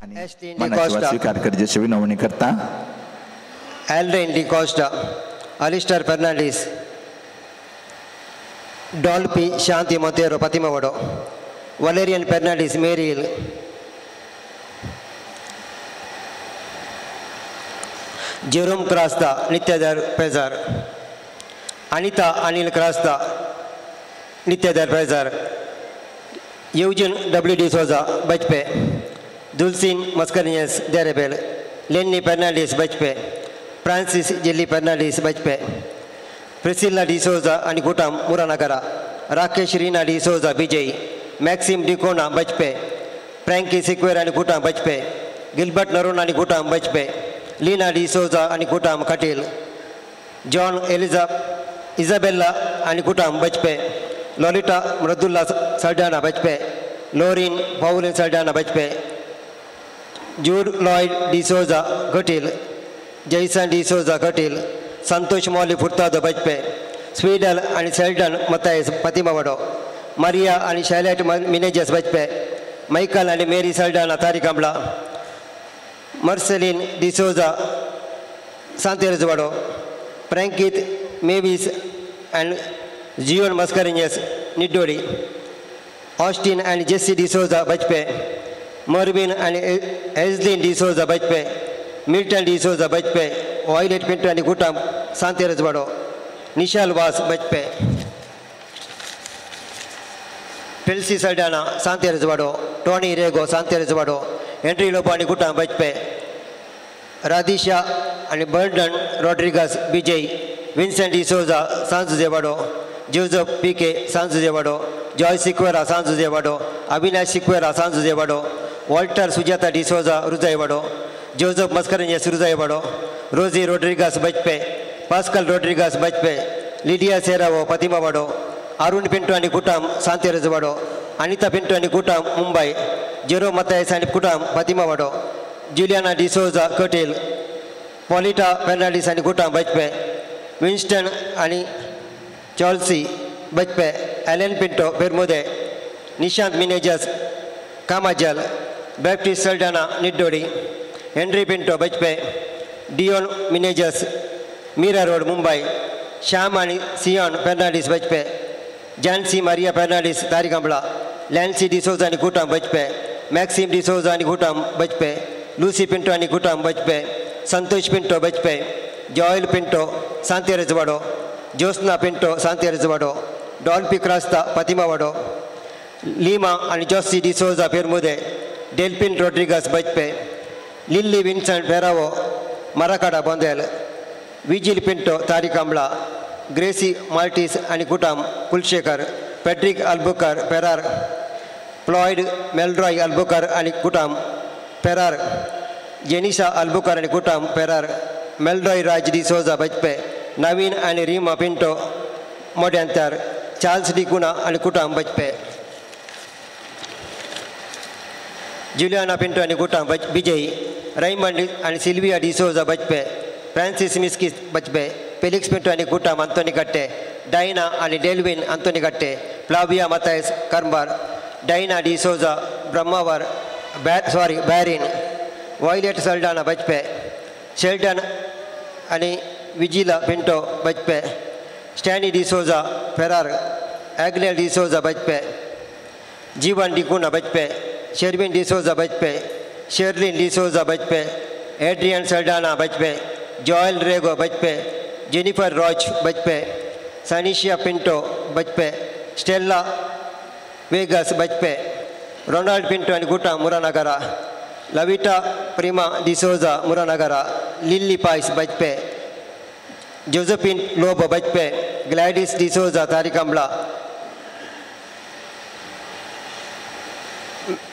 मानाची स्वीकार करचे अशी विनवणी करता. Aldrin D'Costa, Alistair Fernandes, Dolphy Shanti Monteiro Patimavado, Valerian Fernandes Maryhill, Jerome Crasta Nityadar Pezar, Anita Anil Crasta Nityadar Pezar, Eugene W D'Souza Bajpe, Dulcin Mascarenhas Derebel, Lenny Fernandes Bajpe, Francis Jelly Fernandes Bajpe, Priscilla D'Souza आनी कुटाम Muranagara, Rakesh Reena D'Souza Vijay, Maxim D'Cunha Bajpe, Frankie Sequeira आनी कुटाम बजपे, Gilbert नरोन आनी कुटाम बजपे, लीना डिसोजा आनी कुटाम Kateel, John Elijah इजाबेल्ला आनी कुटाम बजपे, लॉलिटा मृदुल्ला Saldanha बजपे, लोरीन पाउलिन Saldanha बजपे, जूड Lloyd D'Souza Kateel, जैसन डिसोजा कटील, संतोष मौली फुर्तादो बजपे, स्वीडल आनी सेल्डन मतायस पतिमावडो, मरिया आनी शैलेट मिनेजस बजपे, मायकल आनी Mary Saldanha Tarikambla, Marceline D'Souza Santerjawado, Prankit Mavis and Zion Mascarenhas Niddodi, Austin and Jessy D'Souza Bajpe, Mervin and Ezlin D'Souza Bajpe, Milton D'Souza Bajpe, Violet Pinto आनी कुटाम सांतेरजवाडो, निशाल वास बजपे, पेल्सी सल्डाना सांतेरजवाडो, टॉनी रेगो सांतेरजवाडो, एंट्री लोबो आनी कुटाम बजपे, राधिशा आनी Burdon Rodrigues Vijay, Vincent D'Souza Sanjujewado, Joseph P K Sanjujewado, Joy Sequeira Sanjujewado, Avinash Sequeira Sanjujewado, Walter Sujata D'Souza Rujaiwado, Joseph Mascarenhas Rujaiwado, Rosy Rodrigues Bajpe, Pascal Rodrigues Bajpe, Lydia Serrao Patimavado, Arun Pinto आनी कुटाम सांतेरजवाडो, अनिता पिंटो आनी कुटाम मुंबय, जेरो Mathias आनी कुटाम पतिमावाडो, Juliana D'Souza Kateel, पॉलिटा Fernandes आनी कुटाम बजपे, Winston आनी चॉल्सी बजपे, Alan Pinto Permude, Nishant Menezes Kamajal, Baptist Saldanha Niddodi, Henry Pinto Bajpe, Dion Menezes Mira road Mumbai, Shyam आनी सियोन Fernandes बजपे, जानसी Maria Fernandes तारिकांबला, Lancy D'Souza आनी कुटाम बजपे, मॅक्सिम डिसोजा आनी कुटाम बजपे, लुसी पिंटो आनी कुटाम बजपे, संतोष पिंटो बजपे, जॉयल पिंटो सांतेरजवाडो, ज्योत्स्ना पिंटो सांतेरजवाडो, डॉल्फी क्रास्ता पतिमावाडो, लीमा आनी Josie D'Souza Permude, Delphin Rodrigues Bajpe, Lily Vincent Ferrao Marakada Bondel, Vigil Pinto Tarikambla, Gracy Maltese आनी कुटाम Kulshekar, Patrick Albuquerque Ferrer, Floyd Melroy Albuquerque आनी कुटाम फेरार, जेनिशा अल्बुकर आनी कुटाम फेरार, मेलरॉय राज डिसोजा बजपे, नवीन आनी रीमा पिंटो मोड्यांतर, चार्ल्स डिकुना आनी कुटाम बजपे, जुलियाना पिंटो आनी कुटाम विजय, रैमंड आनी सिल्विया डिसोजा बजपे, फ्रांसीस मिस्की बजपे, फेलिक्स पिंटो आनी कुटाम अंतोनी कट्टे, डायना आनी Delvin Anthony Katte, Flavia Mathias Karmbar, Diana D'Souza Brahmavar Barin, Violet Saldanha Bajpe, Sheldon आनी विजिला पिंटो बजपे, स्टॅनी डिसोजा फेरार, एग्नेल डिसोजा बजपे, जीवन डिकुना बजपे, शेरविन डिसोजा बजपे, शेरलिन डिसोजा बजपे, एड्रियन सल्डाना बजपे, जॉयल रेगो बजपे, जेनिफर रॉच बजपे, सनिशिया पिंटो बजपे, स्टेल्ला वेगस बजपे, रोनाल्ड पिंटो आनी कुटाम मुरानगरा, लविटा प्रिमा डिसोजा मुरानगरा, लिल्ली पायस बजपे, जोसेफिन लोबो बजपे, ग्लॅडीस डिसोजा तारिकांबला,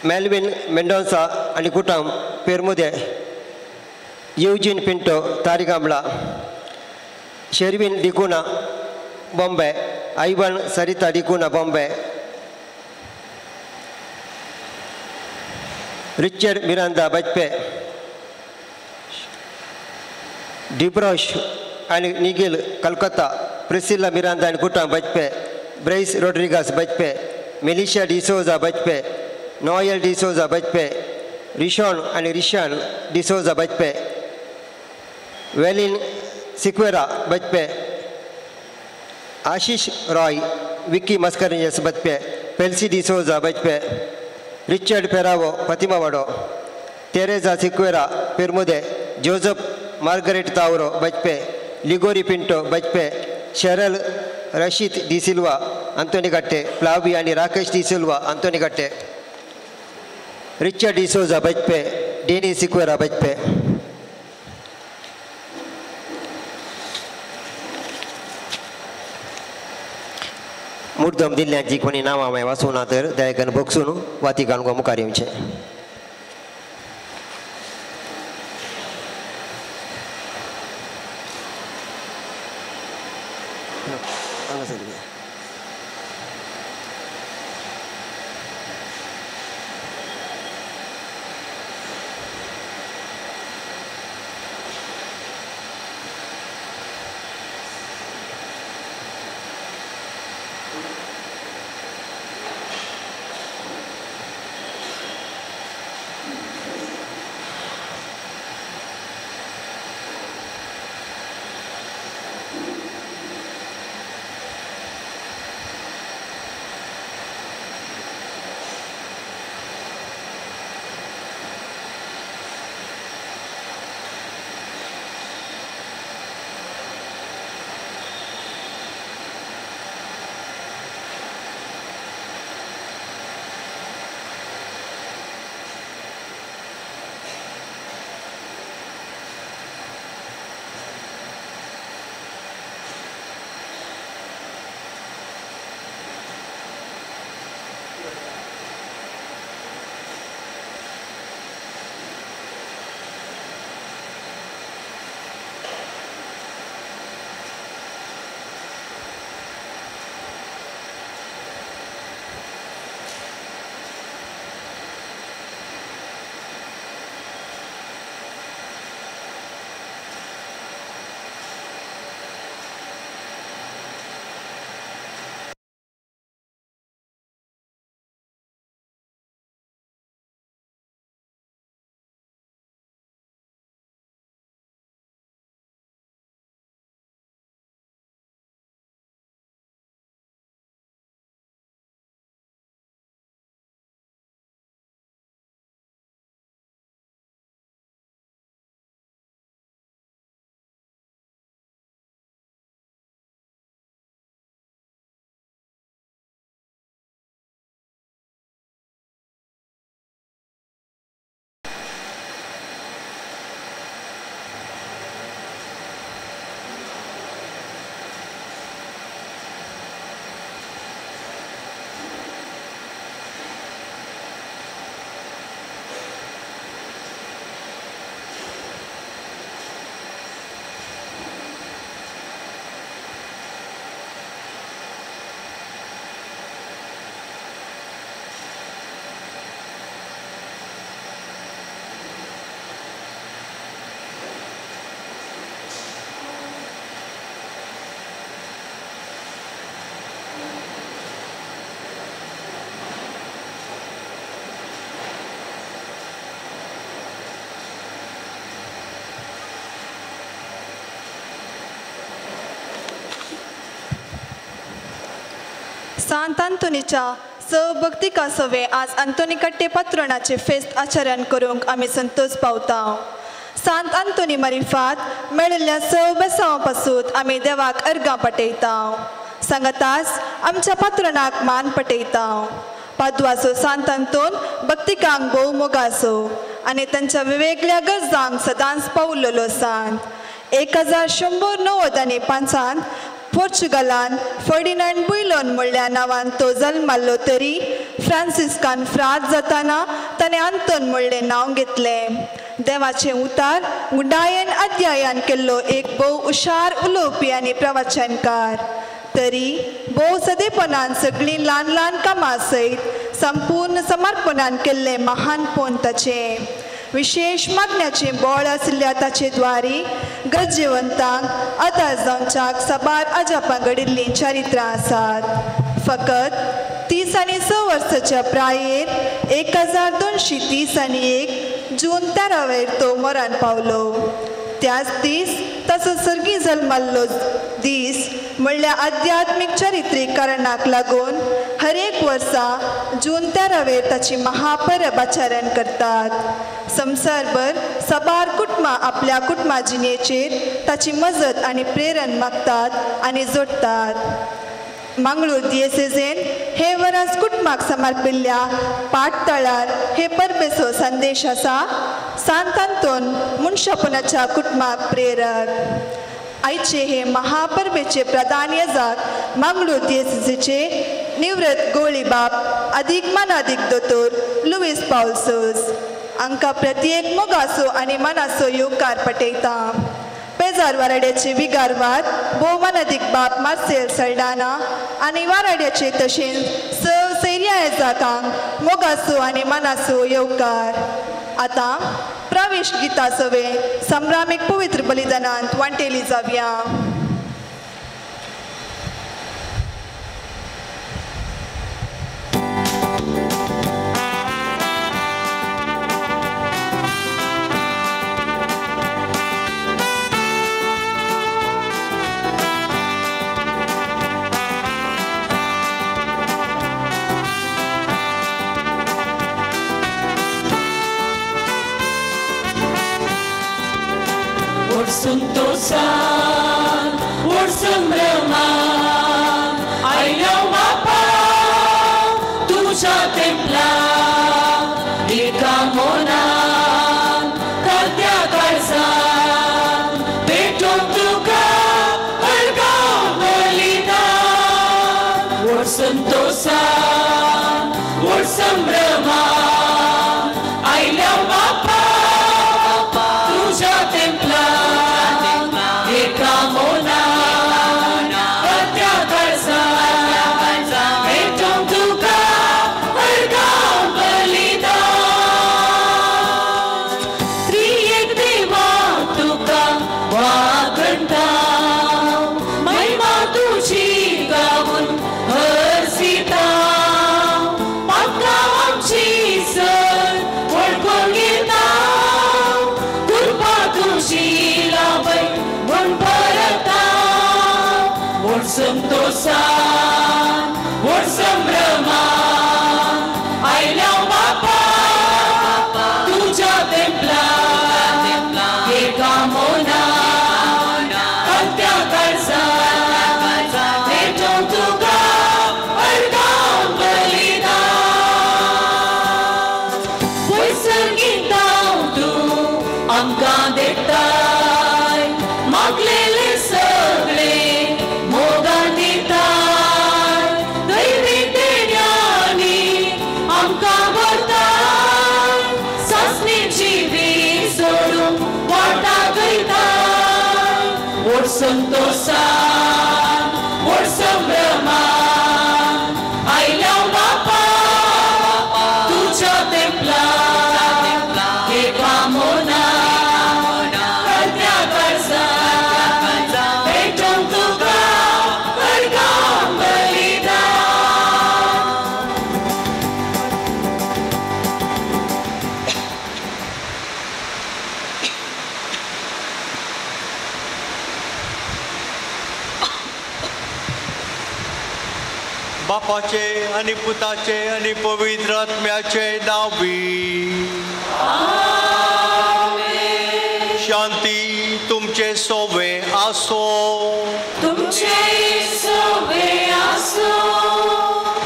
मेल्विन मेंडोन्सा आनी कुटाम पेरमुदे, Eugene Pinto Tarikambla, Sherwin D'Cunha Bombay, Ivan Sarita D'Cunha Bombay, Richard Miranda Bajpe, Dibrosh आनी निगिल कलकत्ता, प्रिसिल्ला मिरांदा आनी कुटाम बजपे, ब्रेस रोड्रिगास बजपे, मेलिशा डिसोजा बजपे, नॉयल डिसोजा बजपे, रिशॉन आनी Rishan D'Souza Bajpe, Velin Sequeira Bajpe, Ashish Roy Vicky Mascarenhas Bajpe, Pelcy D'Souza Bajpe, Richard Perao Fatimawado, Teresa Sequeira Permude, Joseph Margaret Tauro Bajpe, Ligori Pinto Bajpe, Cheryl Rashid D'Silva Antonikatte, Flavi आनी राकेश डिसिल्वा अंतोनीकट्टे, रिचर्ड डिसोजा बजपे, डेनी सिक्वेरा बजपे. मुद्दम दिल्ल्यांची कोणी नांवां मागीर वाचूं ना तर दयाकन बगसून वाती घालूंक मुखार येवचें. सांत आंतोनीच्या सभक्तिका सवे आज आंतोनीकट्टे पात्रणाचे फेस्त आचरण करूंक आमी संतोष पावता. सांत आंतोनी मारिफात मेळिल्ल्या सव बेसांवा पासून आमी देवाक अर्गां पटयता, सांगतास आमच्या पात्रणाक मान पटयता. पादवाचो सांत आंतोन भक्तिकांक भोव मोगाचो आनी तांच्या वेगवेगळ्या गरजांक सदांच पावलेलो सांत. 1195 पोर्चुगलान फर्डिनांड बुयलोन म्हणल्या नांवान तो जल्माल्लो तरी फ्रांसिस्कान फ्राद जाताना ताणें आंतोन म्हणलें नांव घेतलें. देवाचें उतार गुंडायन अध्यायान केल्लो एक भोव हुशार उलोवपी आनी प्रवचनकार, तरी भोव सदेपणान सगळीं ल्हान ल्हान कामां सयत संपूर्ण समर्पणान केल्लें महानपण ताचें. विशेश मागण्याचें बळ आशिल्ल्या ताचे द्वारी गरजेवंतांक आदार जावच्याक साबार अजापां घडिल्लीं चरित्रां आसात. फकत 30 आनी 6 वर्साच्या प्रायेर 1231 जून 13 वयर तो मरण पावलो. त्याच दीस ताचो सर्गी जल्माल्लो दीस म्हणल्यार आध्यात्मीक चरित्रीक कारणाक लागून हर एक वर्सा जून 13 वयर ताची महापरब आचरण करतात. संवसारभर साबार कुटुंबां आपल्या कुटुंबा जिणेचेर ताची मजत आनी प्रेरण मागतात आनी जोडटात. मंगळूर दियेसेजेन हे वरस कुटुंबाक समर्पिल्ल्या पाठतळार हे परबेचो संदेश आसा, सांत आंतोन मनशापणाच्या कुटुंबाक प्रेरक. आयचे हे महापरबेचे प्रधान यजाक मंगळूर दियेसेजेचे निवृत्त गोळीबाप अदीक मानादीक दोतोर लुईस पावलसोस हांकां प्रत्येक मोगाचो आनी मनाचो येवकार पटयता. पेजार वाराड्याचे विगारवार भोवमानादीक बाप मार्सेल सल्डाना आनी वाराड्याचे तशेंच सव सैर्या येजाकांक मोगाचो आनी मनाचो येवकार. आतां प्रवेश गिता सवे संभ्रामीक पवित्र बलिदानांत वांटेली जावया. संतोषान व्हड संभ्रमान आयलो बापा तुज्या तेंपलाक एका मोनान तात्या काळजान भेटोवंक तुका हरगांव बलिदान. व्हड संतोषान व्हड संभ्रमान आयलो बापा तुज्या तेंपलाक संतोषान व्हड संभ्रमान आयलो बापा तुज्या तेंपलाक एका मोनान तात्या काळजान भेटोवंक तुका हरगांव बलिदान. पयसर गितां तूं आमकां देताय मागलेले सगळे संतोषान व्हड संभ्रमान आयलो बापा तुज्या तेंपलाक एका मोनान तात्या काळजान भेटोवंक तुका हरगांव बलिदान. बापाचे आनी पुताचे आनी पवित्र आत्म्याचे नांवी शांती तुमचे सोवे आसो. तुमचे सोवे आसो.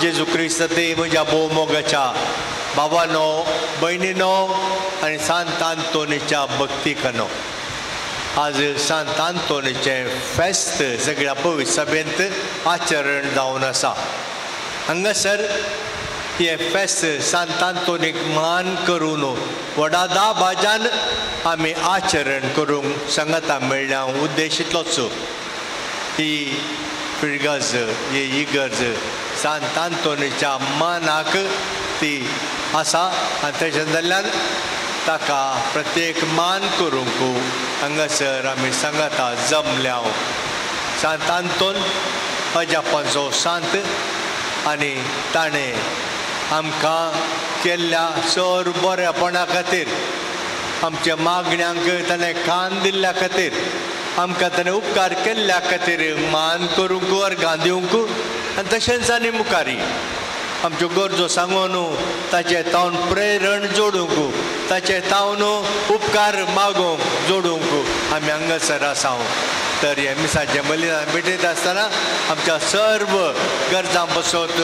जेजू क्रिस्त ते म्हज्या भोवमोगाच्या बाबानो भयणीनो आनी सांत आंतोनीच्या भक्तिकानो, आज सांत आंतोनीचें फेस्त सगळ्या पवित्र सभेंत आचरण जावन आसा. हांगासर हें फेस्त सांत आंतोनीक मान करून व्हडा दाबाजान आमी आचरण करूंक सांगाता मेळ्ळ्या उद्देश इतलोच, ही फिरगज ही इगर्ज सांत आंतोनीच्या मानाक ती आसा आनी तेच्या जाल्ल्यान ताका प्रत्येक मान करूंक हांगासर आमी सांगाता जमल्या. सांत आंतोन अजापांचो सांत आनी ताणें आमकां केल्ल्या सर बरेपणा खातीर आमच्या मागण्यांक ताणें कान दिल्ल्या खातीर, आमकां ताणें उपकार केल्ल्या खातीर मान करूंक, अर्गां दिवंक आनी तशेंच आनी मुखारी आमच्यो गरजो सांगून ताचे तावन प्रेरण जोडूंक, ताचे तावन उपकार मागोवंक जोडूंक आमी हांगासर आसा. तर हे मिसाचें बलिदान भेटयता आसतना आमच्या सर्व गरजां बसत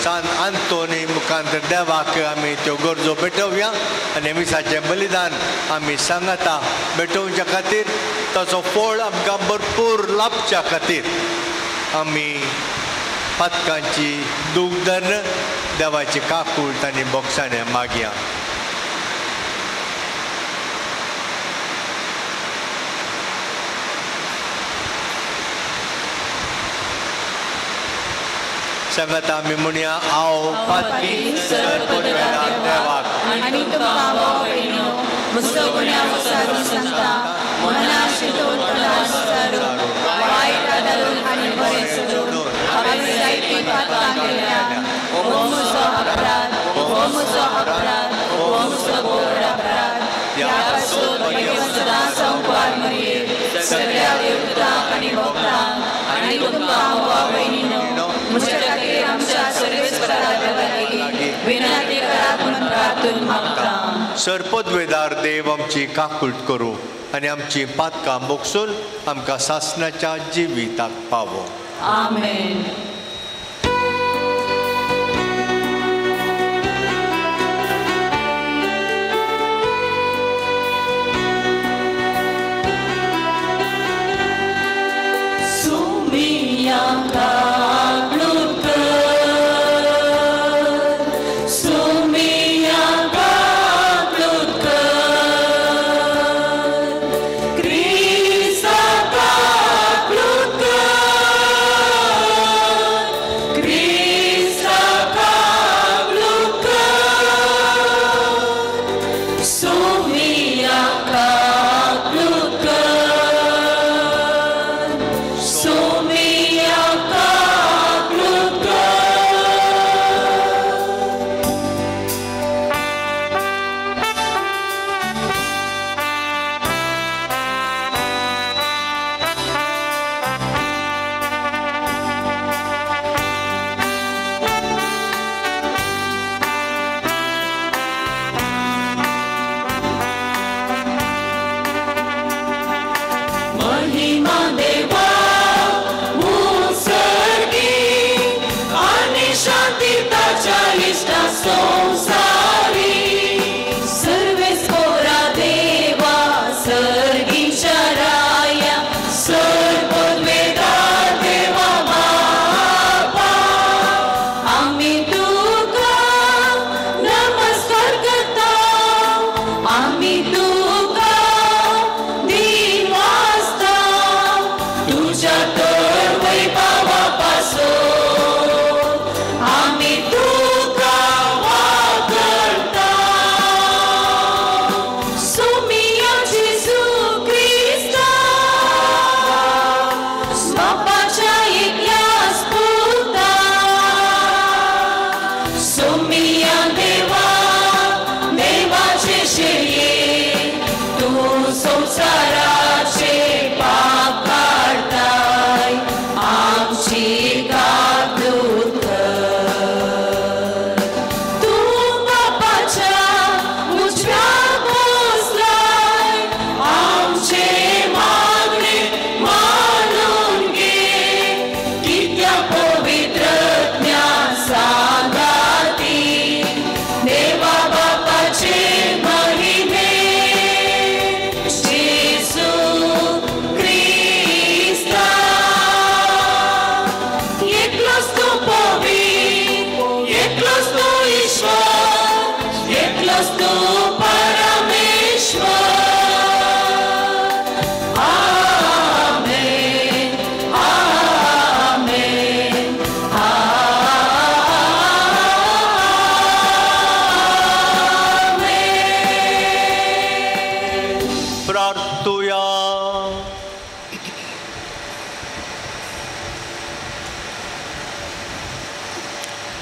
सान आंतोनी मुखांत देवाक आमी त्यो गरजो भेटोवया आनी मिसाचें बलिदान आमी सांगाता भेटोवच्या खातीर, ताचो फळ आमकां भरपूर लाभच्या खातीर आमी पातकांची दूख धरून देवाची काकूळ आनी बोगसाणें मागया. सांगात आमी म्हणया, हांव पातकी सर्वपदवेदार देवाक आनी तुमकां भाव भयणीनो म्हजो गुन्यांव विचारून सांगता, मना चिंतून तोंडान विचारून, वायट आदारून आनी बरें सोडून हांवें जायतीं पातकां केल्या. हो म्हजो अपराध, हो म्हजो अपराध, हो म्हजो व्हड अपराध. ह्या पासून म्हगे सदां संपार मरये सगळ्या देवतांक आनी भक्तांक आनी तुमकां भाव भयणीनो म्हज्या खातीर आमच्या सर्वेस्परा देवा लागीं विनंती करात म्हूण प्रार्थून मागता. सर्पद्वेदार देव आमची काकूट करूं आनी आमची पातकां बोगसून आमकां सासणाच्या जिविताक पावो. आमेन. सुमिया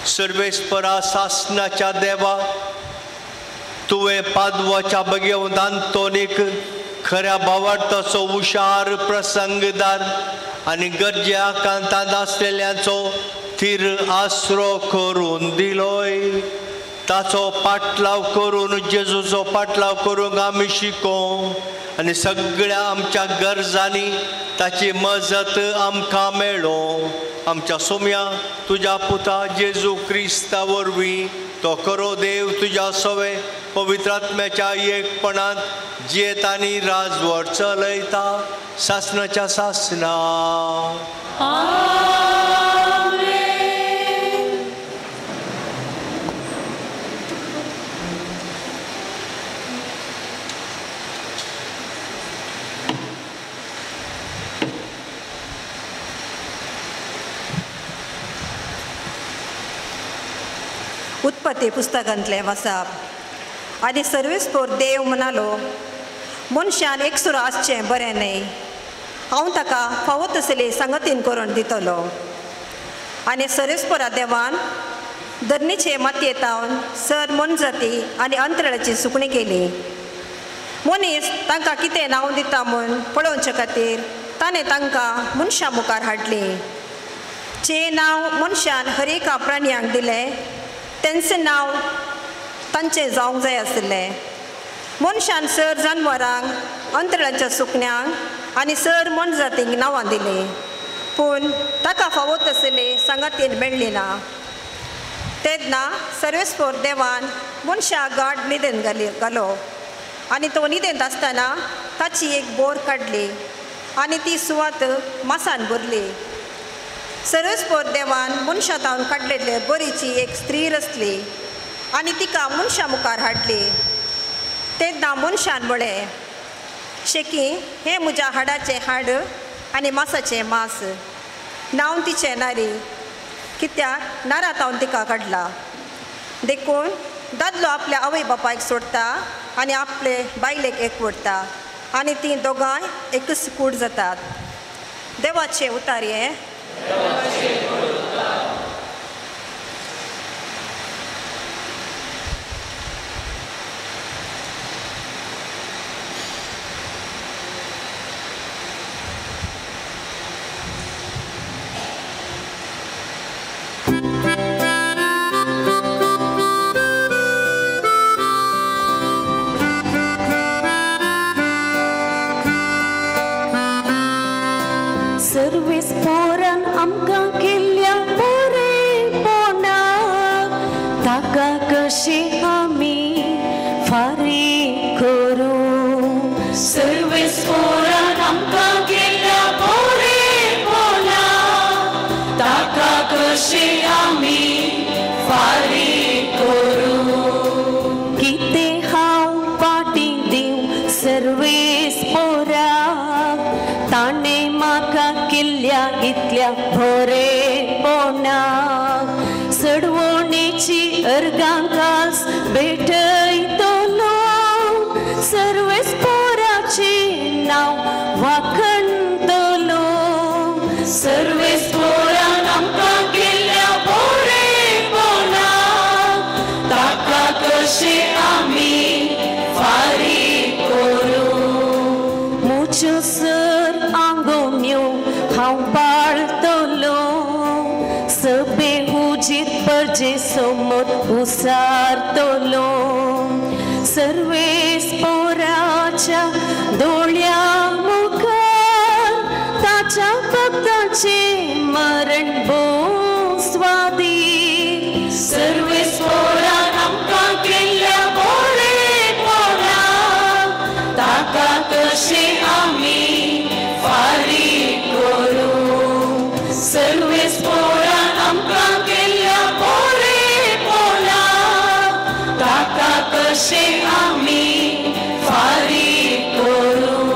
सर्वेस्परा सासनाच्या देवा, तुवें पादवाच्या बगेवंत आंतोनीक खऱ्या भावार्थाचो हुशार प्रसंगदार आनी गरजे आकांतांत आसलेल्यांचो थीर आसरो करून दिलोय. ताचो पाटलाव करून जेजूचो पाटलाव करूंक आमी शिकों आनी सगळ्या आमच्या गरजांनी ताची मजत आमकां मेळो. आमच्या सोम्या तुज्या पुता जेजू क्रिस्ता वरवीं तो खरो देव तुज्या सवे पवित्र आत्म्याच्या एकपणांत जियेत आनी राजवट चलयता सासनाच्या सासना. उत्पत्ती पुस्तकांतलें वाचप. आनी सर्वेस्पोर देव म्हणालो, मनशान एकसुरो आसचें बरें न्हय, हांव ताका फावो तसली सांगतीन करून दितलो. आनी सर्वेस्पोरा देवान धरणीचे मातयेतावन सर मनजाती आनी अंतराळाची सुकणी केली. मनीस तांकां कितें नांव दिता म्हूण पळोवचे खातीर ताणें तांकां मनशां मुखार हाडलीं. जें नांव मनशान हर एका प्राण्यांक दिलें तेंचें नांव तांचें जावंक जाय आशिल्लें. मनशान सर जानवरांक अंतराळाच्या सुकण्यांक आनी सर मनजातींक नांवां दिलीं, पूण ताका फावो तसली सांगातीन मेळ्ळी ना. तेन्ना सर्वेस्पोर देवान मनशाक गाड न्हिदेन घालो आनी तो न्हिदेंत आसतना ताची एक बोर काडली आनी ती सुवात मासान भरली. सर्वेस्पोर देवान मनशां तावन काडलेले बोरीची एक स्त्री रचली आनी तिका मनशां मुखार हाडली. तेन्ना मनशान म्हळें, शेकी हें म्हज्या हाडाचें हाड आनी मासाचें मास, नांव तिचें नारी, कित्याक नारा तावन तिका काडला. देखून दादलो आपल्या आवय बापायक सोडटा आनी आपले बायलेक एकवटता आनी तीं दोगांय एकच कूड जातात. देवाचें उतार हें. सर्वेस्पोरान आमकां केल्ल्या बरेपणाक ताका कशें आमी फारीक करूं. सर्वेस्पोरान आमकां केल्ल्या बरेपणाक ताका कशें आमी फारीक करूं. कितें हांव फाटीं दिवं सर्वेस्पोराक, ताणें म्हाका केल्ल्या इतल्या बरेपणाक. सडवणेची अर्गां खास भेटयतलो, सर्वेस्पोराचें नांव वाखणतलो. सर्वेस्पोरान आमकां केल्ल्या बरेपणाक ताका कशें आमी फारीक करूं. म्हज्यो सर आंगोवण्यो हांव पाळतलो, सभे उजीत परजे समोर उसारतलो. सर्वेस्पोराच्या दोळ्या मुखार ताच्या भक्ताचें मरण भोव स्वादीक. सर्वेस्पोरान आमकां केल्ल्या बरेपणाक ताका कशें आमी फारीक करूं. सर्वेस्पोरान आमकां केल्ल्या बरेपणाक ताका कशें आमी फारीक करूं.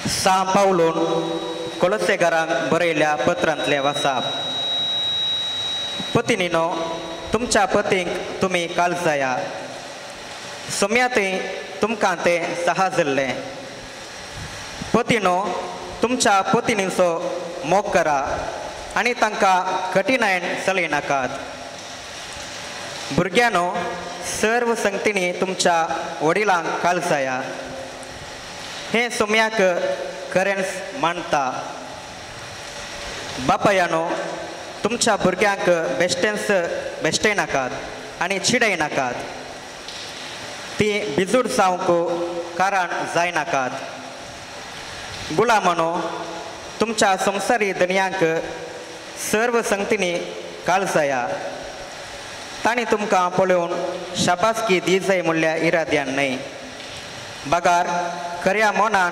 सां पावलून कोलसेकारांक बरयल्ल्या पत्रांतलें वासाप. पतिनीनो, तुमच्या पतींक तुमी कालजाया, सोम्यातय तुमकां तें सहाजल्लें. पतिनो, तुमच्या पतिनीचो मोग करा आनी तांकां कठिणायेन चलयनाकात. भुरग्यांनो, सर्व संगतींनी तुमच्या वडिलांक कालजाया, हें सोम्याक खरेंच मानता. बापायानो, तुमच्या भुरग्यांक बेश्टेंच बेश्टयनाकात आनी चिडयनाकात, ती बिजूड जावंक कारण जायनाकात. गुलामानो, तुमच्या संवसारी धनयांक सर्व संगतींनी कालजाया, तांणी तुमकां पळोवन शाबासकी दी जाय म्हणल्या इराद्यान न्हय, बगार खऱ्या मनान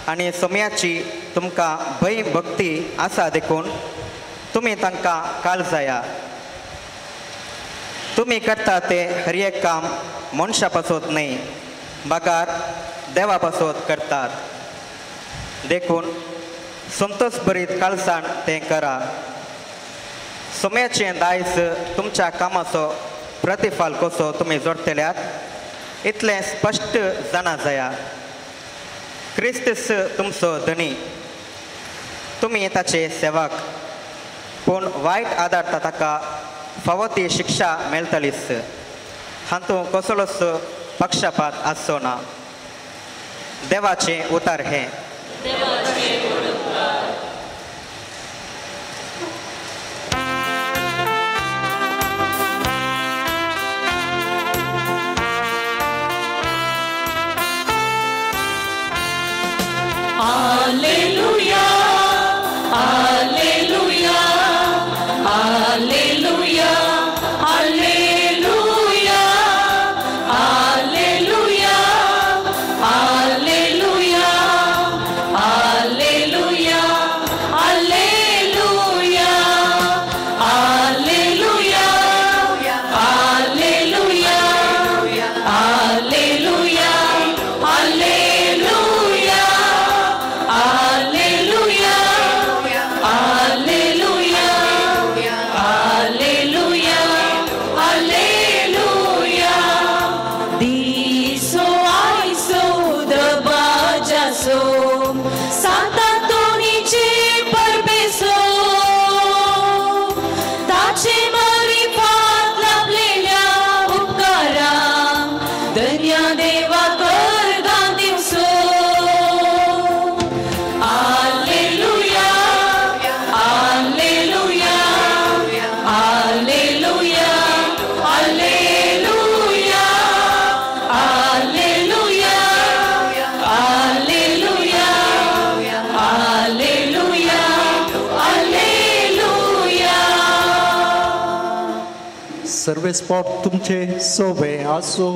आनी सोम्याची तुमकां भंय भक्ती आसा देखून तुमी तांकां कालजाया. तुमी करता ते हर एक काम मनशा पासत न्हय, बगार देवा पासत करतात, देखून संतोष भरीत काळजान तें करा. सोम्याचें दायज तुमच्या कामाचो प्रतिफल कसो तुमी जोडटल्यात इतलें स्पश्ट जाणा जाया. क्रिस्तस तुमचो धनी, तुमी ताचे सेवक, पूण वायट आदारता ताका फावो ती शिक्षा मेळटलीच, हातूंत कसलोच पक्षपात आसचो ना. देवाचें उतर हें. Alleluia, Alleluia, Alleluia, Alleluia, Alleluia, Alleluia, Alleluia, Alleluia, Alleluia, Alleluia, Alleluia, Alleluia. Alleluia, Alleluia, Alleluia, Alleluia. Diso aiso दबाजासो, सांतांतोनीचे परबेसो, ताचे मारिफात लाभलेल्या उपकारांक धन्या देवा करगां दिवसो. Alleluia, Alleluia, Alleluia, Alleluia, Alleluia, Alleluia, Alleluia, Alleluia. सर्वेस्पॉट तुमचे सोबे आसो.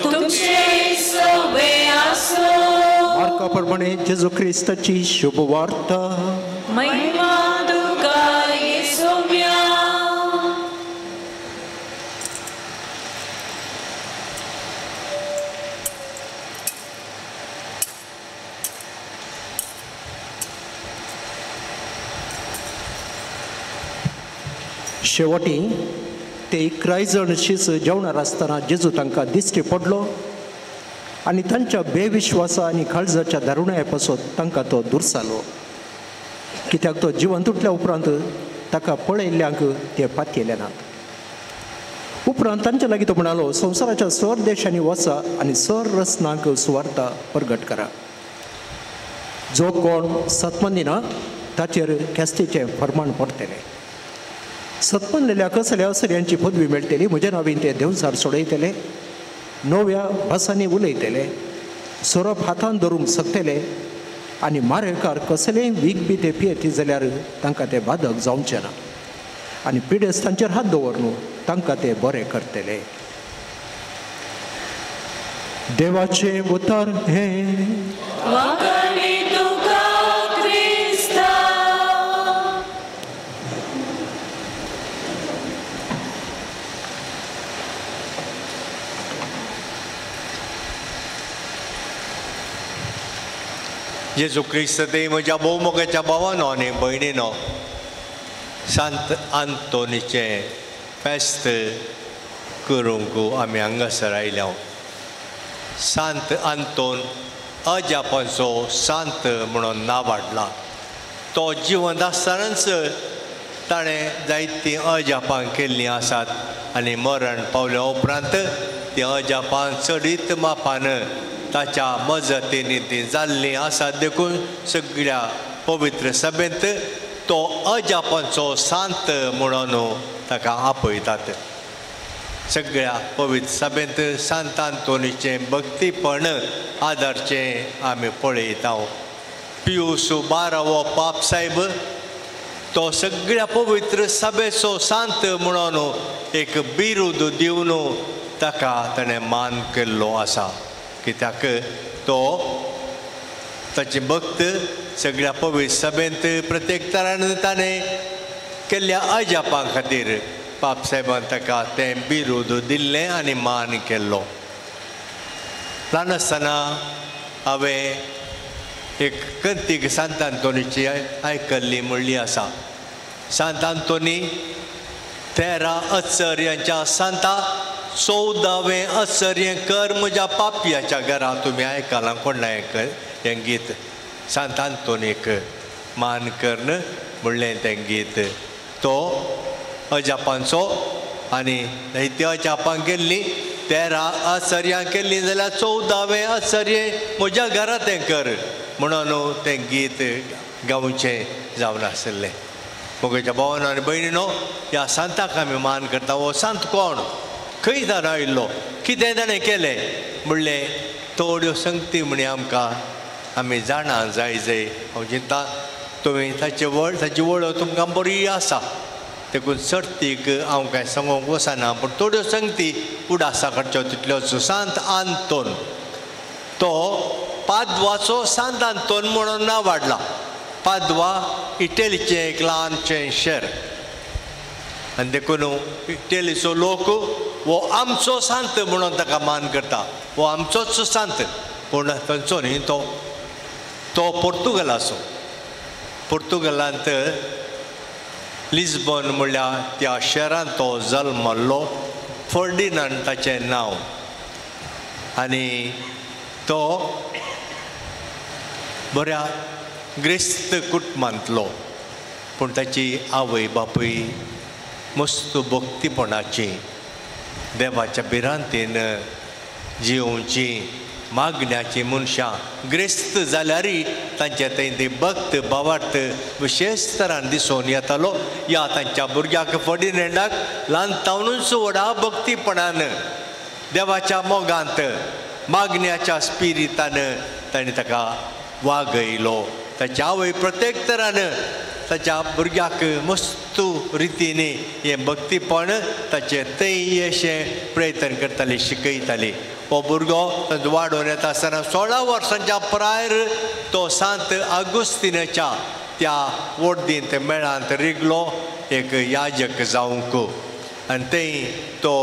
तुमचे सोबे आसो. मार्का प्रमाणे जेजू क्रिस्ताची शुभवार्ता. महिमा तुका येसुम्या. शेवटी ते 11 जण शीस जेवणार आसतना जेजू तांकां दिश्टी पडलो आनी तांच्या बेविश्वासा आनी काळजाच्या दारुणाया पासत तांकां तो दुर्सालो, कित्याक तो जिवंत उठल्या उपरांत ताका पळयल्ल्यांक ते पातयेले नात. उपरांत तांच्या लागीं तो म्हणालो, संवसाराच्या सर देशांनी वचा आनी सर रचनांक सुवार्ता प्रगट करा. जो कोण सतमंदिना ताचेर ख्यास्तीचें फर्माण पडटलें. सतमनलेल्या कसल्या असऱ्यांची पदवी मेळटली, म्हज्या नांवान ते देवचार सोडयतले, नव्या भासांनी उलयतले, सोरोप हातान धरूंक शकतले आनी मारेकार कसलेंय वीख बी ते पियेती जाल्यार तांकां तें बादक जावचें ना आनी पिडेस्तांचेर हात दवर न्हू तांकां ते बरें करतले. देवाचें उतर हें. जेजू क्रिस्त ते म्हज्या भोवमोगाच्या भावानो आनी भयणीनो, सांत आंतोनीचें फेस्त करूंक आमी हांगासर आयल्या. सांत आंतोन अजापांचो सांत म्हणून नांव वाडला. तो जिवंत आसतनाच ताणें जायतीं अजापां केल्लीं आसात आनी मरण पावल्या उपरांत तीं अजापां चडीत मापान ताच्या मजतीन तीं जाल्लीं आसात. देखून सगळ्या पवित्र सभेंत तो अजापांचो सांत म्हणून ताका आपयतात. सगळ्या पवित्र सभेंत सांत आंतोनीचें भक्तीपण आदरचें आमी पळयता. पियूस बारावो पाप साहेब तो सगळ्या पवित्र सभेचो सांत म्हणून एक बिरूद दिवन ताका ताणें मान केल्लो आसा. कित्याक तो ताचे भक्त सगळ्या पवित्र सभेंत प्रत्येक तरान ताणें केल्ल्या अजापां खातीर पाप साहेबान ताका तें बिरूद दिल्लें आनी मान केल्लो. ल्हान आसतना हांवें एक कंतीक सांत आंतोनीची आयकल्ली म्हणली आसा. सांत आंतोनी 13 अचर्यांच्या सांता 14वें अचर्य कर म्हज्या पापयाच्या घरा. तुमी आयकलां कोण हें गीत? सांत आंतोनीक मान करून म्हणलें तें गीत. तो अजापांचो आनी जायतीं अजापां केल्लीं, 13 अचर्यां केल्लीं जाल्यार 14वें अचर्य म्हज्या घरा तें कर म्हणून तें गीत गावचें जावन आशिल्लें. मोगेच्या भावानो आनी भयणीनो, ह्या सांताक आमी मान करता. हो सांत कोण, खंय जावन आयिल्लो, कितें ताणें केलें म्हणलें थोड्यो संगती म्हणी आमकां आमी जाणा जाय जाय. हांव चिंता तुमी ताची वळख तुमकां बरी आसा, देखून चडतीक हांव कांय सांगूंक वचना, पूण थोड्यो संगती उडासा काडच्यो तितल्योच. सांत आंतोन तो पादवाचो सांत आंतोन म्हणून नांव वाडला. पादवा इटलीचें एक ल्हानशें शहर आनी देखून इटलीचो लोक हो आमचो सांत म्हणून ताका मान करता. हो आमचोच सांत, पूण थंयचो न्ही तो, तो पोर्तुगलाचो. पोर्तुगलांत लिस्बन म्हणल्यार त्या शहरांत तो जल्मल्लो. फर्डिनांड ताचें नांव आनी तो बऱ्या ग्रेस्त कुटुंबांतलो, पूण ताची आवय बापूय मस्त भक्तीपणाची, देवाच्या भिरांतेन जियोवची, मागण्याची मनशां. ग्रेस्त जाल्यारय तांचे थंय ते भक्त भावार्थ विशेश तरान दिसून येतालो. ह्या तांच्या भुरग्याक फर्डिनांडाक ल्हान तावनूच व्हडा भक्तीपणान देवाच्या मोगांत मागण्याच्या स्पिरितान ताणें ताका वागयलो. ताची आवय प्रत्येक तरान ताच्या भुरग्याक मस्त रितीन हें भक्तीपण ताचें थंय अशें प्रयत्न करताली, शिकयताली. हो भुरगो तांचो वाडोवन येता आसतना 16 वर्सांच्या प्रायर तो सांत आगुस्तिनाच्या त्या वोर्दींत मेळांत रिगलो एक याजक जावंक. आनी थंय तो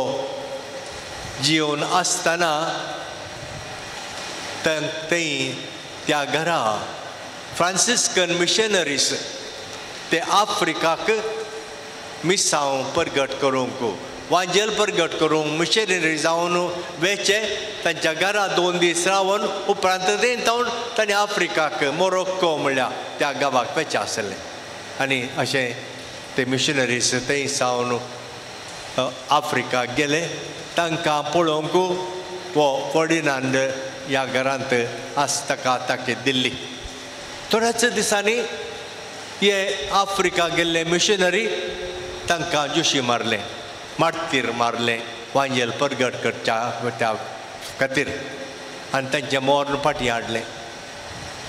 जिवन आसतना थंय त्या घरा फ्रांसिस्कन मिशनरीज ते आफ्रिकाक मिसांव परगट करूंक, वांजेल परगट करूंक मिशनरी जावन वेचे. तांच्या घरा 2 दीस रावन उपरांत थंय जावन ताणें आफ्रिकाक मोरोक्को म्हणल्यार त्या गांवाक वेचें आसलें. आनी अशें ते मिशनरीज थंय सावन आफ्रिकाक गेले. तांकां पळोवंक हो फर्डिनांड ह्या घरांत आसता ताका दिल्ली. थोड्याच दिसांनी हे आफ्रिका गेल्ले मिशनरी तांकां जोशी मारलें, मार्तीर मारलें वांजेल परगट करच्या त्या खातीर आनी तांचें मोर्न फाटीं हाडलें.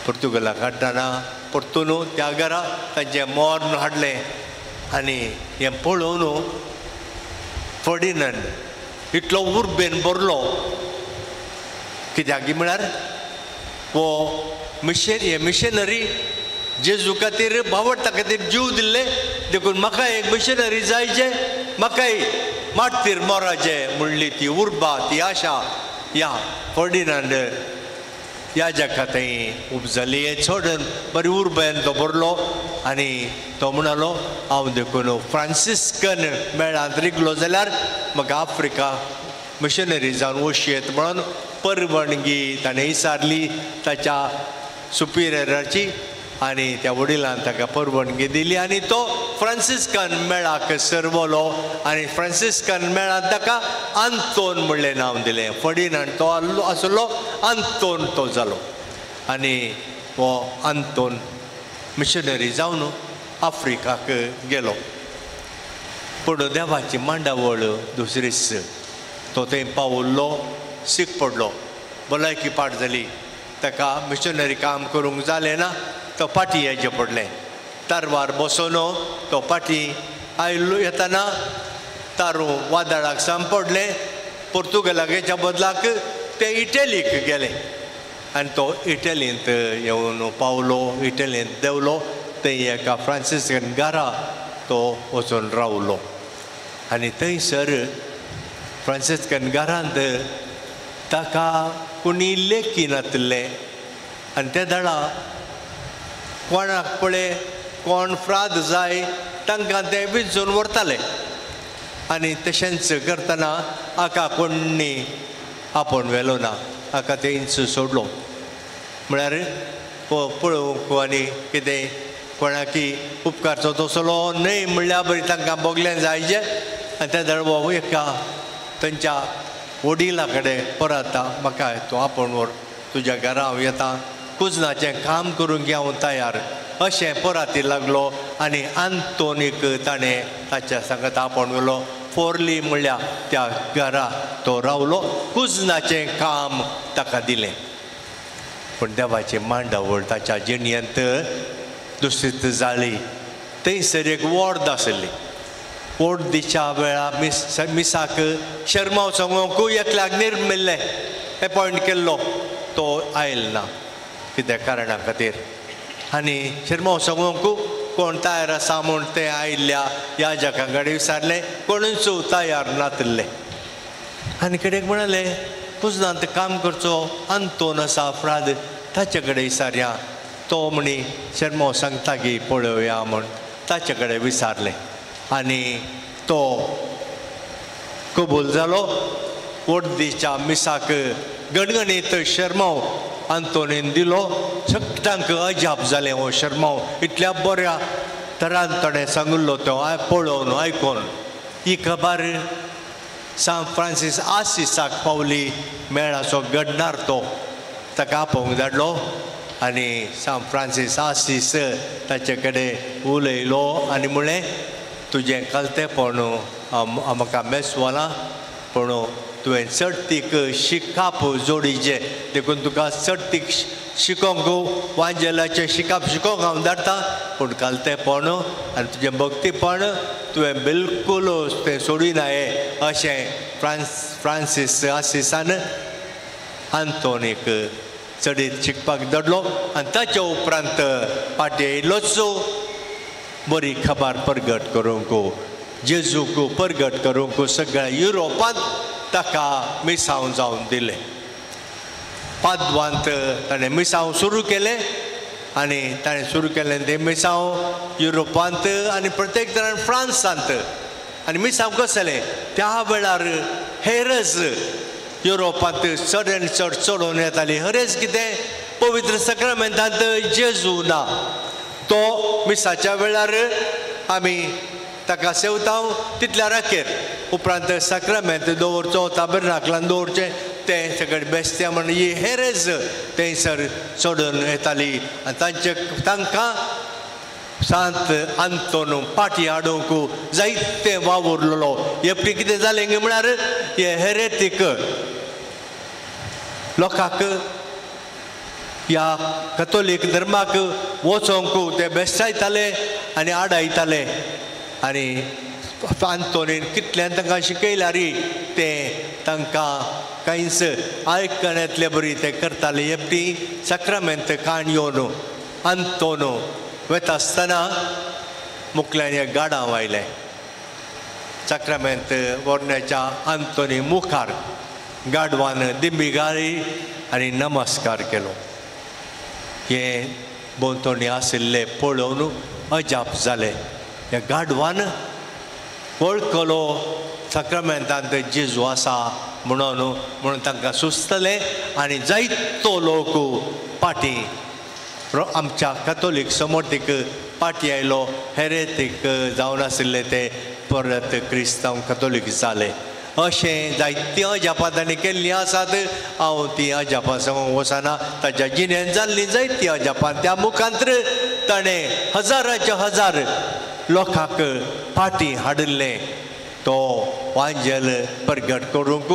पोर्तुगलाक हाडटना परतून त्या घरा तांचें मोर्न हाडलें आनी हें पळोवन फर्डिनांड इतलो उर्बेन भरलो. कित्याक म्हळ्यार हो हे मिशनरी जेजू खातीर भावडता खातीर जीव दिल्ले, देखून म्हाका एक मिशनरी जायचे, म्हाकाय मार्तीर मोराचे म्हणली ती उर्बा, ती आशा ह्या फर्डिनांड याजका थंय उपजली सोडून बरी उर्बेन तो भरलो आनी तो म्हणालो हांव देखून फ्रांसिस्कन मेळांत रिगलो जाल्यार म्हाका आफ्रिका मिशनरी जावन वचयेत म्हणून परवानगी ताणें विचारली ताच्या सुपिरियराची आनी त्या वडिलान ताका परवानगी दिली आनी तो फ्रांसिस्कन मेळाक सरवलो आनी फ्रांसिस्कन मेळांत ताका आंतोन म्हणलें नांव दिलें. फर्डिनांड तो आसलो, आंतोन तो जालो आनी हो आंतोन मिशनरी जावन आफ्रिकाक गेलो. पूण देवाची मांडावळ दुसरीच. तो थंय पावल्लो, सीक पडलो, भलायकी पाड जाली, ताका मिशनरी काम करूंक जालें ना, तो फाटीं येवचें पडलें. तारवार बसोन तो फाटीं आयलो येतना तारू वादळाक सांपडलें. पोर्तुगेलाच्या बदलाक ते इटलीक गेले आनी तो इटलींत येवन पावलो, इटलींत देंवलो. थंय एका फ्रांसिस्कन घरा तो वचून रावलो आनी थंयसर फ्रांसिस्कन घरांत ताका कोणी लेखी नातिल्लें आनी ते दळा कोणाक पळय कोण फ्राद जाय तांकां ते विंचून व्हरताले आनी तशेंच करतना हाका कोणी आपोवन व्हेलो ना, हाका तेंच सोडलो. म्हळ्यार पळोवंक आनी कितें कोणाकी उपकारचो तसलो न्हय म्हणल्यार बरी तांकां भोगलें जायचें. आनी त्या दळवो एका तांच्या वडिला कडेन परत म्हाका तूं आपोवन व्हर, तुज्या घरा हांव येता, कुजनाचें काम करूंक हांव तयार अशें पराती लागलो आनी आंतोनीक ताणें ताच्या सांगत आपोवन व्हेलो. फोर्ली म्हणल्या त्या घरा तो रावलो, कुजनाचें काम ताका दिलें. पूण देवाची मांडावळ ताच्या जिणेंत दुसरीच जाली. थंयसर एक वॉर्द आसली. वॉर्दीच्या वेळा मिसाक शर्माव सांगूंक एकल्याक निर्मिल्लें एपॉयंट केल्लो, तो आयल ना कित्या कारणा खातीर. आनी शर्माव सांगूंक कोण तयार आसा म्हूण ते आयिल्ल्या याजकां कडेन विचारलें, कोणूच तयार नातिल्ले. आनी कडेक म्हणाले कुजनांत काम करचो आंतोन आसा फ्राद, ताचे कडेन विचारया. तो म्हणी शर्माव सांगता की पळोवया म्हूण ताचे कडेन विचारलें आनी तो कबूल जालो. वडदीच्या मिसाक गणगणीत शर्माव आंतोनीन दिलो. सगळ्यांक अजाप जालें, हो शर्माव इतल्या बऱ्या तरान ताणें सांगिल्लो तो पळोवन आयकोन. ही खबर सांत फ्रांसीस आसिसाक पावली. मेळाचो घडणार तो ताका आपोवंक धाडलो आनी सांत फ्रांसीस आसीस ताचे कडेन उलयलो आनी म्हणलें तुजें कालतेपण म्हाका मेसवलां, पूण तुवें चडतीक शिकाप जोडीचें, देखून तुका चडतीक शिकोंक वांजेलाचें शिकाप शिकोंक हांव धाडटा, पूण कालतेपण आनी तुजें भक्तीपण तुवें बिलकूल तें सोडिनाये अशें फ्रांसीस आसिसान आंतोनीक चडीत शिकपाक धाडलो. आनी ताच्या उपरांत फाटीं येयलोच बरी खबर परगट करूंक, जेजूक परगट करूंक सगळ्या युरोपांत ताका मिसांव जावन दिलें. पादवांत ताणें मिसांव सुरू केलें आनी ताणें सुरू केलें तें मिसांव युरोपांत आनी प्रत्येक तरान फ्रांसांत. आनी मिसांव कसलें जालें त्या वेळार हेरज युरोपांत चड आनी चड चडोवन येताली. हरेज कितें पवित्र सक्रामेंतांत जेजू ना, तो मिसाच्या वेळार आमी ताका सेवता तितल्या राखेर, उपरांत साक्रामेंत दवरचो, ताबेरनाकलान दवरचें, तें सगळें बेस्त्या म्हण ही हेरेज थंयसर चडून येताली. आनी तांचे तांकां सांत आंतोन पाटी हाडूंक जायते वावुरलेलो. एकटी कितें जालें गे म्हळ्यार हे हेरेतीक लोकांक ह्या कथोलीक धर्माक वचोंक ते बेस्टायताले आनी आडायताले. आनी आंतोनीन कितल्यान तांकां शिकयल्यार तें तांकां कांयच आयकण्यातले बरी ते करताले. एकटी साक्रामेंत काण येवन आंतोन वता आसतना मुखल्यान एक गाडांव आयलें. साक्रामेंत व्हरण्याच्या आंतोनी मुखार गाडवान दिंबी घाली आनी नमस्कार केलो. हे भोंवतणी आशिल्ले पळोवन अजाप जाले. ह्या गाडवान वळखलो साक्रामेंतांत जेजू आसा म्हणून, म्हणून तांकां सुचतलें आनी जायतो लोक पाटी आमच्या कॅथोलीक समर्थीक पाटी आयलो. हेरेतीक जावन आशिल्ले ते परत क्रिस्तांव कॅथोलीक जाले. अशें जायतीं अजापां ताणें केल्लीं आसात. हांव तीं अजापां सांगूंक वचना. ताच्या जिणेंत जाल्लीं जायतीं अजापां, त्या मुखांतर ताणें हजाराचे हजार लोकांक पाटी हाडिल्लें. तो वांजेल परगट करूंक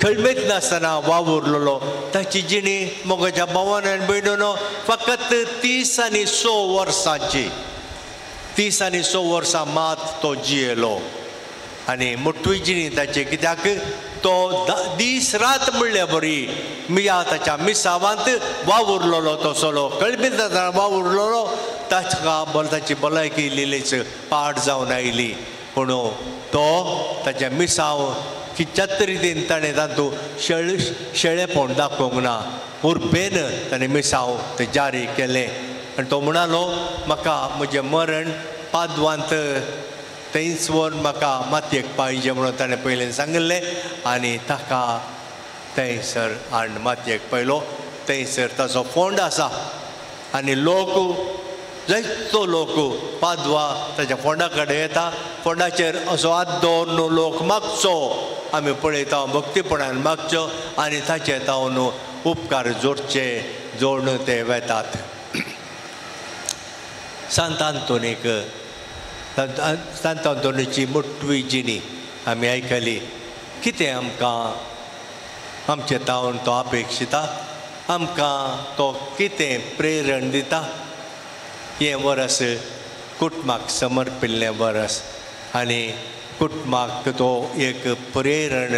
खळमेत नासतना वावुरलेलो. ताची जिणी मोगाच्या भावान आनी भयणीनो फकत 36 वर्सांची, 36 वर्सां मात तो जियेलो. आनी मोटवी जिणी ताची, कित्याक तो दीस रात म्हणल्या बरी मिया ताच्या मिसावांत वावुरलेलो. तो सलो कळमीत नासतना वावुरलेलो. ताका ताची भलायकी इल्लीच पाड जावन आयली, पूण तो ताच्या मिसांव कितल्याच रितीन ताणें तातूंत शेळेपण दाखोवंक ना. उर्बेन ताणें मिसांव तें जारी केलें. आनी तो म्हणालो, म्हाका म्हजें मरण पादवांत थंयच व्हरून म्हाका मातयेक पाहिजे म्हणून ताणें पयलें सांगिल्लें. आनी ताका थंयसर हाड मातयेक पयलो. थंयसर ताचो फोंड आसा आनी लोक जायतो लोक पादवा ताच्या फोंडा कडेन येता. फोंडाचेर असो हात दवरून लोक मागचो, आमी पळयता भक्तीपणान मागचो आनी ताचे तावन उपकार जोडचे जोडून ते वेतात. सांत आंतोनीक, सांत आंतोनीची मोटवी जिणी आमी आयकली. कितें आमकां आमचे तावन तो अपेक्षिता, आमकां तो कितें प्रेरण दिता. हें वरस कुटुंबाक समर्पिल्लें वरस आनी कुटुंबाक तो एक प्रेरण,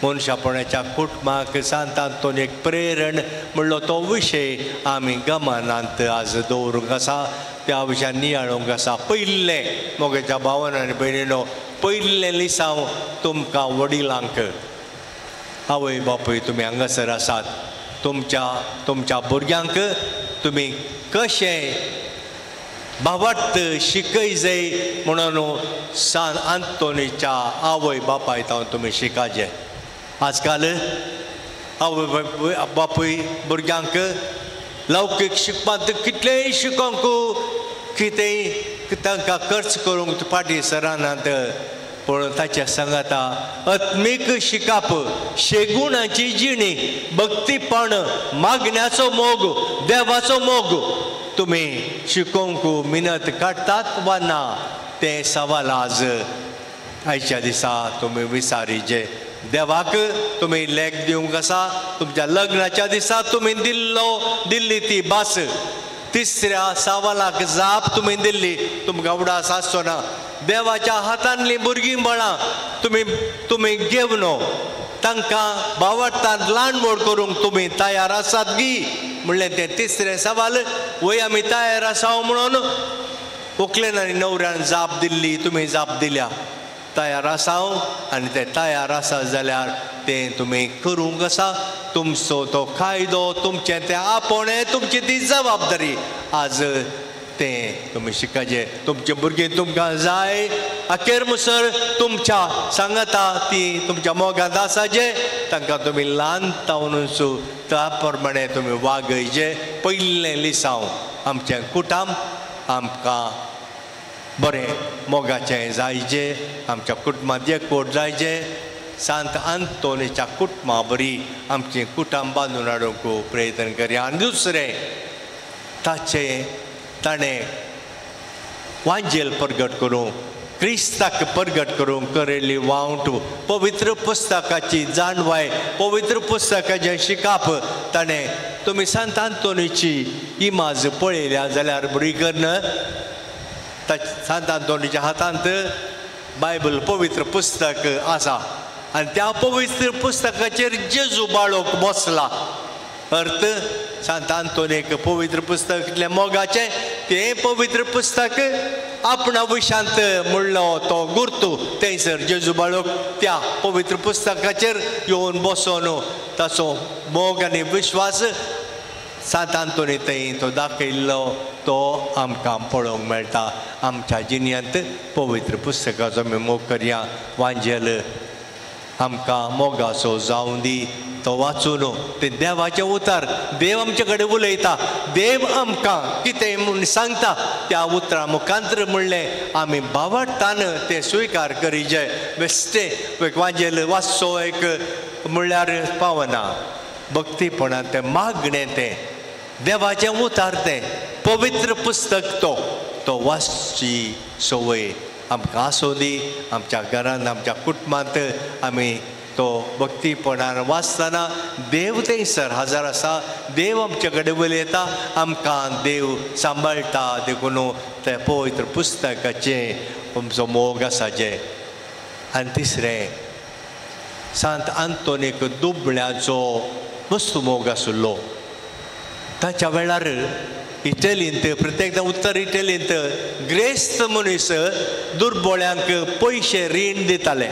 मनशापणाच्या कुटुंबाक सांत आंतोन एक प्रेरण म्हणलो तो विशय आमी गमनांत आज दवरूंक आसा. त्या विशयान नियाळूंक आसा. पयलें मोगाच्या भावान आनी भयणीनो, पयलें लिसांव तुमकां वडिलांक, आवय बापूय तुमी हांगासर आसात, तुमच्या तुमच्या भुरग्यांक तुमी कशें भावार्थ शिकय जाय म्हणून सान आंतोनीच्या आवय बापाय तावन तुमी शिकाजे. आजकाल आवय बापूय भुरग्यांक लौकीक शिकपांत कितलेंय शिकोवंक कितेंय तांकां खर्च करूंक फाटीं सरनात, पूण ताच्या सांगाता आत्मीक शिकाप, शेगुणाची जिणी, भक्तीपण, मागण्याचो मोग, देवाचो मोग तुमी शिकोवंक मिनत काडटात वा ना तें सवाल आज आयच्या दिसा तुमी विचारीचे. देवाक तुमी लेख दिवंक आसा. तुमच्या लग्नाच्या दिसा तुमी दिल्ली ती भास, तिसऱ्या सवालाक जाप तुमी दिल्ली, तुमकां उडास आसचो ना. देवाच्या हातांतलीं भुरगीं बळां तुमी तुमी घेवन तांकां भावार्थान ल्हान व्हड करूंक तुमी तयार आसात गी म्हणलें तें तिसरें सवाल. वय आमी तयार आसा म्हणून व्हंकलेन आनी न्हवऱ्यान जाप दिल्ली, तुमी जाप दिल्या तयार आसा. आनी तें तयार आसा जाल्यार तें तुमी करूंक आसा. तुमचो तो कायदो, तुमचें तें आपोवणें, तुमची ती जबाबदारी आज तें तुमी शिकाचे. तुमचे भुरगीं तुमकां जाय अखेर मुसर तुमच्या सांगाता ती तुमच्या मोगांत आसाचे, तांकां तुमी ल्हान तावनूच त्या प्रमाणे तुमी वागयचे. पयलें लिसांव आमचें कुटाम आमकां बरें मोगाचें जायचे, आमच्या कुटुंबांत एकवट जायचे. सांत आंतोनीच्या कुटुंबा बरी आमचें कुटुंब बांदून हाडूंक प्रयत्न करया. आनी दुसरें ताचें ताणें वांजेल परगट करूंक, क्रिस्ताक परगट करूंक करिल्ली वावट, पवित्र पुस्तकाची जाणवाय, पवित्र पुस्तकाचें शिकाप ताणें. तुमी सांत आंतोनीची इमाज पळयल्या जाल्यार बरी करून सांत आंतोनीच्या हातांत बायबल पवित्र पुस्तक आसा आनी त्या पवित्र पुस्तकाचेर जेजू बाळोक बसला. अर्थ सांत आंतोनीक पवित्र पुस्तक इतलें मोगाचें, तें पवित्र पुस्तक आपणा विशांत म्हणलो तो गुर्तू थंयसर जेजू बाळक त्या पवित्र पुस्तकाचेर येवन बसोन ताचो मोग आनी विश्वास सांत आंतोनी थंय तो दाखयल्लो तो आमकां पळोवंक मेळटा. आमच्या जिन्यांत पवित्र पुस्तकाचो आमी मोग करया. वांजेल आमकां मोगाचो जावं दी. तो वाचून तें देवाचें उतर, देव आमचे कडेन उलयता, देव आमकां कितें म्हूण सांगता त्या उतरां मुखांतर म्हणलें आमी बावडटान तें स्विकार करीजे. बेश्टें वांजेल वाचचो एक म्हणल्यार पावना, भक्तीपणान तें मागणें, तें देवाचें उतर, तें पवित्र पुस्तक तो तो वाचची संवय आमकां आसूं दी. आमच्या घरांत आमच्या कुटुंबांत आमी तो भक्तीपणान वाचतना देव थंयसर हजर आसा, देव आमचे कडेन उलयता, आमकां देव सांबाळटा. देखून तें पवित्र पुस्तकाचें आमचो मोग आसा जें. आनी तिसरें, सांत आंतोनीक दुबळ्याचो मस्त मोग आशिल्लो. ताच्या वेळार इटलींत, प्रत्येकदां उत्तर इटलींत ग्रेस्त मनीस दुर्बोळ्यांक पयशे रीण दिताले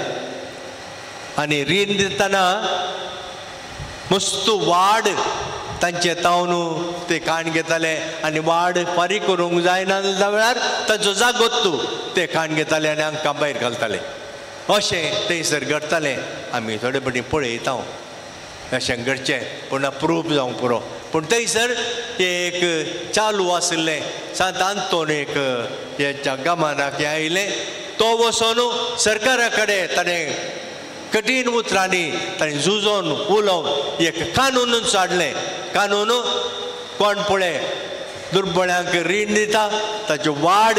आनी रीण दितना मस्त वाड तांचे तावन ते काण घेताले आनी वाड फारीक करूंक जायना त्या वेळार तांचो जागो तूं ते काण घेताले आनी आमकां भायर घालताले. अशें थंयसर घडटालें. आमी थोडे फावटी पळयता अशें घडचें, पूण प्रूफ जावंक पुरो. पूण थंयसर एक चालू आशिल्लें. सांत आंतोनीक हेच्या गमनाक हें आयलें, तो वचोन सरकारा कडेन ताणें कठीण उतरांनी ताणें झुजोन उलोवन एक कानूनच हाडलें. कानून कोण पळय दुर्बळ्यांक रीण दिता ताची वाड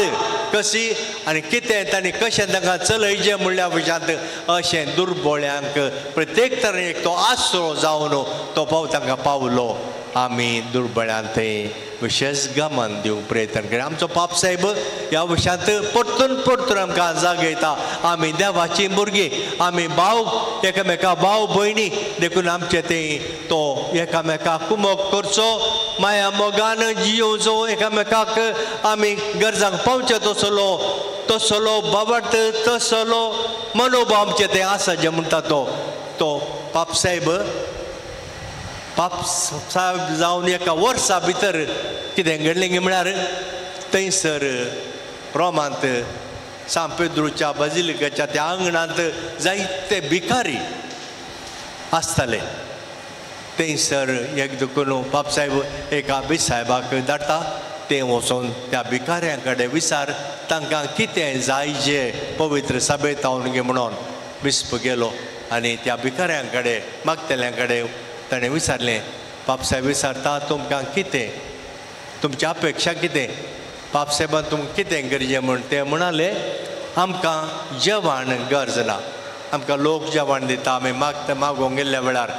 कशी आनी कितें तांणी कशें तांकां चलयचें म्हणल्या विशयांत अशें दुर्बळ्यांक प्रत्येक तरेन एक तो आसरो जावन तो पाव तांकां पावलो. आमी दुर्बळ्यांत थंय विशेश गमन दिवंक प्रयत्न करी. आमचो पाप साहेब ह्या विशयांत परतून परतून आमकां जागयता. आमी देवाचीं भुरगीं, आमी भाव एकामेका भाव भयणी, देखून आमचे थंय तो एकामेकाक कुमोक करचो, माया मोगान जियोवचो, एकामेकाक आमी गरजांक पावचे तसलो तसलो बाबट तसलो मनोभाव आमचे थंय आसा जें म्हणटा तो तो पाप साहेब पाप साहेब जावन एका वर्सा भितर कितें घडलें गी म्हळ्यार थंयसर रोमांत सांत पेद्रूच्या बाजिलिकाच्या त्या आंगणांत जायते भिकारी आसताले. थंयसर एक देखून पाप साहेब एका बीसाहेबाक धाडटा, ते वचोन त्या भिकाऱ्यां कडेन विचार तांकां कितें जाय जे पवित्र सभेतावन गे म्हणून. बिस्प गेलो आनी त्या भिकाऱ्यां कडेन मागतल्यां कडेन ताणें विचारलें, पापसाहेब विचारता तुमकां कितें, तुमची अपेक्षा कितें, पापसाहेबान तुमकां कितें गरजें म्हूण. ते म्हणाले आमकां जेवण गरज ना, आमकां लोक जेवण दिता, आमी मागता मागोवंक गेल्ल्या वेळार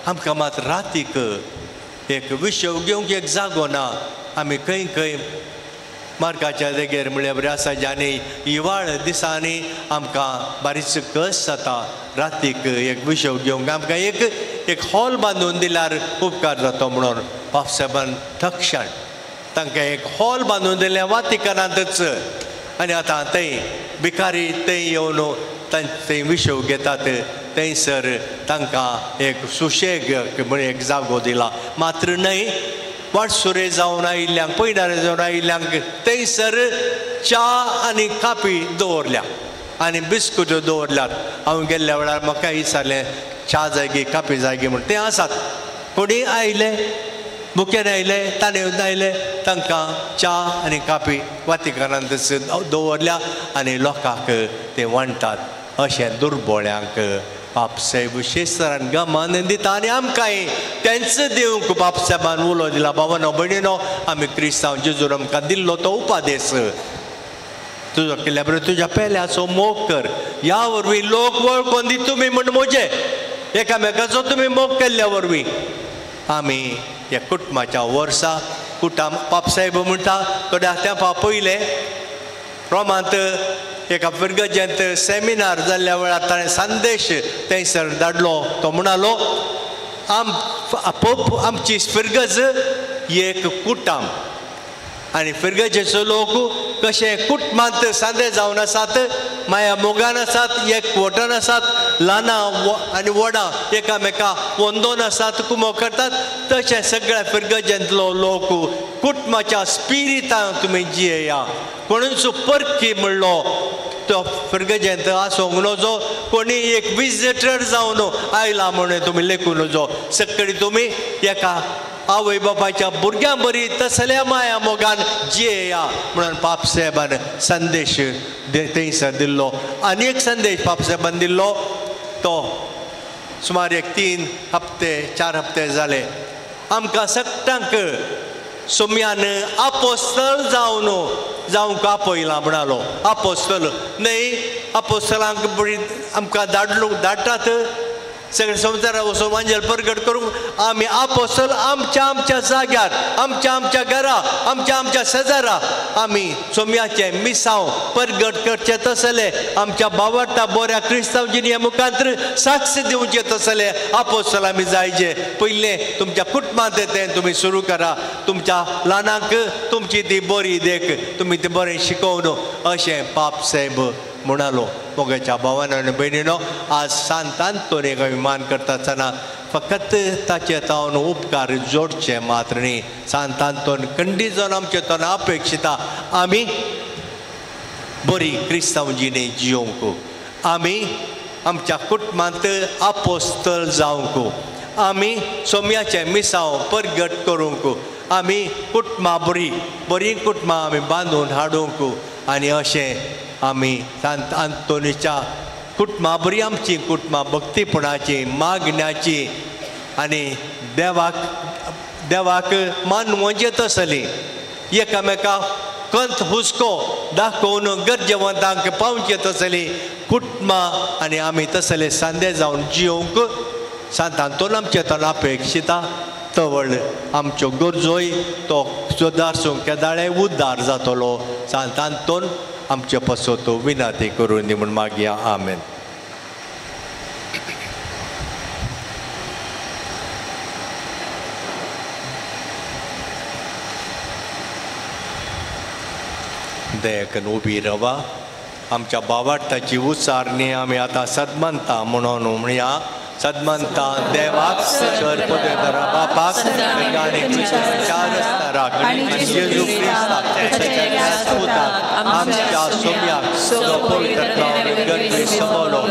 आमकां मात रातीक एक विशव घेवंक एक जागो ना, आमी खंय खंय मार्गाच्या देगेर म्हळ्यार बरें आसा आनी हिवाळ दिसांनी आमकां बारीच कस जाता, रातीक एक विशव घेवंक आमकां एक एक हॉल बांदून दिल्यार उपकार जातो म्हणून. पापसाहेबान तक्षण तांकां एक हॉल बांदून दिलें वातिकनांतच. आनी आतां थंय भिकारी थंय येवन थंय विशव घेतात. थंयसर तांकां एक सुशेग म्हण एक जागो दिला. मात्र न्हय, वाटसुरे जावन आयिल्ल्यांक पयणारे जावन आयिल्ल्यांक थंयसर च्या आनी कापी दवरल्या आनी बिस्कुट्यो दवरल्यात. हांव गेल्ल्या वेळार म्हाका विचारलें च्या जाय कापी जाय म्हूण. ते आसात, कोणी आयले बुकेन आयले ताणें आयले तांकां च्या आनी कापी वातिकनांत दवरल्या आनी लोकांक ते वांट्टात. अशें दुर्बोळ्यांक बापसाहेब शेसरान गमान दिता आनी आमकांय तेंच दिवंक बापसाहेबान उलो दिला. बाबानो भयणीनो, आमी क्रिस्तांव जेजून आमकां दिल्लो तो उपादेस, तुजो केल्या बरें तुज्या पेल्याचो मोग कर, ह्या वरवीं लोक वळखून दी तुमी म्हण म्हजे एकामेकाचो तुमी मोग केल्ल्या वरवीं. आमी ह्या कुटुंबाच्या वर्सा कुटाम पापसाहेब म्हणटा थोड्या तेंपा पयलें रोमांत एका फिरगजेंत सेमिनार जाल्ल्या वेळार ताणें संदेश थंयसर धाडलो. तो म्हणालो आमची फिरगज एक कुटाम आनी फिरगजेचो लोक कशे कुटुंबांत सांदे जावन आसात, माया मोगान आसात, एक वटन आसात, ल्हानां आनी व्हडां एकामेका वंदोन आसात, कुमो करतात. तशें सगळ्या फिरगजेंतलो लोक कुटुंबाच्या स्पिरितान तुमी जियेया. कोणूच परकी म्हणलो तो फिरगजेंत आसूंक नजो, कोणी एक विजिटर जावन आयला म्हणून तुमी लेखूं नजो. सगळी तुमी एका आवय बापायच्या भुरग्यां बरी तसल्या माया मोगान जियेया म्हणून पापसाहेबान संदेश थंयसर दिल्लो. आनी एक संदेश पापसाहेबान दिल्लो तो सुमार एक 3 हप्ते 4 हप्ते जाले. आमकां सगळ्यांक सोम्यान आपोस्तल जावन जावंक आपयला म्हणालो. आपोस्तल न्हय, आपोस्तलांक आमकां धाडलो धाडटात सगळे संवसाराक वचून वांजेल परगट करूंक. आमी आपोस्तल आमच्या आमच्या जाग्यार, आमच्या आमच्या घरा, आमच्या आमच्या शेजारा आमी सोम्याचें मिसांव परगट करचें तसले, आमच्या बावडटा बऱ्या क्रिस्तांव जिणये मुखांत साक्ष दिवचें तसले आपोस्तल आमी जायचे. पयलें तुमच्या कुटुंबांत तें तुमी सुरू करा, तुमच्या ल्हानांक तुमची ती बरी देख, तुमी ती बरें शिकोवन अशें पापसाहेब म्हणालो. मोगाच्या भावान आनी भयणीनो, आज सांत आंतोनीक आमी मान करता आसतना फकत ताचे तावन उपकार जोडचे मात्र न्ही, सांत आंतोन खंडीत जावन आमचे तोंड अपेक्षिता आमी बरी क्रिस्तांव जिणे जियोवंक, आमी आमच्या कुटुंबांत आपोस्तल जावंक, आमी सोम्याचें मिसांव परगट करूंक, आमी कुटुंबां बरी बरीं कुटुंबां आमी बांदून हाडूंक. आनी अशें आमी सांत आंतोनीच्या कुटुंबां बरी आमची कुटुंबां भक्तीपणाची, मागण्याची आनी देवाक देवाक मानवचे तसली, एकामेका कंत हुस्को दाखोवन गरजेवंतांक पावचे तसली कुटुंबां आनी आमी तसले सांदे जावन जियोवंक सांत आंतोन आमचे तोंड अपेक्षिता. तवळ आमच्यो गरजोय तो सुदारसूंक केदाळे उद्धार जातलो. सांत आंतोन आमचे पासत विनंती करून दी म्हूण मागया. आमेन. दयाकन उबी रवा. आमच्या बावार्थाची उच्चारणी आमी आतां सदमंता म्हणून म्हणया. सदमंता देवाक सर पदरा बापाक चार जेजू क्रिस्ताक पुताक आमच्या सोम्याक पवित्र समलो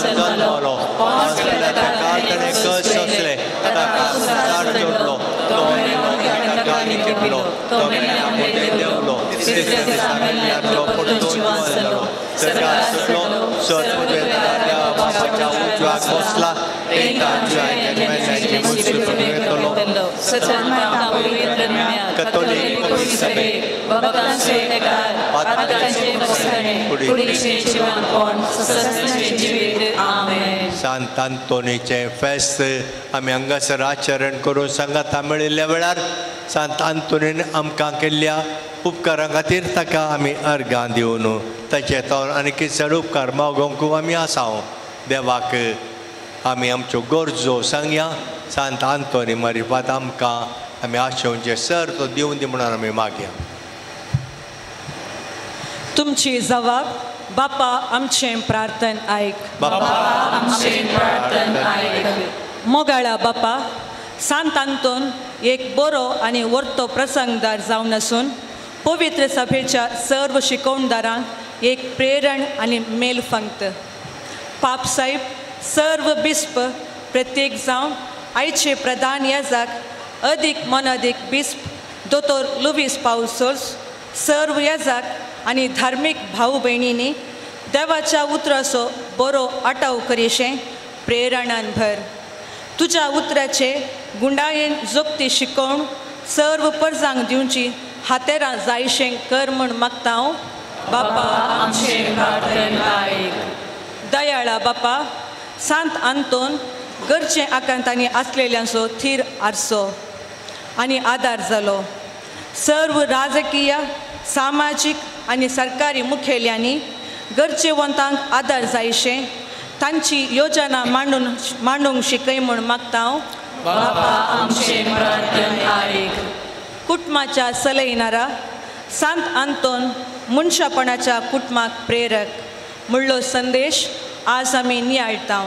जन्मलो सोंसले ताका जोडलो तो किटलो तो देवलो सरकार सुटलो सर देवा बापाच्या उजव्याक बसला सांत आंतोनीचें फेस्त आमी हांगासर आचरण करून सांगाता मेळिल्ल्या वेळार सांत आंतोनीन आमकां केल्ल्या उपकारां खातीर ताका आमी अर्गां दिवन ताचे तोंड आनी चड उपकार मागोवंक आमी आसा. देवाक आमी आमच्यो गरजो सांगया. सांत आंतोनी मारिफात आमकां आमी आशेवचे सर तो दिवन दी म्हणून आमी मागया. तुमची जवाब बापा आमचें प्रार्थन आयक. बापा आमचें प्रार्थन आयक. मोगाळा बापा, सांत आंतोन एक बरो आनी वर्तो प्रसंगदार जावन आसून पवित्र सभेच्या सर्व शिकोवणदारांक एक प्रेरण आनी मेल फंक्त. पाप साहेब सर्व बिस्प प्रत्येक जावन आयचे प्रधान याजाक अदीक मनअदीक बिस्प दोतोर लुवीस पावसोर्स सर्व याजाक आनी धार्मीक भाऊ भयणींनी देवाच्या उतराचो बरो आटाव करीशें प्रेरणान भर. तुज्या उतराचे गुंडायेन जोगती शिकोवन सर्व परजांक दिवची हातेरां जायशें कर म्हूण मागता हांव. बापा आमचें प्रार्थन आयक. दयाळा बापा, सांत आंतोन गरजे आकांतांनी आसलेल्यांचो थीर आरसो आनी आदार जालो. सर्व राजकीय सामाजीक आनी सरकारी मुखेल्यांनी गरजेवंतांक आदार जायशें तांची योजना मांडूंक शिकय म्हूण मागता हांव. बापा आमचें प्रार्थन आयक. कुटुंबाच्या सलयणारा, सांत आंतोन मनशापणाच्या कुटुंबाक प्रेरक म्हणलो संदेश आज आमी नियाळटा.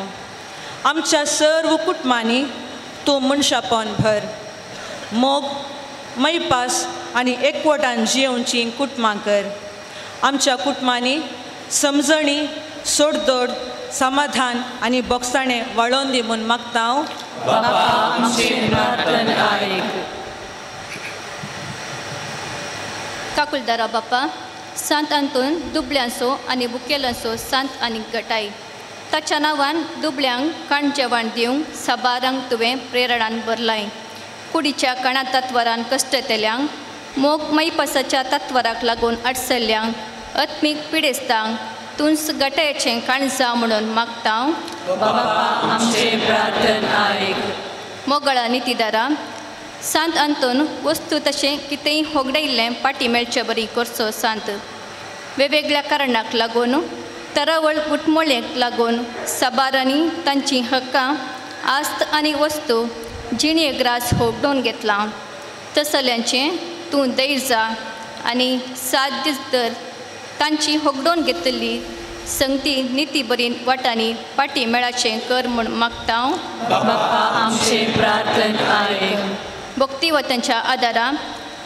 आमच्या सर्व कुटुंबांनी तूं मनशापण भर, मोग, मैपास आनी एकवटान जियोवची कुटुंबां कर. आमच्या कुटुंबांनी समजणी, सोडदोड, समाधान आनी बोगसाणें वाळोवन दी म्हूण मागता हांव. बापा आमचें प्रार्थना आयक. काकुलदारा बापा, सांत आंतोन दुबळ्यांचो आनी बुकेलांचो सांत आनी गटाय. ताच्या नांवान दुबळ्यांक काण जेवण दिवंक साबारांक तुवें प्रेरणान भरलाय. कुडीच्या काणा तत्वरान कश्टतेल्यांक, मोग मैपासाच्या तत्वराक लागून अडसल्ल्यांक, आत्मीक पिडेस्तांक तूंच गटायेचें काणजा म्हणून मागता. बापा आमचें प्रार्थना आयक. मोगळा नितीदारा, सांत आंतोन वस्तू तशें कितेंय होगडायिल्लें पाटी मेळचे बरी करचो सांत. वेगवेगळ्या कारणाक लागून, तरावळ गुटमोळेक लागून साबारांनी तांचीं हक्कां, आस्त आनी वस्तू जिणें ग्रास होगडोवन घेतलां. तसल्यांचें तूं धैर्य जा आनी साथ दीस धर तांची होगडोवन घेतिल्ली संगती निती बरी वाटांनी पाटी मेळाचें कर म्हूण मागता. बापा आमचें प्रार्थना आयक. भक्तिवतांच्या आदारान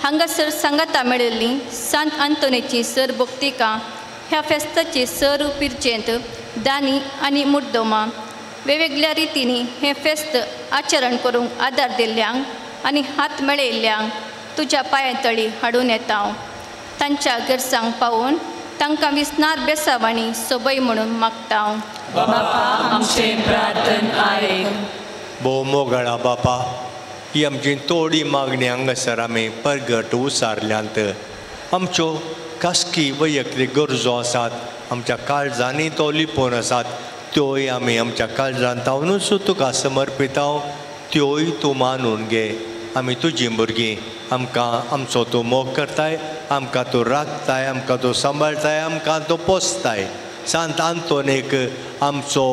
हांगासर सांगाता मेळिल्ली सांत आंतोनीची सर भक्तिका ह्या फेस्ताची सर पिरचेंत दानी आनी मुड्डोमा वेगवेगळ्या रितींनी हें फेस्त आचरण करूंक आदार दिल्ल्यांक आनी हात मेळयल्ल्यांक तुज्या पांया तळी हाडून येता. तांच्या गरजांक पावोवन तांकां विसनार बेसावांनी सोबय म्हणून मागता. बापा आमचें प्रार्थना आयक. भोव मोगळा बापा, ही आमची थोडी मागणी हांगासर आमी परगट उसारल्यांत. आमच्यो खासगी वैयक्तीक गरजो आसात, आमच्या काळजांनी तो लिपोवन आसात, त्योय आमी आमच्या काळजांत तावनूच तुका समर्पिता, त्योय तूं मानून घे. आमी तुजीं भुरगीं, आमकां आमचो तूं मोग करताय, आमकां तूं राखताय, आमकां तूं सांबाळटाय, आमकां तूं पोसताय. सांत आंतोनीक आमचो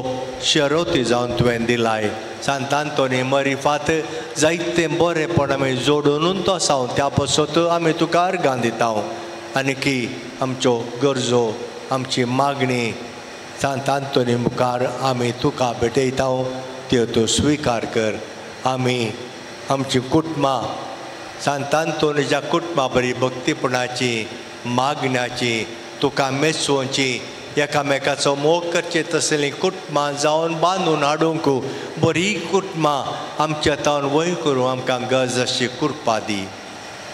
शरोती जावन तुवें दिलाय. सांत आंतोनी मरिफात जायतें बरेंपण आमी जोडून तो आसा, त्या पासत आमी तुका अर्गां दिता. आनी की आमच्यो गरजो, आमची मागणी सांत आंतोनी मुखार आमी तुका भेटयता, त्यो तूं स्विकार कर. आमी आमची कुटुंबां सांत आंतोनीच्या कुटुंबा बरी भक्तीपणाची, मागण्याची, तुका मेचोवची, एकामेकाचो मोग करचे तसलीं कुटुंबां जावन बांदून हाडूंक बरी कुटुंबां आमच्या तावन वय करूं आमकां गरज अशी कृपा दी.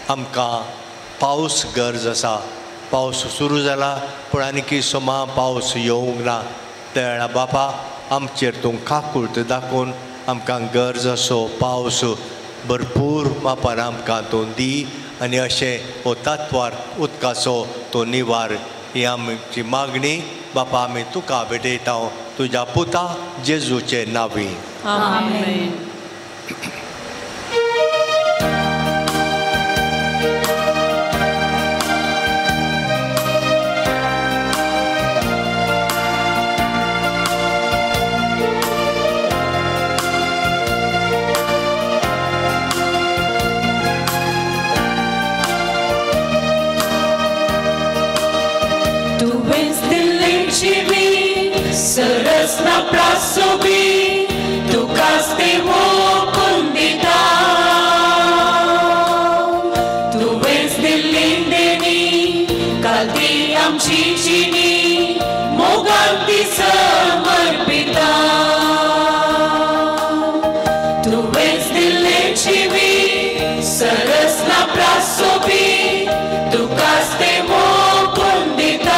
आमकां पावस गरज आसा. पावस सुरू जाला पूण आनीकी सोमा पावस येवंक ना. त्या बापा आमचेर तूं काकूळट दाखोवन आमकां गरज असो पावस भरपूर मापान आमकां तूं दी आनी अशें हो तत्वार उदकाचो तो निवार. ही आमची मागणी बापा आमी तुका भेटयता तुज्या पुता जेजूचे नांवी. आमेन. सरसना प्रासोबी तुकाच ते मोकून दिता. तुवेंच दिल्ली देणी कालती आमची जिणी मोगान ती समर्पिता. तुवेंच दिल्ले जिवी सरसना प्रासोबी तुकाच ते मोकून दिता.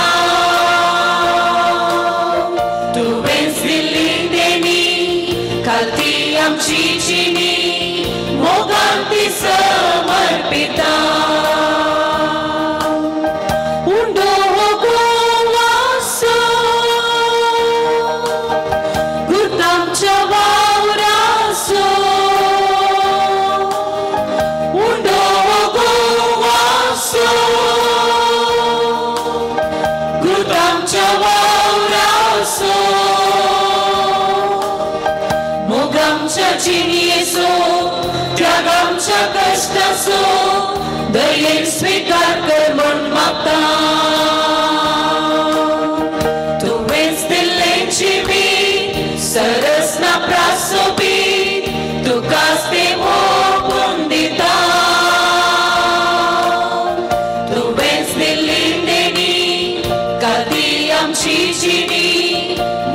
समर्पिता. उंडो गोवासो गुर्तांच्या वावरासो, उंडो गोवासो गुर्तांच्या वावरासो, मोगांच्या जिणयेचो, त्यागांच्या कश्टाचो, दयेन स्वीकार कर म्हूण मागता. तुवेंच दिल्लें जिवीत सरस ना प्रासोबीत तुकाच तें ओंपून दिता. तुवेंच दिल्ली देणी काती आमची जिणी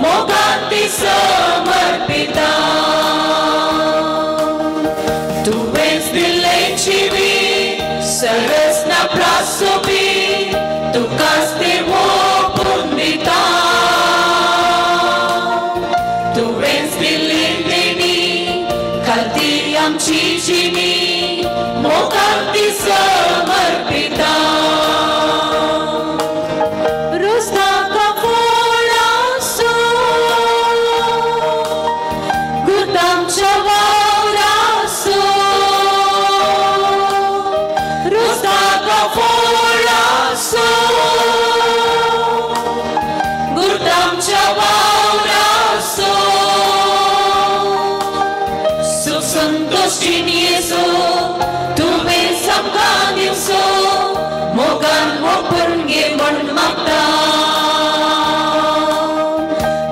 मोगान ती समर्पिता. तुवेंच दिल्लें जिवीत सरस ना प्रासोबीत तुकाच तें ओंपून दिता. तुवेंच दिल्ली देणी खाती आमची जिणी मोगान ती समर्पिता. रुस्ताका फोडासो गुर्तांच्या वावरासो रुस्ताका फोडासो गुर्तांच्या वावरासो सुख संतोष जिणयेचो तुवें आमकां दिवचो मोगान ओंपून घे म्हूण मागता.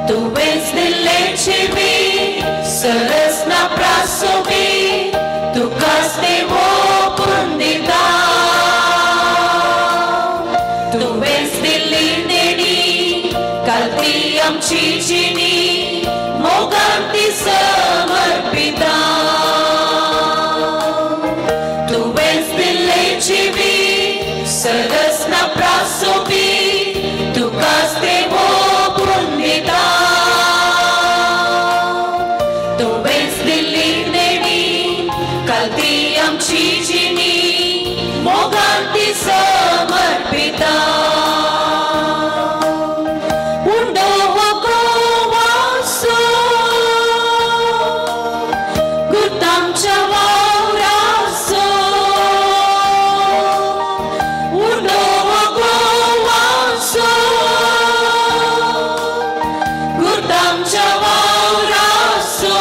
तुवेंच दिल्लें जिवीत सरस ना प्रासोबीत तुकाच तें ओंपून दिता. तुवेंच दिल्ली देणी कालती आमची जिणी मोगान ती समर्पिता. तुवेंच दिल्लें जिवीत सरस ना प्रासोबीत तुकाच तें ओंपून दिता. तुवेंच दिल्ली देणी कालती आमची जिणी मोगान ती समर्पिता. उंडो हो गोवासो गुर्तांच्या वावरासो उंडो हो गोवासो गुर्तांच्या वावरासो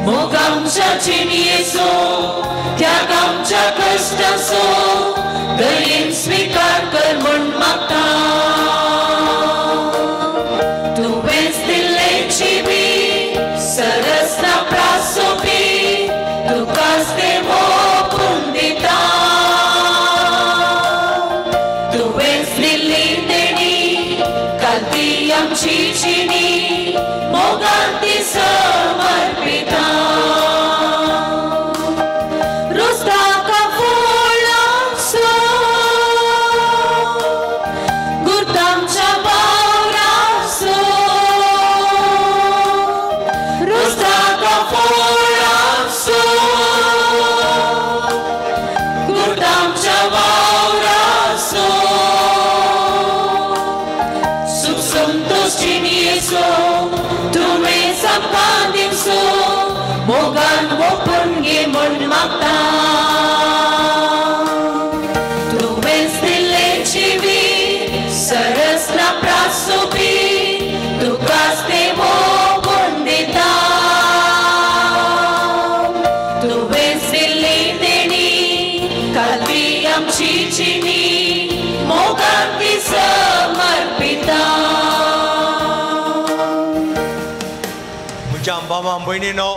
मोगांच्या जिणयेचो त्यागांच्या कश्टाचो दयेन स्वीकार कर म्हूण मागता. तुवेंच दिल्लें जिवीत सरस ना प्रासोबीत तुकाच तें ओंपून दिता. तुवेंच दिल्ली देणी कालती आमची जिणी मोगान ती समर्पिता. रुस्ताका फोडासो गुर्तांच्या वावरासो रुस्ताका फोडासो गुर्तांच्या वावरासो सुख संतोष जिणयेचो तुवें आमकां दिवचो मोगान ओंपून घे म्हूण मागता. तुवेंच दिल्लें जिवीत सरस ना प्रासोबीत तुकाच तें ओंपून दिता. तुवेंच दिल्ली देणी कालती आमची जिणी मोगान ती समर्पिता. म्हज्या बाबा भयणीनो,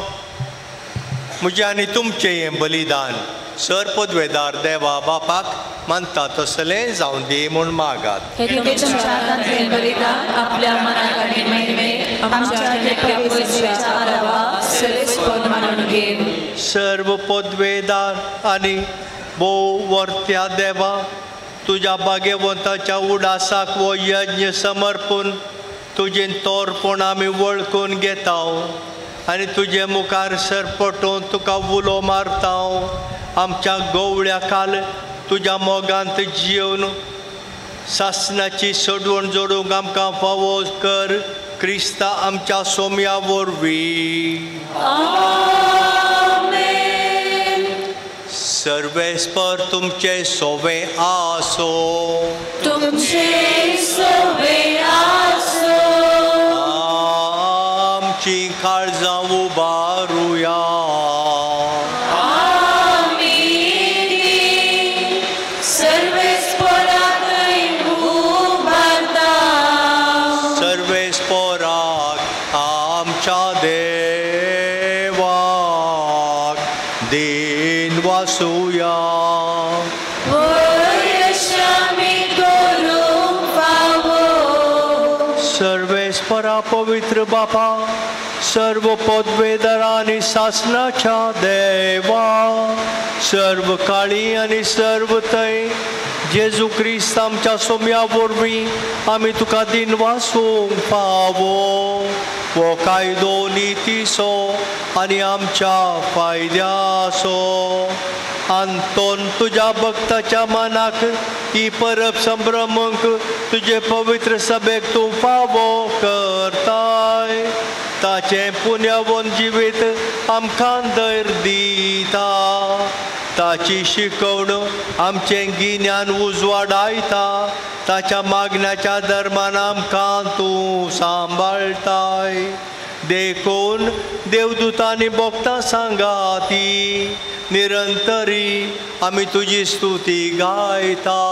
म्हजें आनी तुमचें हें बलिदान सर पदवेदार देवा बापाक मानता तसलें जावं दी म्हूण मागात. हे तुमच्या हातांतलें बलिदान आपल्या मनाक आनी महिमे आमच्या पवित्र आदावा सरेस्पद मानून घेव. सर्व पदवेदार आनी भोव वर्त्या देवा, तुज्या भाग्यवंताच्या उडासाक वो यज्ञ समर्पून तुजें तोरपण आमी वळखून घेता आनी तुजे मुखार सरपटून तुका उलो मारता. आमच्या गोवळ्या काल तुज्या मोगांत जिवन सासणाची सोडवण जोडूंक आमकां फावो कर क्रिस्ता आमच्या सोम्या वरवीं. सर्वेस्पर तुमचे सोवे आसो, तुमचे सोवे आसो. आमची काळजां उबारुया, दिन वासुया. सर्वेस्परा पवित्र बापा, सर्व पदवेदार आनी सासनाच्या देवा, सर्व काळी आनी सर्व थंय जेजू क्रिस्त आमच्या सोम्या वरवीं आमी तुका दिन वासूंक फावो. हो कायदो नितीचो आनी आमच्या फायद्याचो. आंतोन तुज्या भक्ताच्या मनाक ही परब संभ्रमूंक तुजे पवित्र सभेक तूं फावो करताय. ताचें पुण्यावन जिवीत आमकां धैर्य दिता. ताची शिकवण आमचें गिन्यान उजवाडायता. ताच्या मागण्याच्या धर्मान आमकां तूं सांबाळटाय. देखून देवदूतांनी भोगता सांगाती निरंतरी आमी तुजी स्तुती गायता.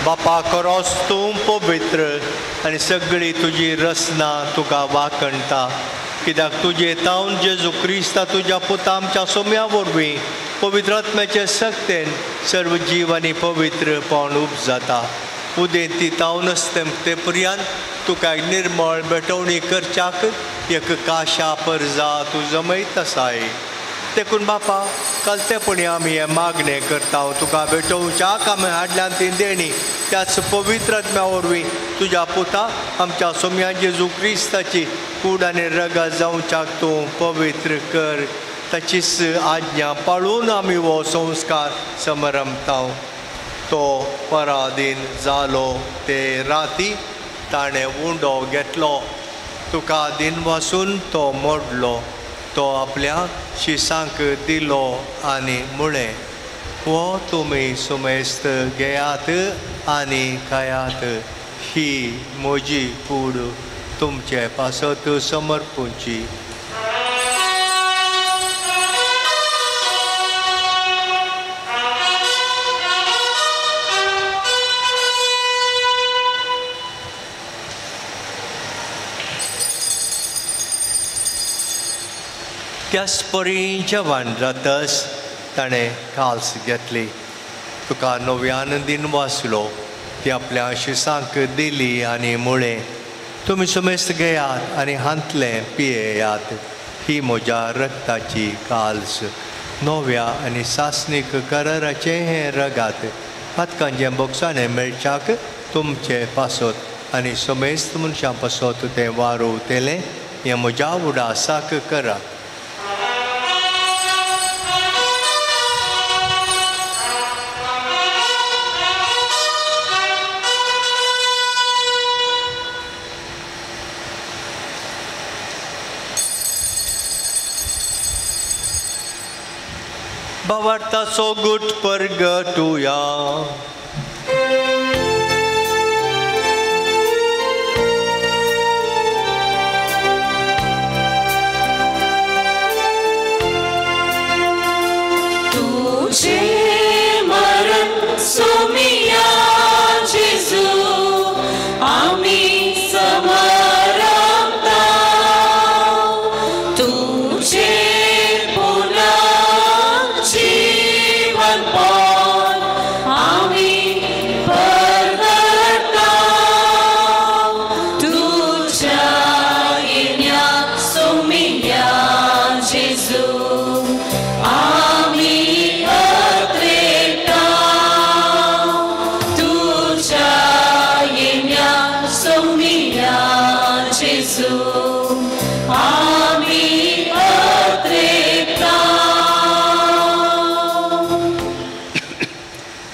बापा करोस तूं पवित्र आनी सगळी तुजी रचना तुका वाखणटा. कित्याक तुजे तावन जेजू क्रिस्ता तुज्या पुता आमच्या सोम्या वरवीं पवित्र आत्म्याचे सक्तेन सर्व जीव आनी पवित्रपण उपजाता. उदेंती तावनच ते पर्यंत तुका निर्मळ भेटवणी करच्याक एक काशा परजा तूं जमयत आसाय. देखून बापा कालतेपणी आमी हें मागणें करता. तुका भेटोवच्याक आमी हाडल्यान ती देणी त्याच पवित्र आत्म्या वरवीं तुज्या पुता आमच्या सोम्या जेजू क्रिस्ताची कूड आनी रगत जावच्याक तूं पवित्र कर. ताचीच आज्ञा पाळून आमी हो संस्कार समरमता. तो पराधीन जालो ते राती ताणें उंडो घेतलो. तुका दिन वासून तो मोडलो. तो आपल्या शिसांक दिलो आनी म्हळें, हो तुमी सुमेस्त घेयात आनी खायात. ही म्हजी कूड तुमचे पासत समर्पूची. त्याच परी जवान जातस ताणें काल्स घेतली. तुका नव्यान दिन वाचलो. ती आपल्या शिसांक दिली आनी म्हळें, तुमी सुमेस्त घेयात आनी हांतलें पियेयात. ही म्हज्या रक्ताची काल्स. नव्या आनी सासणीक कराराचें हें रगात पातकांचें बोगसाणें मेळच्याक तुमचे पासत आनी समेस्त मनशां पासत तें वारोवतेलें. हें म्हज्या उडासाक करात. भावार्थाचो गुट परगटुया. तुझे मरण सोमिया जेजू आमी समरमता. तुझे पुनर्जीवन पण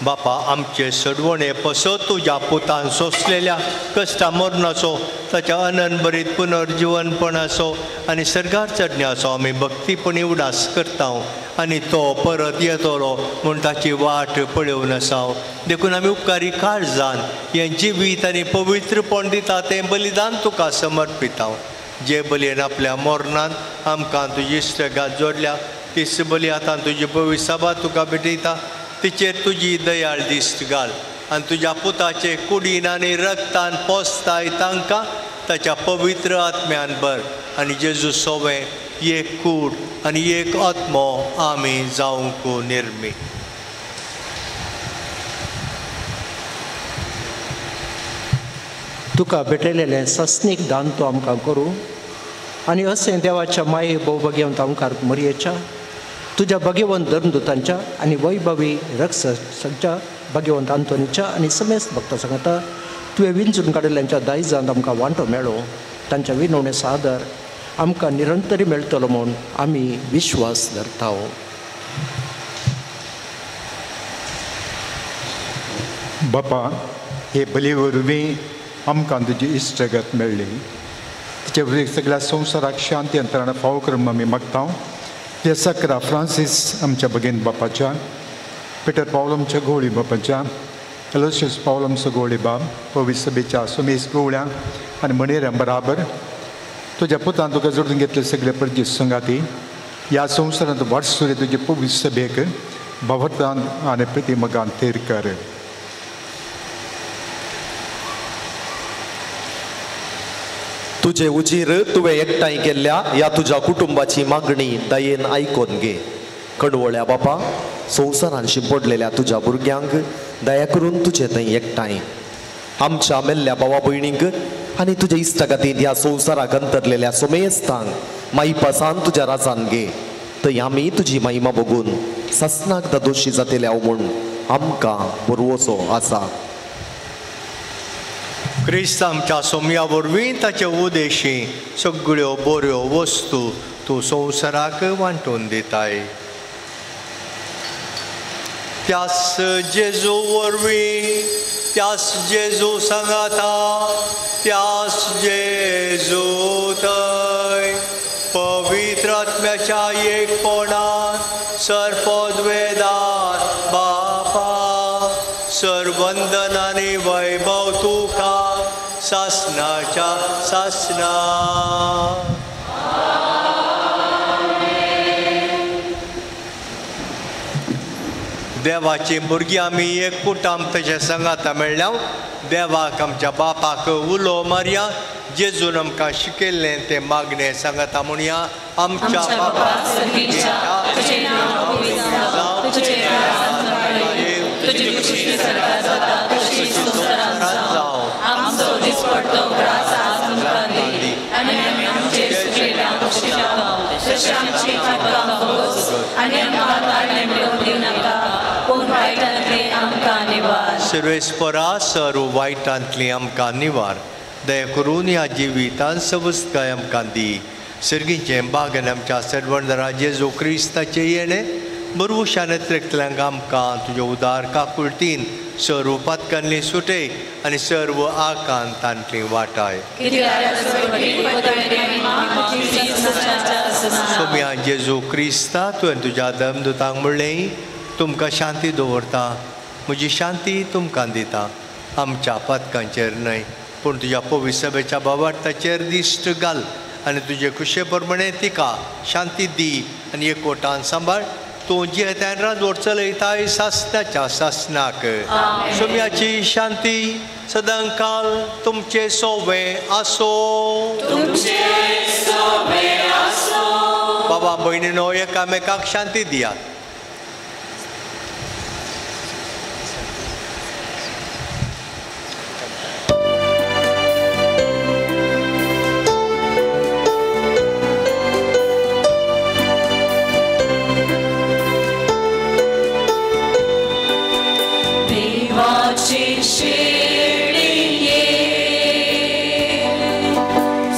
बापा आमचे सडवणे पसत तुज्या पुतान सोंसलेल्या कश्टा मरणाचो ताच्या अनंतभरीत पुनर्जिवनपणाचो आनी सर्गार चडण्याचो आमी भक्तीपणी उडास करता आनी तो परत येतलो म्हूण ताची वाट पळोवन आसा. देखून आमी उपकारी काळजान हें जिवीत आनी पवित्रपण दिता तें बलिदान तुका समर्पिता. जे बलयेन आपल्या मरणान आमकां तुजी इश्टगात जोडल्या तीच बली आतां तुजी पवित्र सभा तुका भेटयता. तिचेर तुजी दयाळ दिश्ट घाल आनी तुज्या पुताचे कुडीन आनी रक्तान पोसताय तांकां ताच्या पवित्र आत्म्यान भर आनी जेजू सोवें एक कूड आनी एक आत्मो आमी जावंक निर्मी. तुका भेटयलेलें सस्नीक दान तूं आमकां करूं आनी अशें देवाच्या माये भोवभगेवंत आमकार मरयेच्या तुज्या भगेवंत धर्मदूतांच्या आनी वैभवी रक्षकांच्या भगेवंत आंतोनीच्या आनी समेस्त भक्ता सांगता तुवें विंचून काडिल्ल्यांच्या दायजांत आमकां वांटो मेळो. तांच्या विनवणे सादर आमकां निरंतरी मेळटलो म्हूण आमी विश्वास धरता. बापा हे बली वरवीं आमकां तुजी इश्टगत मेळ्ळी. तिचे वरवीं सगळ्या संवसाराक शांती अंतरान फावो करून आमी मागता. ते सकरा फ्रांसीस आमच्या भगेन बापाच्या, पिटर पावल आमच्या गवळी बापाच्या, एलोशियस पावल आमचो गवळी बाब, पवित्र सभेच्या सुमेश गवळ्या आनी मणेऱ्यां बराबर तुज्या पुतान तुका जोडून घेतले सगळे परजी संगाती ह्या संवसारांत वाटसुरे तुजे पवित्र सभेक भावार्थान आनी प्रतिमगान थेर कर. तुजे उजीर तुवें एकठांय केल्ल्या ह्या तुज्या कुटुंबाची मागणी दयेन आयकोन घे. कडवळ्या बापा संवसारान शिंपडलेल्या तुज्या भुरग्यांक दया करून तुजे थंय एकठांय आमच्या मेल्ल्या भावा भयणींक आनी तुज्या इश्टागतींत ह्या संवसाराक अंतरलेल्या सोमेस्तांक माईपासान तुज्या राजान घे. थंय आमी तुजी महिमा बघून ससनाक दादोशी जातले हांव म्हूण आमकां बरवसो आसा. क्रिस्त आमच्या सोम्या वरवीं ताचे उदेशी सगळ्यो बऱ्यो वस्तू तूं संवसाराक वांटून दिताय. त्यास जेजू वरवीं, त्यास जेजू सांगाता, त्यास जेजू थंय पवित्र आत्म्याच्या एकपणान सर्पद्वेदान बापा सर्वंदन आनी वैभव तुका सासनाच्या सासना. देवाची भुरगीं आमी एक कुटाम तशें सांगाता मेळ्ळ्या. देवाक आमच्या बापाक उलो मारया. जेजून आमकां शिकयल्लें तें मागणें सांगाता म्हणया. आमच्या बापा सर्वेस्परा सर्व वायटांतली आमकां निवार. दया करून ह्या जिवितान सवस्तकाय आमकां दी. सर्गीचें बागन आमच्या सर्वणदारा जेजू क्रिस्ताचें येणें बरवशान त्रेकतल्यांक आमकां तुज्या उदार काकुळटीन सर्व पातकांतली सुटय आनी सर्व आकांतांतली वाटाय. सोम्या जेजू क्रिस्ता तुवें तुज्या धर्मदूतांक म्हणलें तुमकां शांती दवरता, म्हजी शांती तुमकां दिता. आमच्या पातकांचेर न्हय पूण तुज्या पवित्र सभेच्या भावार्थाचेर दिश्ट घाल आनी तुजे खुशे प्रमाणे तिका शांती दी आनी एकवटान सांबाळ. तूं जियेतान राजवट चलयताय सासनाच्या सासनाक. सोम्याची शांती सदांकाल तुमचे सोवे आसो. बाबा भयणीनो एकामेकाक शांती दियात.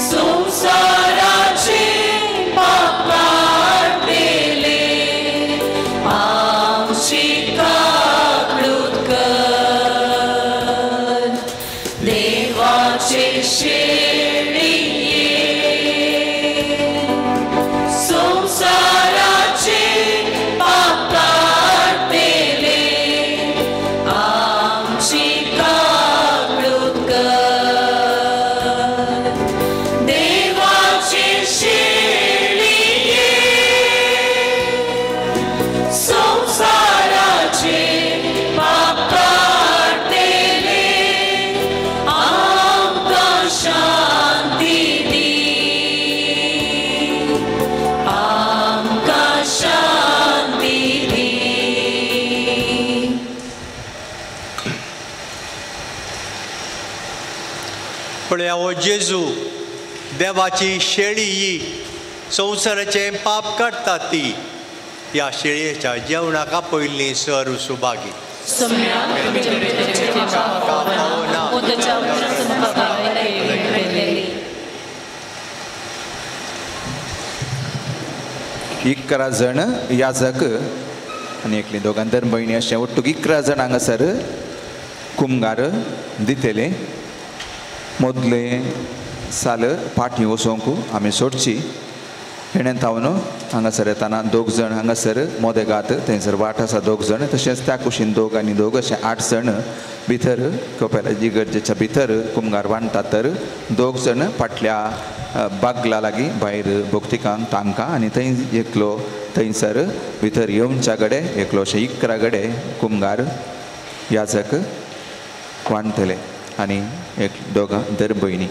संसाराचे पाप काडलेले आमची काकळूत. पळया हो जेजू देवाची शेळी ही संवसाराचें पाप काडटा ती ह्या शेळयेच्या जेवणाक आपयल्ली सर सुभागी. 11 जण याजक आनी एकली दोगां धर्म भयणी अशें ಒಟ್ಟುಗೆ 11 जण हांगासर कुमगार दितले. मोदले साल पाटी वचोंक आमी सोडची हेणेन तावन हांगासर येताना 2 जण हांगासर मोदेगात थंयसर वाट आसा 2 जण, तशेंच त्या कुशीन 2 आनी 2 अशें 8 जण भितर कपेलाची गरजेच्या भितर कुमगार वांडटात. तर 2 जण फाटल्या बागला लागीं भायर भक्तिकांक तांकां आनी थंय एकलो थंयसर भितर येवच्या कडेन एकलो अशें 11 कडेन कुमगार याजक वांडटले आनी एक दोगां दर भयणी.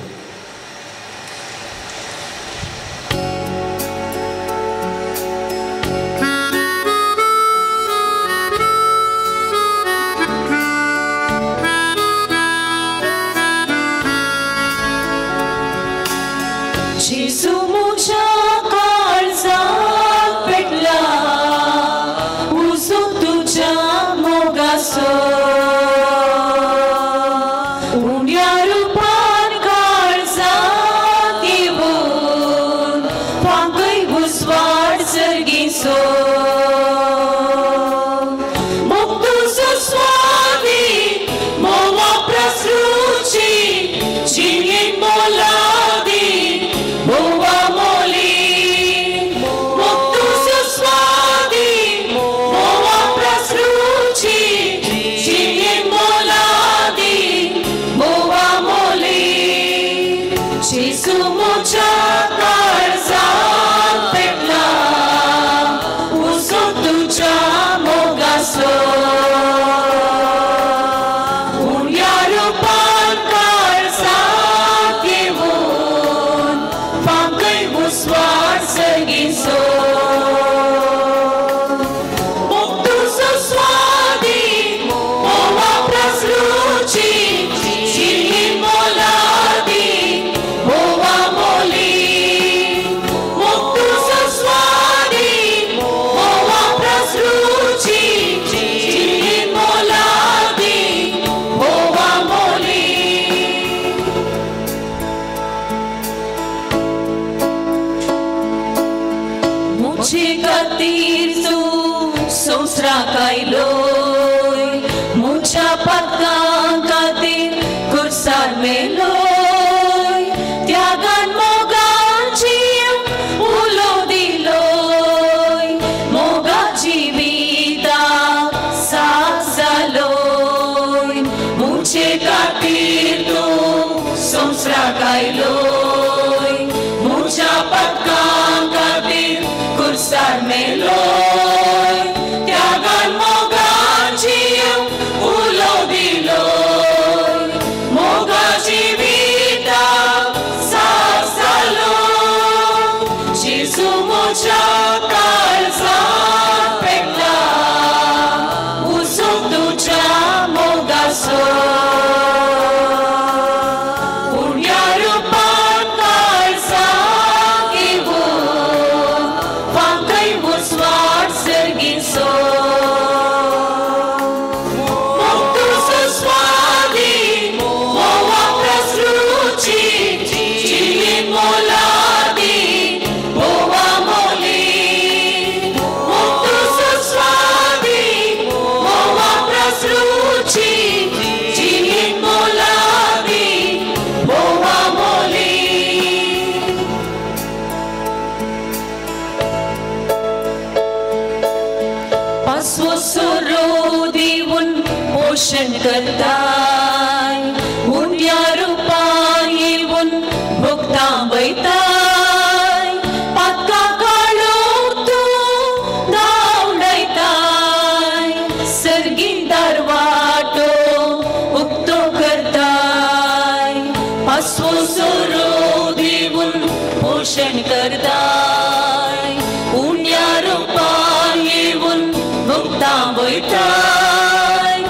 करताय, उण्या रुपान येवन भोगता वयताय.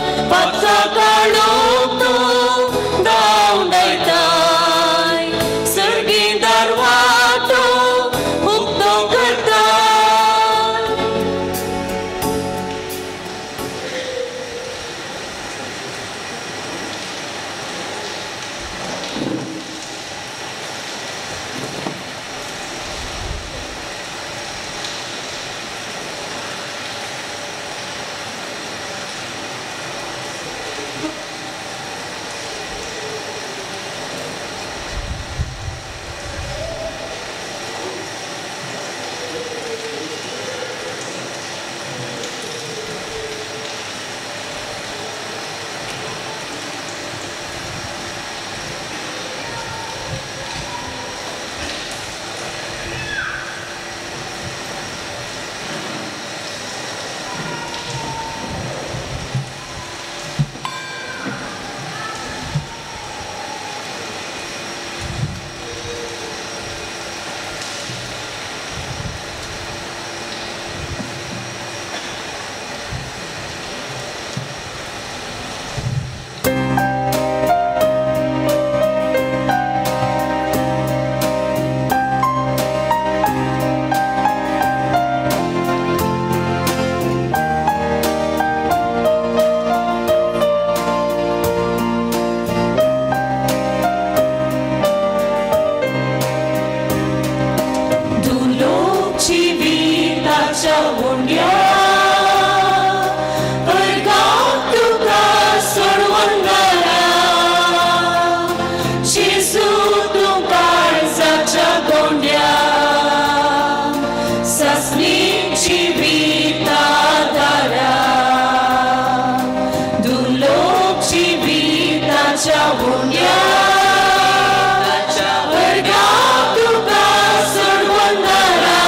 काळजाच्या उंड्या वर्गाक तुका सोडवणारा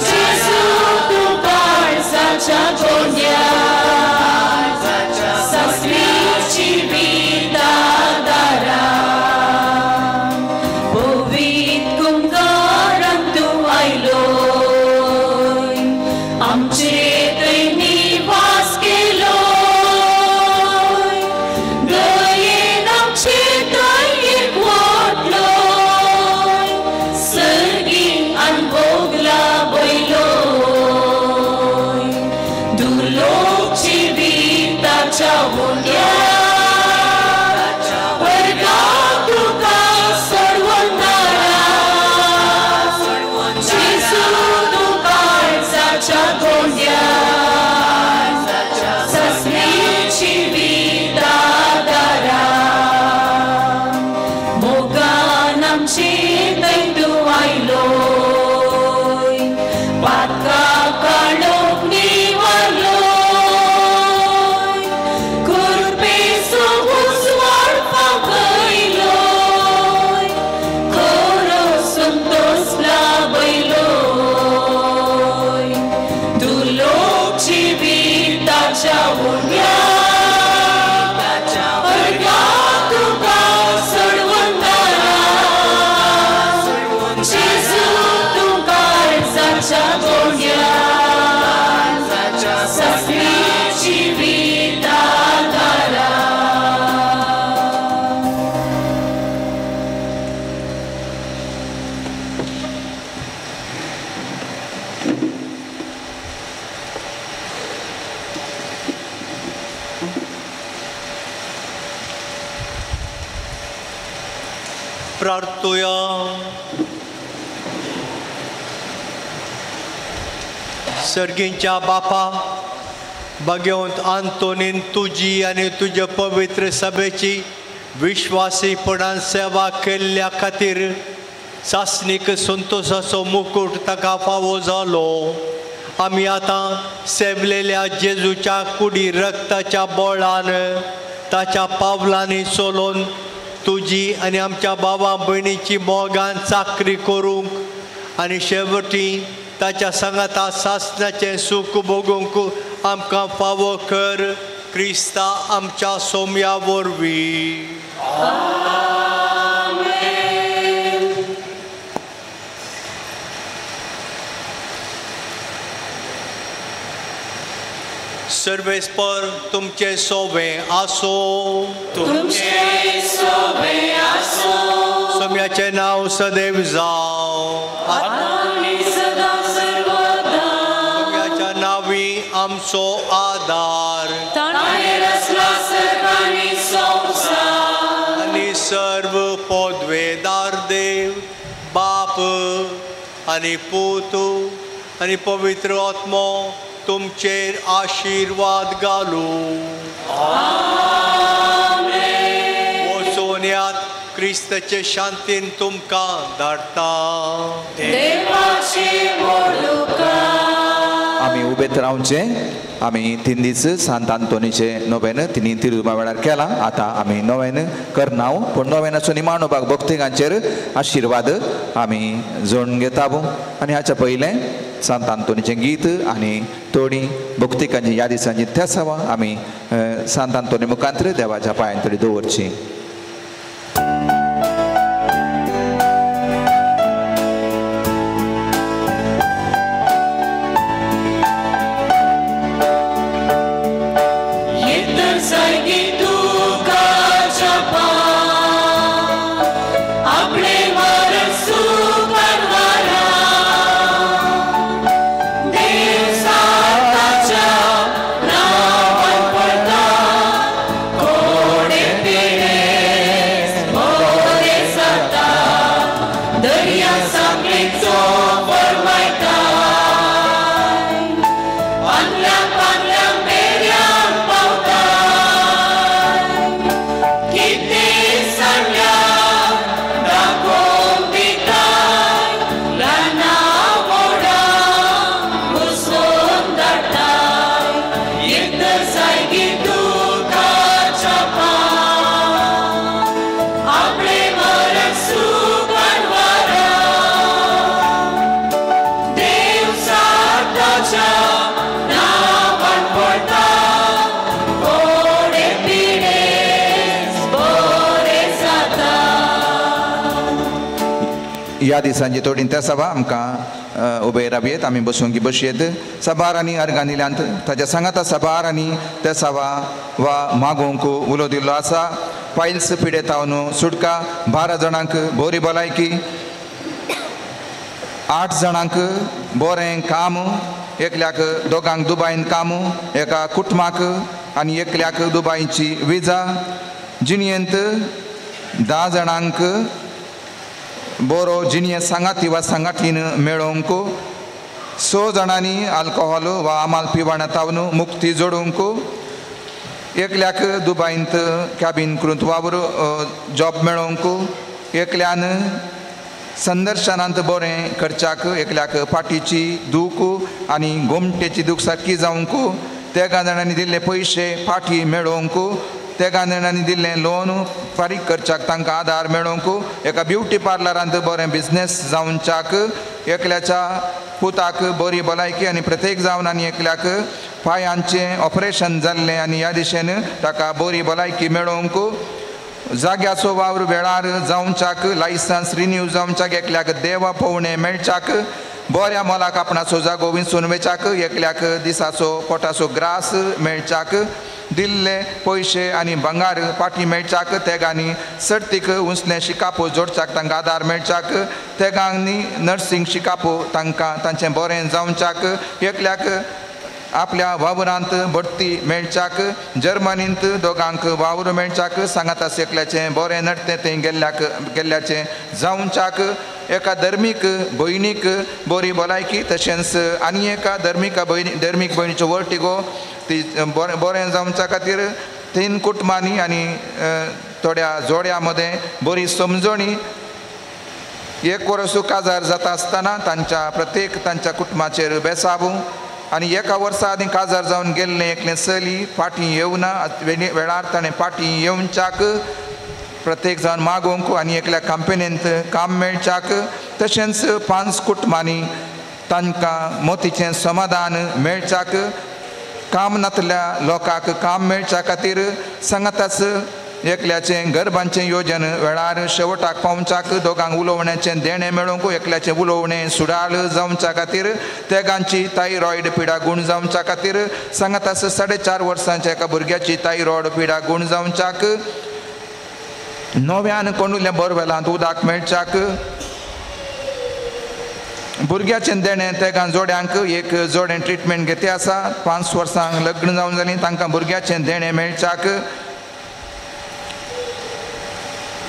जेजू तूं काळजाच्या गोंड्या सासणीची विता दारा पवित्र कुंगारान तूं आयलो आमचे थंय निवास केलो दयेन आमचे थंय एकवटलो सर्गी अनभोगला बैलो दुर्लोक जिविताच्या उंड्या वर्गाक तुका सोडवणारा जेजू तूं काळजाच्या गोंड्या सासणीची विता दारा मोगान आमचे थंय तूं आयलो पातका काडूंक निवारलो कृपेचो उजवाड फांकयलो खरो संतोष लाभयलो दुर्लोक जिविताच्या उंड्या वर्गाक तुका सोडवणारा जेजू तूं काळजाच्या गोंड्या सासणीची विता दारा. प्रार्थुया. सर्गींच्या बापा भगवंत आंतोनीन तुजी आनी तुज्या पवित्र सभेची विश्वासीपणान सेवा केल्ल्या खातीर सासणीक संतोशाचो मुकूट ताका फावो जालो. आमी आतां सेवलेल्या जेजूच्या कुडी रक्ताच्या बळान ताच्या पावलांनी चलोवन तुजी आनी आमच्या बाबा भयणीची मोगान चाकरी करूंक आनी शेवटी ताच्या सांगाता सासणाचें सूख भोगूंक आमकां फावो कर क्रिस्ता आमच्या सोम्या वरवीं. सर्वेस्पर तुमचे सोवे आसो. तुमचे सोवे आसो. सोम्याचें नांव सदैव जावं. आनी सदा सर्वदा. सोम्याच्या नांवी आमचो आदार. ताणें रचला सर्ग आनी संवसार. आनी सर्व पदवेदार देव बाप आनी पूत आनी पवित्र आत्मो तुमचेर आशिर्वाद घालूं. वचोन क्रिस्ताचे शांतीन तुमकां धाडटा. देवाची आमी उबेत रावचे. आमी 3 दीस सांत आंतोनीचे नोवेन तिनी तिरुमा वेळार केला. आतां आमी नोवेन करना, पूण नोवेनाचो निमाणो भाग भक्तिकांचेर आशिर्वाद आमी जोडून घेता. आनी हाच्या पयलें सांत आंतोनीचें गीत आनी थोडी भक्तिकांची ह्या दिसांची तेसावां आमी सांत आंतोनी मुखांतर देवाच्या पांयां थोडी दवरची. Side. ह्या दिसांची थोडी त्या सभा आमकां उबे रावयेत, आमी बसूंक बसयेत. सभार आनी अर्गां दिल्यांत ताच्या सांगाता सभार आनी त्या सभा वा मागूंक उलो दिल्लो आसा. पायल्स पिडेतावन सुटका 12 जाणांक बरी भलायकी, 8 जाणांक बरें काम, एकल्याक दोगांक दुबायन काम, एका कुटुंबाक आनी एकल्याक दुबायची विजा. जिणयेंत 10 जाणांक बरो जिणये सांगाती वा सांगातीन मेळोवंक, 6 जाणांनी आल्कोहोल वा आमाल पिवाणातावन मुक्ती जोडूंक, एकल्याक दुबायंत कॅबीन क्रूंत वावर जॉब मेळोवंक, एकल्यान संदर्शनांत बरें करच्याक, एकल्याक फाटीची दूख आनी गोमटेची दूख सारकी जावंक, तेगां जाणांनी दिल्ले पयशे फाटी मेळोवंक, तेगां जाणांनी दिल्लें लोन फारीक करच्याक तांकां आदार मेळोवंक, एका ब्युटी पार्लरांत बरें बिजनेस जावच्याक, एकल्याच्या पुताक बरी भलायकी आनी प्रत्येक जावन आनी एकल्याक पांयांचें ऑपरेशन जाल्लें आनी ह्या दिशेन ताका बरी भलायकी मेळोवंक, जाग्याचो वावर वेळार जावच्याक, लायसन्स रिन्यू जावच्याक, एकल्याक देवा पवणे मेळच्याक, बऱ्या मोलाक आपणाचो जागो विंचून वेच्याक, एकल्याक दिसाचो पोटाचो ग्रास मेळच्याक, दिल्ले पयशे आनी भांगार फाटी मेळच्याक, तेगांनी सर्तीक उंचलें शिकापो जोडच्याक तांकां आदार मेळच्याक, तेगांनी नर्सींग शिकापो तांकां तांचें बरें जावच्याक, एकल्याक आपल्या वावरांत बडती मेळच्याक, जर्मनींत दोगांक वावर मेळच्याक, सांगाता एकल्याचें बरें नडतें थंय गेल्ल्याचें जावच्याक, एका धर्मीक भयणीक बरी भलायकी तशेंच आनी एका धर्मीक भयणीचो वर्टिगो ती बरें जावच्या खातीर 3 कुटुंबांनी आनी थोड्या जोड्या मदें बरी समजणी. एक वर्स काजार जाता आसतना तांच्या प्रत्येक तांच्या कुटुंबाचेर बेसाबू आनी एका वर्सा आदीं काजार जावन गेल्लें एकलें चली फाटीं येवना वेळार ताणें फाटीं येवच्याक प्रत्येक जावन मागोवंक आनी एकल्या कंपनींत काम मेळच्याक, तशेंच 5 कुटुंबांनी तांकां मोतीचें समाधान मेळच्याक, काम नातल्या लोकांक काम मेळच्या खातीर सांगाताच एकल्याचें गर्भांचें योजन वेळार शेवटाक पावच्याक, दोगांक उलोवण्याचें देणें मेळोवंक, एकल्याचें उलोवणें सुडाळ जावच्या खातीर, तेगांची थायरॉयड पिडा गूण जावच्या खातीर, सांगाताच 4.5 वर्सांच्या एका भुरग्याची थायरॉयड पिडा गूण जावच्याक, नव्यान कोंडुल्ल्या बोरवेलांत उदक मेळच्याक, भुरग्याचें देणें तेगां जोड्यांक एक जोडें ट्रिटमेंट घेते आसा, 5 वर्सांक लग्न जावन जालीं तांकां भुरग्याचें देणें मेळच्याक,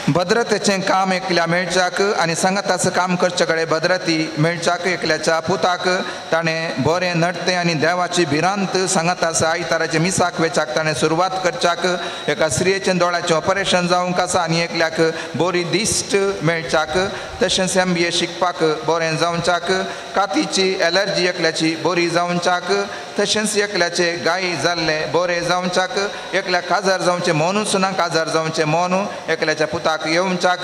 भद्रतेचें काम एकल्या मेळच्याक आनी सांगाताच काम करचे कडेन भद्रती मेळच्याक, एकल्याच्या पुताक ताणें बरें नडतें आनी देवाची भिरांत सांगाताच आयताराचें मिसाक वेच्याक ताणें सुरवात करच्याक, एका स्त्रियेचें दोळ्याचें ऑपरेशन जावंक आसा आनी एकल्याक बरी दिश्ट मेळच्याक, तशेंच MBA शिकपाक बरें जावच्याक, कातीची एलर्जी एकल्याची बरी जावच्याक, तशेंच एकल्याचे गाय जाल्ले बरें जावच्याक, एकल्याक काजार जावचें मनूच ना काजार जावचें मन एकल्याच्या पुताक येवच्याक,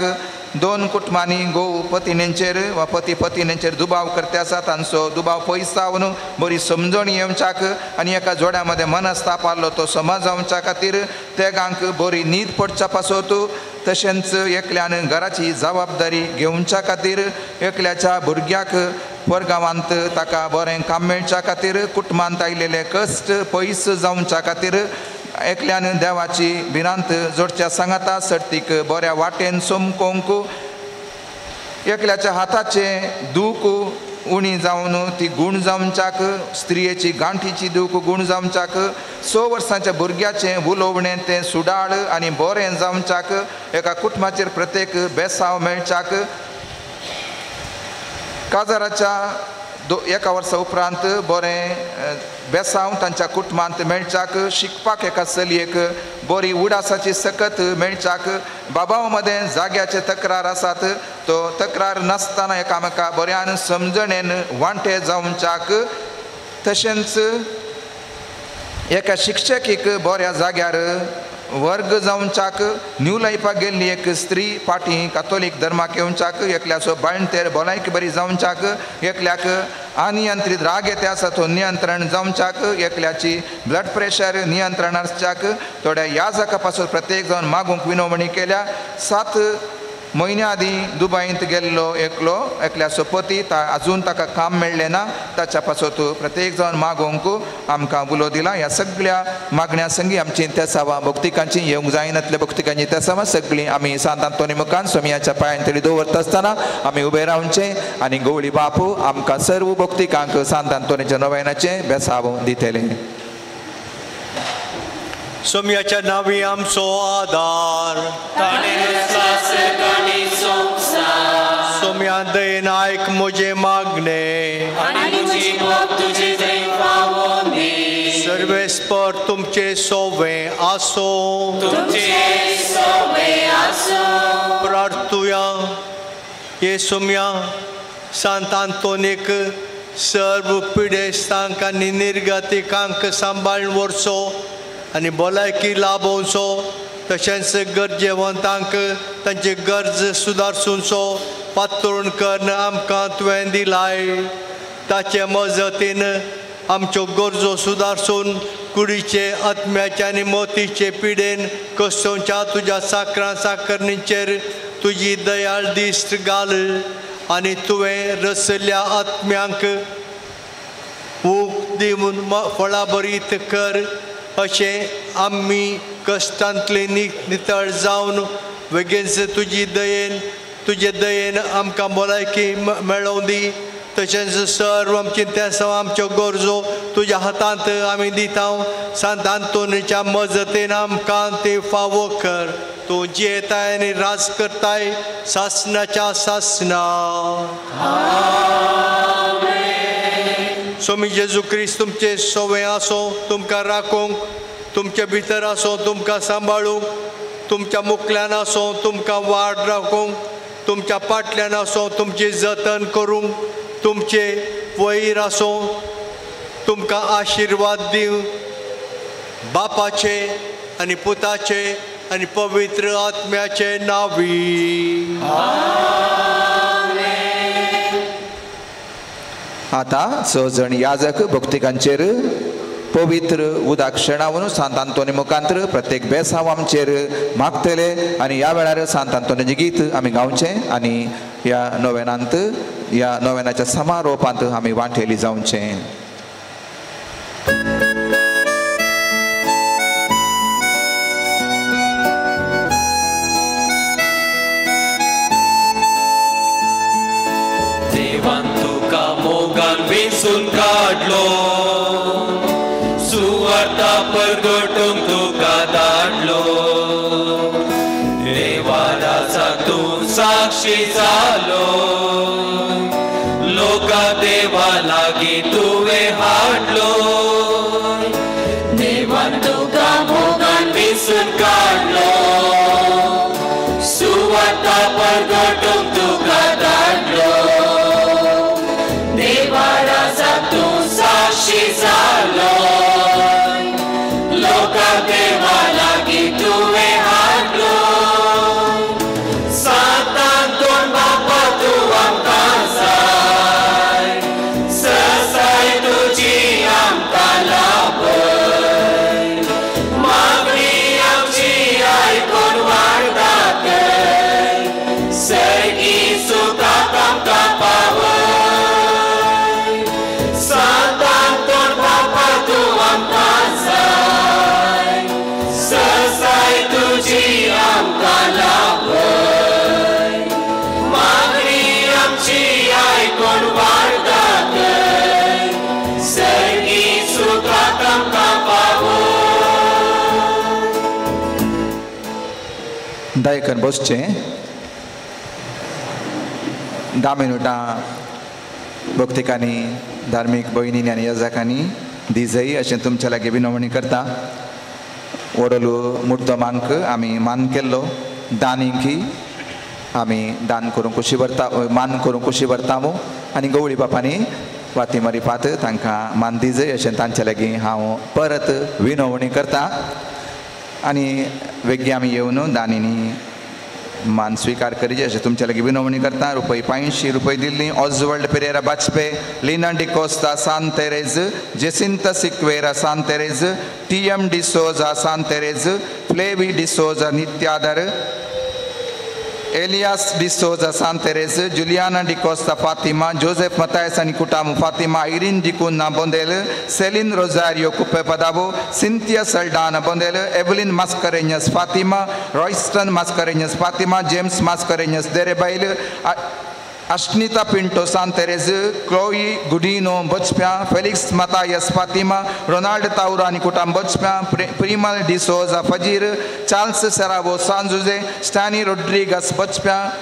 2 कुटुंबांनी घोव पतिणेंचेर वा पती पतिणेंचेर दुबाव करते आसा तांचो दुबाव पयस जावन बरी समजणी येवच्याक आनी एका जोड्या मदें मनस्ताप आहलो तो समाज जावच्या खातीर तेगांक बरी न्हीद पडच्या पासत, तशेंच एकल्यान घराची जबाबदारी घेवच्या खातीर, एकल्याच्या भुरग्याक परगांवांत ताका बरें काम मेळच्या खातीर, कुटुंबांत आयिल्ले कश्ट पयस जावच्या खातीर, एकल्यान देवाची भिरांत जोडच्या सांगाता सर्तीक बऱ्या वाटेन चमकोवंक, एकल्याच्या हाताचें दूख उणी जावन ती गूण जावच्याक, स्त्रियेची गांठीची दूख गूण जावच्याक, 6 वर्सांच्या भुरग्याचें उलोवणें तें सुडाळ आनी बरें जावच्याक, एका कुटुंबाचेर प्रत्येक बेसाव मेळच्याक, काजाराच्या एका वर्सा उपरांत बरें बेसांव तांच्या कुटुंबांत मेळच्याक, शिकपाक एका चलयेक बरी उडासाची सकत मेळच्याक, बाबां मदें जाग्याचे तक्रार आसात तो तक्रार नासतना एकामेका बऱ्यान समजणेन वांटे जावच्याक, तशेंच एका शिक्षकीक बऱ्या जाग्यार वर्ग जावच्याक, न्यू लायफाक गेल्ली एक स्त्री फाटीं कातोलीक धर्माक येवच्याक, एकल्याचो बाळंतेर भलायकी बरी जावच्याक, एकल्याक अनियंत्रीत राग येते आसा तो नियंत्रण जावच्याक, एकल्याची ब्लड प्रेशर नियंत्रण आसच्याक, थोड्या ह्या जाका पासून प्रत्येक जावन मागूंक विनवणी केल्या. 7 म्हयन्या आदीं दुबायंत गेल्लो एकलो एकल्याचो पती अजून ताका काम मेळ्ळें ना ताच्या पासत प्रत्येक जावन मागोवंक आमकां उलो दिला. ह्या सगळ्या मागण्या संगी आमची तेसावां भक्तिकांची येवंक जायनातल्या भक्तिकांची तेसावां सगळीं आमी सांत आंतोनी मुखान सोमयाच्या पांयान तरी दवरता आसतना आमी उबे रावचें आनी गवळी बापू आमकां सर्व भक्तिकांक सांत आंतोनीच्या नोवेनाचें बेसाव दितले. सोमयाच्या नावी आमचो आदार सोमया दयेन आयक म्हजें मागणें सर्वेस्पर तुमचे सोवे आसो. प्रार्थुया. हे सोमया सांत आंतोनीक सर्व पिडेस्तांक आनी निर्गतिकांक सांबाळून व्हरचो आनी भलायकी लाभोवचो तशेंच गरजेवंतांक तांची गरज सुदारसुचो पातळून करून आमकां तुवें दिलाय. ताचे मजतीन आमच्यो गरजो सुदारसून कुडीचे आत्म्याचे आनी मोतीचे पिडेन कसोवच्या तुज्या साकरां साकरणीचेर तुजी दयाळ दिश्ट घाल आनी तुवें रचल्ल्या आत्म्यांक ऊख दिवन फळां बरीत कर अशें आमी कश्टांतले नितळ जावन वेगींच तुजी दयेन तुजे दयेन आमकां भलायकी मेळोवं दी. तशेंच सर्व आमची तेसांव आमच्यो गरजो तुज्या हातांत आमी दिता. सांत आंतोनीच्या मजतीन आमकां ती फावो कर. तूं जियेताय आनी राज करताय सासणाच्या सासणा. स्वामी जेजू क्रिस्त तुमचे सोवे आसो, तुमकां राखूंक तुमचे भितर आसो, तुमकां सांबाळूंक तुमच्या मुखल्यान आसो, तुमकां वाड राखूंक तुमच्या पाटल्यान आसो, तुमची जतन करूंक तुमचे वयर आसो, तुमकां आशिर्वाद दिवं. बापाचे आनी पुताचे आनी पवित्र आत्म्याचे नांवी. आतां स जण याजक भक्तिकांचेर पवित्र उदक शेणावन सांत आंतोनी मुखांत्र प्रत्येक बेसांव आमचेर मागतले आनी ह्या वेळार सांत आंतोनीचें गीत आमी गावचें आनी ह्या नोवेनांत ह्या नोवेनाच्या समारोपांत आमी वांटेली जावचें. देवान तुका मोगान वेंचून काडलो सुवार्ता परगटूंक तुका धाडलो देवा राजा तूं साक्षी जालो लोका देवा लागीं तुवें हाडलो देवान तुका मोगान वेंचून काडलो सुवार्ता परगटूंक तुका धाडलो देवा राजा तूं साक्षी जालो लोका देवा लागीं तुवें हाडलो सांत आंतोन बापा तूं आमकां जाय सरसाय तुजी आमकां लाभय मागणी आमची आयकून वाडदातय सर्गी सुखाक आमकां पावय सांत आंतोन बापा तूं आमकां जाय सरसाय तुजी आमकां लाभय मागणी आमची आयकून वाडदातय सर्गी सुखाक आमकां पावय. दायकन बसचें 10 मिनुटां भक्तिकांनी धार्मीक भयणींनी आनी यजकांनी दिजय अशें तुमच्या लागीं विनवणी करता. वडलो मुर्दमांक आमी मान केल्लो दानींकी आमी दान करूंक कुशी भरता मान करूंक कुशी भरतामो आनी गवळी बापांनी वाती मारिपात तांकां मान दिजय अशें तांच्या लागीं हांव परत विनवणी करता. आनी वेगळी आमी येवन दानींनी मान स्वीकार करीजे अशें तुमच्या लागीं विनवणी करता. रुपय 500 रुपये दिल्ली Oswald Pereira Bajpe, Lina D'Costa Sant Teresa, Jacinta Sequeira Sant Teresa, T M D'Souza Sant Teresa, Flavi D'Souza Nityadar, Elias D'Souza Santerez, Juliana D'Costa Fatima, Joseph Mathias आनी कुटाम Fatima, Irene D'Cunha Bondel, Celine Rosario Quepem Padao, Cynthia Saldanha Bondel, Evelyn Mascarenhas Fatima, Royston Mascarenhas Fatima, James Mascarenhas Derebail, Ashnita Pinto Santerez, Chloe Gudino Bochpia, Felix Mathias Fatima, Ronald Taura आनी कुटाम Bochpia, Primal D'Souza Fajir, Charles Seravo San Jose, Stany Rodrigues Bochpia,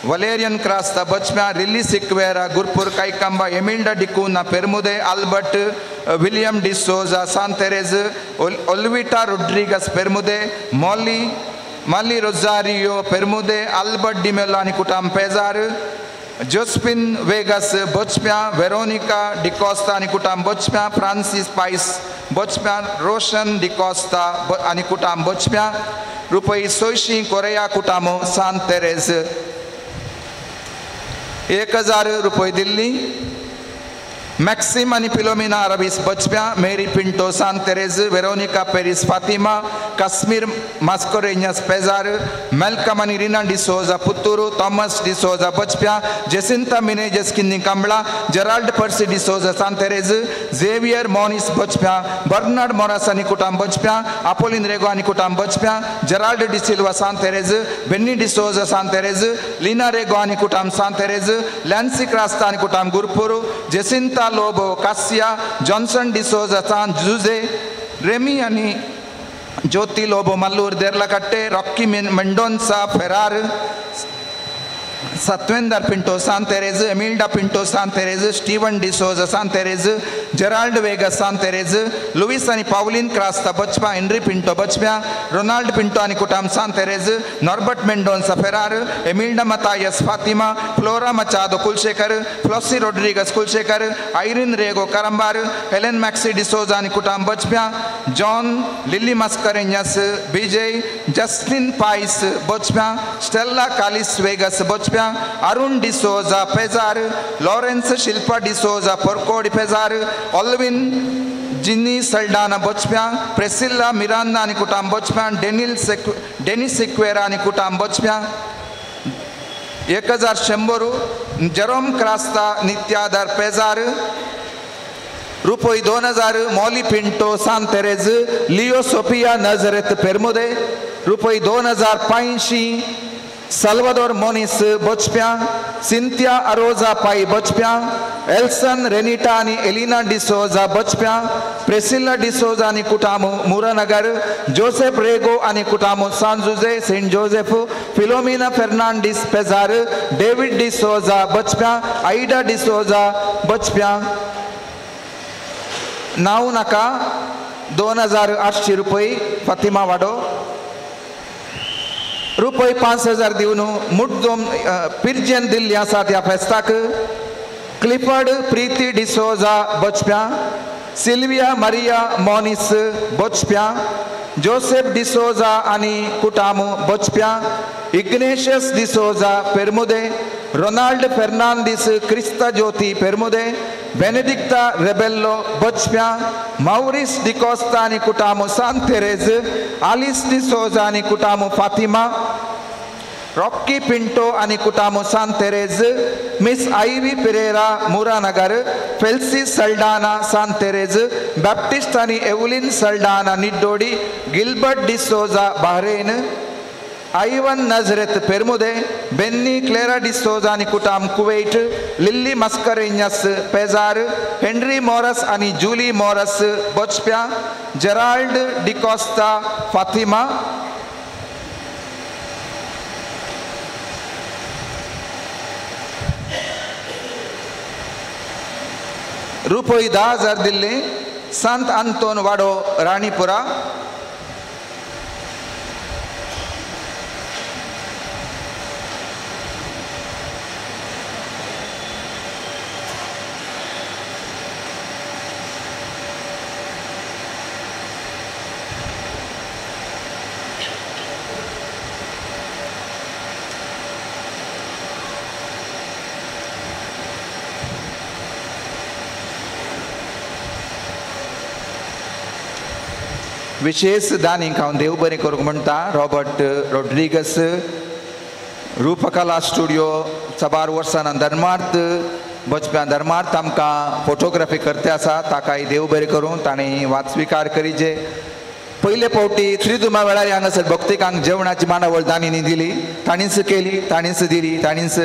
Valerian Crasta Bochpia, Lily Sequeira Gurpur Kaikamba, Emilda D'Cunha Permude, Albert William D'Souza Santerez, Olvita Rodrigues Permude, Molly Malli Rosario Permude, Albert D'Mello आनी कुटाम पेजार, जोस्पिन vagus बोचप्या, Veronica D'Costa आनी कुटाम बोचप्या, Francis पायस बोचप्या, रोशन डिकोस्ता आनी कुटाम बोचप्या, रुपये 600 कोरेया कुटामो सांतेरेज, 1000 रुपये दिल्ली, maxim आनी Philomena अरबीस Bochpya, Mary Pinto Santerez, Veronica Paris Fatima, Kashmir Mascarenhas Pezar, Malcolm आनी Rina D'Souza Puttur, Thomas D'Souza Bochpya, Jacinta Menezes Kinni Kambla, Gerald Percy D'Souza Santerez, Xavier Moniz Bochpya, Bernard Moras आनी कुटाम बोचप्या, अपोलिन रेगो आनी कुटाम बोचप्या, Gerald D'Silva Santerez, Benny D'Souza Santerez, Lina Rego आनी कुटाम सांतेरेज, लॅन्सी क्रास्ता आनी कुटाम Gurpur, Jacinta Lobo Cassia, Johnson D'Souza San Jose, Remy आनी Jyoti Lobo Mallur Derlakatte, Rocky Mendonca Ferrar, Satvendar Pinto Santerez, Emilda Pinto Santerez, Steven D'Souza Santerez, Gerald Vega Santerez, Louis आनी Pauline Crasta Bochpya, Henry Pinto Bochpya, Ronald Pinto आनी कुटाम Santerez, Norbert Mendonca Ferrar, Emilda Mathias Fatima, Flora Machado Kulshekar, Flossie Rodrigues Kulshekar, Irene Rego Karambar, Helen Maxi D'Souza आनी कुटाम Bochpya, John Lily Mascarenhas Bijay, Justin Pais Bochpya, Stella Kallis Vegas Bochpya, Arun D'Souza Pezar, Lawrence Shilpa D'Souza Porkodi Pezar, Olvin Ginny Saldanha Bochpya, Priscilla Miranda आनी कुटाम बोचप्या, Dennis Sequeira आनी कुटाम बोचप्या, 1100 Jerome Crasta नित्यादर पेजार, रुपये 2000 Molly Pinto Santerez, Leo Sophia Nazareth Permude, रुपये 2500 Salvador Moniz Bochpya, Cynthia Aroza Pai Bochpya, Elson Renita आनी Elina D'Souza बोचप्या, Priscilla D'Souza आनी कुटामो मुरानगर, Joseph Rego आनी कुटामो San Jose Saint Joseph, Philomena Fernandes Pezar, David D'Souza Bochpya, Ida D'Souza Bochpya. नाव नाका 2800 रुपये फातिमा वाडो, रुपये 5000 दिवन मुड्डोम पिर्जन दिल्ली आसा त्या फेस्ताक, Clifford Preeti D'Souza Bochpya, Sylvia Maria Moniz Bochpya, Joseph D'Souza आनी कुटामो Bochpya, Ignatius D'Souza Permude, Ronald Fernandes Krista Jyoti Permude, Benedicta Rebello Bochpya, Maurice D'Costa आनी कुटामो सांतेरेज, आलिस डिसोजा आनी कुटामो फातिमा, रॉकी पिंटो आनी कुटामो सांतेरेज, मिस आयवी पिरेरा मुरानगर, फेल्सी सल्डाना सांतेरेज, बॅप्टिस्ट आनी Evelyn Saldanha Niddodi, Gilbert D'Souza Bahrain, Ivan Nazareth Permude, Benny Clara D'Souza आनी कुटाम Kuwait, Lily Mascarenhas Pezar, Henry Moras आनी Julie Moras Bochpya, Gerald D'Costa Fatima. रुपये 10000 दिल्ली Sant Anton Wado Ranipura. विशेष दानींक हांव देव बरें करूंक म्हणटा Robert Rodrigues, रूपकला स्टुडियो साबार वर्सां धर्मार्थ बचप्यां धर्मार्थ आमकां फोटोग्राफी करते आसा ताकाय देव बरें करूं ताणें वाचस्विकार करीजे. पयले फावटी त्रिदुमा वेळार हांगासर भक्तिकांक जेवणाची मांडावळ दानीनी दिली, ताणीच केली, ताणीच दिली, ताणीच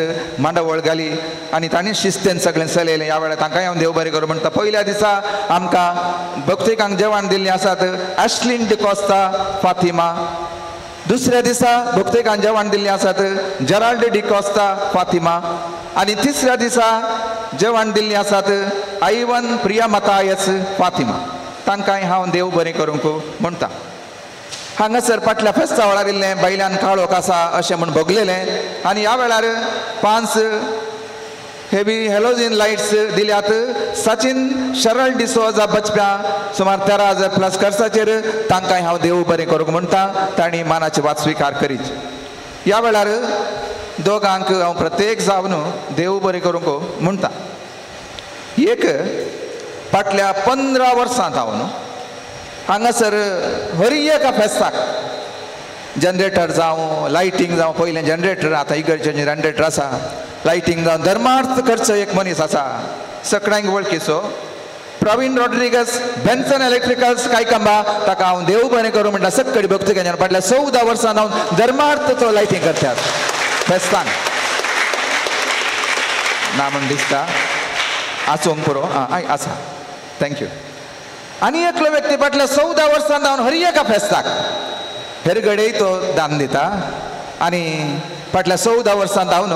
मांडावळ घाली आनी ताणीच शिस्तेन सगळें चलयलें. ह्या वेळार तांकांय हांव देव बरें करूं म्हणटा. पयल्या दिसा आमकां भक्तिकांक जेवण दिल्लीं आसात एशलीन डिकॉस्ता फातिमा. दुसऱ्या दिसा भक्तिकांक जेवण दिल्लीं आसात जेराल्ड डिकॉस्ता फातिमा. आनी तिसऱ्या दिसा जेवण दिल्लीं आसात आयवन प्रिया मतायस फातिमा. तांकांय हांव देव बरें करूंक म्हणटा. हांगासर फाटल्या फेस्ता वेळार इल्लें बैल्यान काळोख आसा अशें म्हूण भोगलेलें आनी ह्या वेळार 5 हेवी हेलोजीन लायट्स दिल्यात. सचिन शरल डिसोजा बचप्या सुमार 13,000 प्लस खर्चाचेर तांकांय हांव देव बरें करूंक म्हणटा. तांणी मानाची वात स्विकार करीच. ह्या वेळार दोगांक हांव प्रत्येक जावन देव बरें करूंक म्हणटा. एक फाटल्या 15 वर्सां जावन हांगासर हरी एका फेस्ताक जनरेटर जावं लायटींग जावं, पयलें जनरेटर आतां इगर्जेचें जनरेटर आसा, लायटींग जावं धर्मार्थ खर्च एक मनीस आसा सगळ्यांक वळखीचो प्रवीण रॉड्रिगस बेन्सन इलेक्ट्रिकल्स कायकंबा ताका हांव देव बरें करूं म्हणटा. सक्कडी भक्ती केन्ना फाटल्या 14 वर्सां जावन धर्मार्थ तो लायटींग करतात फेस्तान ना म्हण दिसता आसूंक पुरो आसा. Thank you. आनी एकलो व्यक्ती फाटल्या 14 वर्सां जावन हर एका फेस्ताक हेरगडेय तो दान दिता आनी फाटल्या 14 वर्सां जावन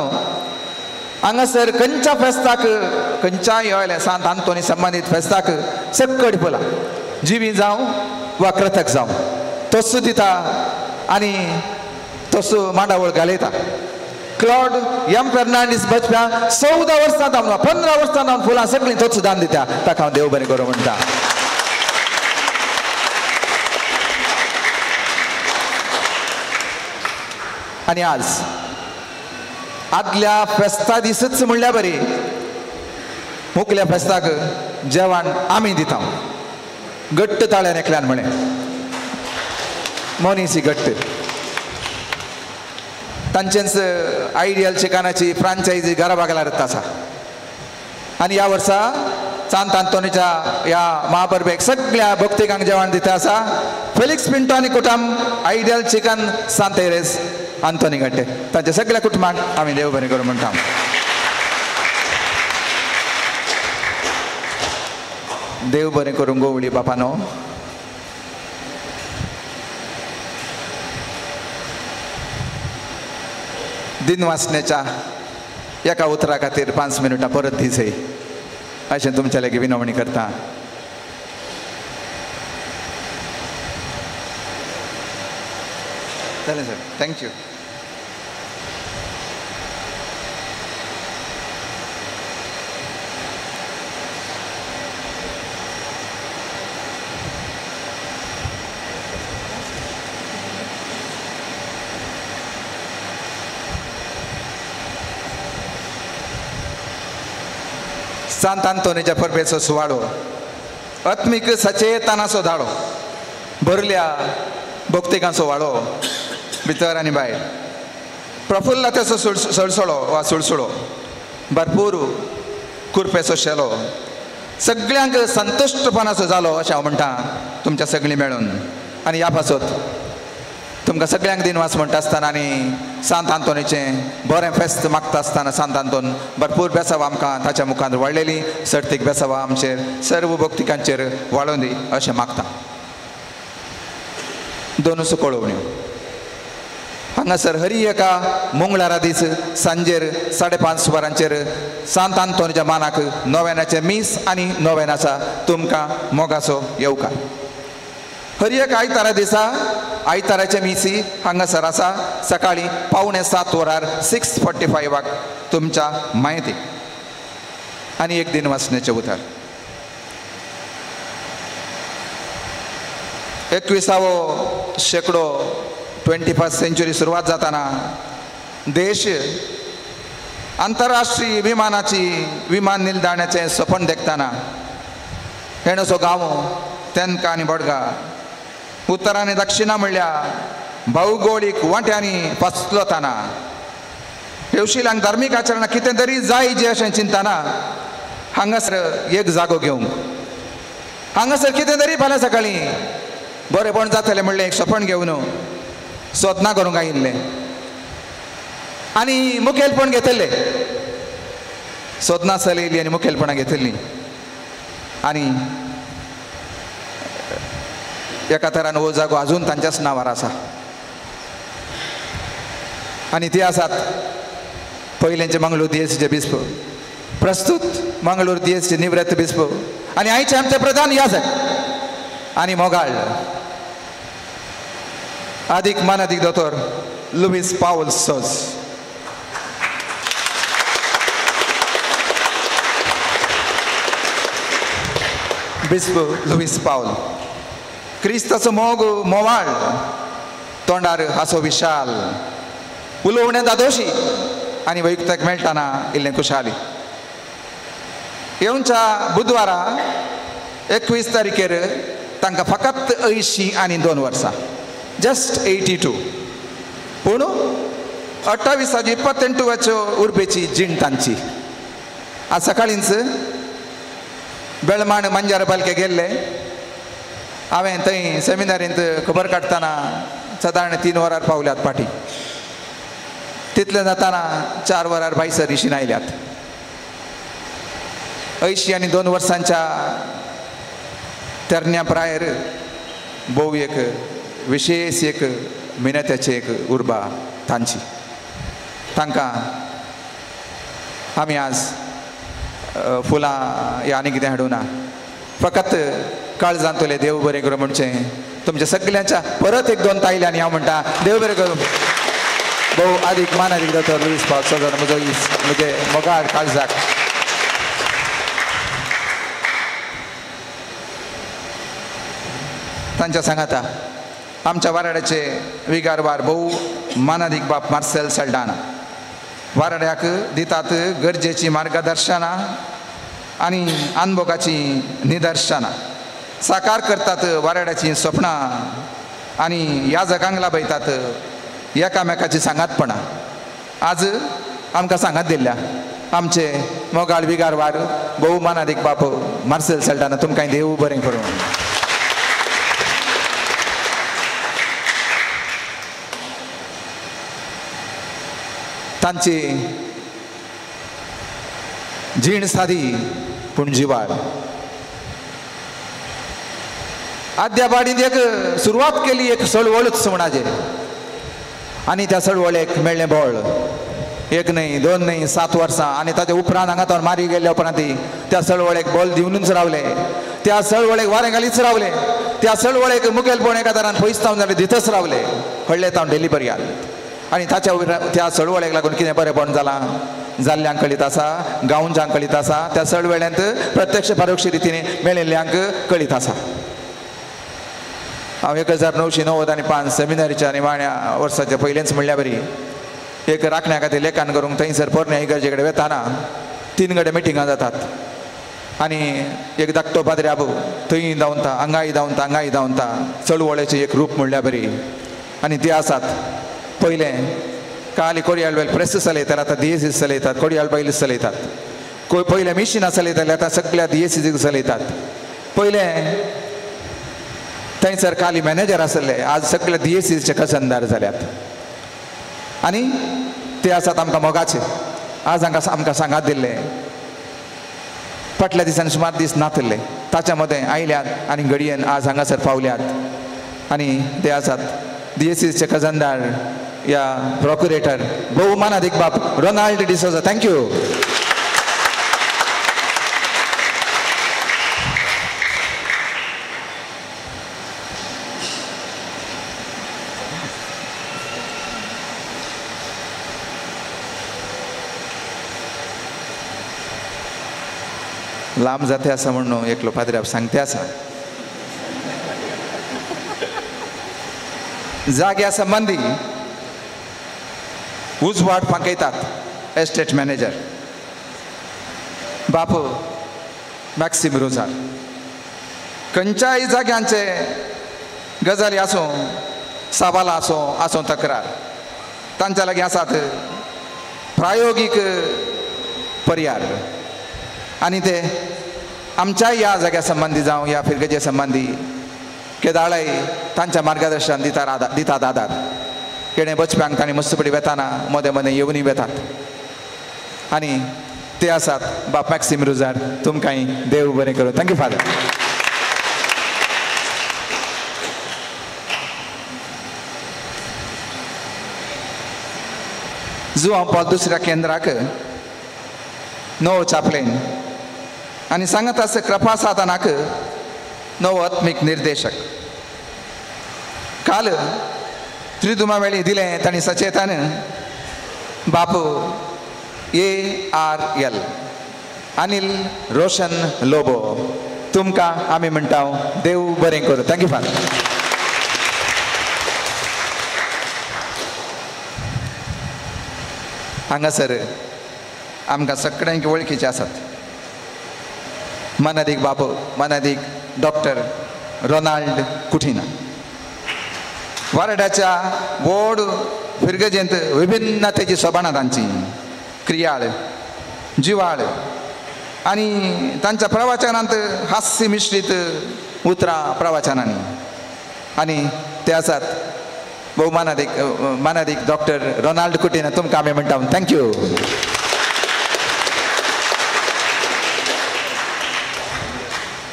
हांगासर खंयच्या फेस्ताक खंयच्याय येयलें सांत आंतोनी संबंदीत फेस्ताक सक्कड फुलां जिवी जावं वा कृतक जावं तसो दिता आनी तसो मांडावळ घालयता. क्लॉड एम फेर्नांडीस बचप्या 14 वर्सां जावन 15 वर्सां जावन फुलां सगळीं तोच दान दिता. ताका हांव देव बरें करूं म्हणटा. आनी आज आदल्या फेस्ता दिसच म्हणल्यार बरी मुखल्या फेस्ताक जेवण आमी दिता. घट्ट ताळ्यान एकल्यान म्हळें मनीस ही घट्ट. तांचेच आयडियल चिकनाची फ्रांचायजी घरा बागलार आसा आनी ह्या वर्सा सांत आंतोनीच्या ह्या महापरबेक सगळ्या भक्तिकांक जेवण दिता आसा. फेलिक्स पिंटो आनी कुटुंब आयडियल चिकन सांतेरेस आंतोनी गट्टे तांच्या सगळ्या कुटुंबांक आमी देव बरें करूं म्हणटा. देव बरें करूं गोवळी बापानो. दिन वाचण्याच्या एका उतरा खातीर 5 मिनटां परत दिसय अशें तुमच्या लागीं विनवणी करता. जालें सर, thank you. सांत आंतोनीच्या परबेचो सुवाळो आत्मीक सचेतनाचो धाडो भरल्या भक्तिकांचो वाडो भितर आनी भायर प्रफुल्लतेचो सळसळो वा सुळसुळो भरपूर कुरपेचो शेलो सगळ्यांक संतुश्टपणाचो जालो अशें हांव म्हणटा तुमच्या सगळीं मेळून. आनी ह्या पासत तुमकां सगळ्यांक दिनवास म्हणटा आसतना आनी सांत आंतोनीचें बरें फेस्त मागता आसतना सांत आंतोन भरपूर बेसांव आमकां ताच्या मुखार वाडलेली सर्तीक बेसांव आमचेर सर्व भक्तिकांचेर वाडोवन दी अशें मागता. दोनूच कळोवण्यो हांगासर हरी एका मंगळारा दीस सांजेर 5:30 वरांचेर सांत आंतोनीच्या मानाक नोवेनाचें मीस आनी नोवेनाचा तुमकां मोगाचो येवकार. हर एक आयतारा दिसा आयताराचे मिसी हांगासर आसा सकाळीं 6:45 वरार 6:45 तुमच्या म्हायती. आनी एक दिन वाचण्याचें उतर 21वो शेंकडो 21st century सुरवात जाताना देश आंतरराष्ट्रीय विमानाची विमान निलदाण्याचें सपन देखताना हेणसो गांव तेनका आनी बडगा उत्तर आनी दक्षिणा म्हणल्यार भौगोळीक वांट्यांनी फसलोताना हेवशिलांक धार्मीक आचरणां कितें तरी जाय जे अशें चिंतना हांगासर एक जागो घेवंक हांगासर कितें तरी फाल्यां सकाळीं बरेंपण जातलें म्हणलें एक सपन घेवन सोदना करूंक आयिल्लें आनी मुखेलपण घेतलें सोदना चलयली आनी मुखेलपणां घेतलीं आनी एका तरान हो जागो अजून तांच्याच नांवार आसा आनी ते आसात पयलेंचे मंगळूर दियेसीचे बिस्प प्रस्तूत मंगळूर दियेसीचे निवृत्त बिस्प आनी आयचे आमचे प्रधान याजक आनी मोगाळ आदीक मानादीक दोतोर लुईस पावल सोज. बिस्प लुईस पावल क्रिस्ताचो मोग मोवाळ तोंडार हांसो विशाल उलोवणें दादोशी आनी वैयुक्ताक मेळटाना इल्लें खुशाली. येवच्या बुधवारा 21 तारखेर तांकां फकत 82 वर्सां जस्ट 82 पूण 28 28 उर्बेची जीण तांची. आज सकाळींच बेळमाण मांजार पालके गेल्ले हांवें थंय सेमिनारींत खबर काडटना सादारण 3 वरार पावल्यात पाटी तितलें जाताना 4 वरार भायसर रिशीन आयल्यात. 82 वर्सांच्या तरण्या प्रायर भोव एक विशेष एक मिनत्याची एक उर्बा तांची. तांकां आमी आज फुलां या आनी कितें हाडूना फकत काळजांतले देव बरें करूं म्हणचें तुमच्या सगल्यांच्या परत एक दोन तायले आनी हांव म्हणटा देव बरें करूं. भोव आदीक मानादीक दोतोर लुईस पावल सोजो म्हजो इस म्हजे मोगाळ काळजाक. तांच्या सांगाता आमच्या वाराड्याचे विगारवार भोव मानादीक बाप मार्सेल सल्डाना वाराड्याक दितात गरजेची मार्गदर्शनां आनी अनभोगाची निदर्शनां साकार करतात वाराड्याचीं सपनां आनी ह्या जगांक लाभयतात एकामेकाची सांगातपणां. आज आमकां सांगात दिल्ल्या आमचे मोगाळ विगारवार भोव मानादीक बाप मार्सेल सल्डाना तुमकां देव बरें करूं. तांची जीण सादी पूण जिवाळ. आद्या बाडींत एक सुरवात केली एक चळवळूच म्हणाजे आनी त्या चळवळेक मेळ्ळें बळ 1 न्हय 2 न्हय 7 वर्सां आनी ताच्या उपरांत हांगा तो मारी गेल्ल्या उपरांत त्या चळवळेक बळ दिवनूच रावले त्या चळवळेक वारें घालीच रावले त्या चळवळेक मुखेलपण एका तरान पयस तावन जालें दितच रावले व्हडले तावन डेली पर्यात आनी ताच्या त्या चळवळेक लागून कितें बरेंपण जालां जाल्ल्यांक कळीत आसा गांवच्यांक कळीत आसा त्या चळवळ्यांत प्रत्यक्ष परोक्ष रितीन मेळिल्ल्यांक कळीत आसा. हांव 1995 सेमिनारीच्या निमाण्या वर्साच्या पयलेंच म्हणल्या बरी एक राखण्या खातीर लेखन करूंक थंयसर पोरण्या इगर्जे कडेन वेताना 3 कडेन मिटिंगां जातात आनी एक धाकटो पाद्री आबू थंय धांवता हांगाय धांवता हांगाय धांवता चळवळेचें एक रूप म्हणल्या बरी आनी ते आसात. पयलें काल कोडयाळ बैल प्रेस चलयतात आतां दियेसीस चलयतात कोडयाळ बैल चलयतात पयलें मिशिनां चलयताले आतां सगळ्या दियेसीस चलयतात. पयलें थंयसर काली मॅनेजर आसले आज सगळे दियेसीचे खजनदार जाल्यात आनी ते आसात आमकां मोगाचे. आज हांकां आमकां सांगात दिल्ले फाटल्या दिसान सुमार दीस नातले ताच्या मदें आयल्यात आनी घडयेन आज हांगासर पावल्यात आनी ते आसात दियेसीचे खजनदार या प्रोक्युरेटर भोव मानादीक बाप रोनाल्ड डिसोजा. Thank you. लांब जाते आसा म्हणून एकलो पाद्र्याब सांगते आसा जाग्या संबंदी उजवाड फांकयतात एस्टेट मॅनेजर बापू मॅक्सिम रोजार. खंयच्याय जाग्यांचे गजाली आसूं सवालां आसूं आसूं तक्रार तांच्या लागीं आसात प्रायोगीक पर्यार आनी ते आमच्या ह्या जाग्या संबंदी जावं ह्या फिरगजे संबंदी केदाळय तांच्या मार्गदर्शन दितात आदार. केणे बचप्यांक तांणी मस्तपडी वेताना मदें मदें येवनूय वेतात आनी ते आसात बाप मॅक्सिम रुजार. तुमकांय देव बरें करूं. Thank you father. Joao Paul दुसऱ्या केंद्राक नवो चापलेन आनी सांगत आसा कृपा साधनाक नवो आत्मीक निर्देशक. काल त्रिदुमा वेळी दिलें तांणी सचेतान Bapu ARL Anil Roshan Lobo तुमकां आमी म्हणटा देव बरें करूं. Thank you father. हांगासर आमकां सगळ्यांक वळखीचे आसात मनादीक बाबू मनादीक डॉक्टर रोनाल्ड कुठिना. वारडाच्या व्हड फिरगजेंत विभिन्नतेची सोबाणां तांची क्रियाळ जिवाळ आनी तांच्या प्रवचनांत हास्य मिश्रीत उतरां प्रवचनांनी आनी ते आसात भोव मानादीक मानादीक डॉक्टर रोनाल्ड कुटिना. तुमकां आमी म्हणटा thank you.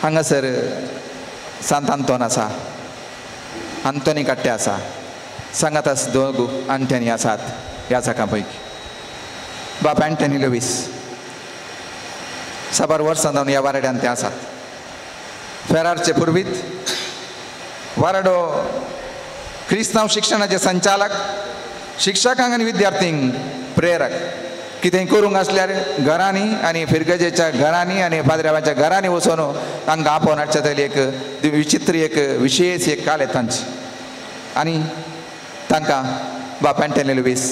हांगासर सांत आंतोन आसा, आंतोनी काट्टे आसा, सांगातास दोग आंटनी आसात ह्या जाका पैकी. बाप अँटनी लुवीस साबार वर्सां जावन ह्या वाराड्यान ते आसात. फेरारचे पुर्वीत वाराडो क्रिस्तांव शिक्षणाचे संचालक, शिक्षकांक आनी विद्यार्थींक प्रेरक. कितें करूंक आसल्यार घरांनी आनी फिरगजेच्या घरांनी आनी पाद्र्यावाच्या घरांनी वचून तांकां आपोवन हाडचे तरी एक विचित्र एक विशेश एक काल येता तांची आनी तांकां बाप अँटनी लुवीस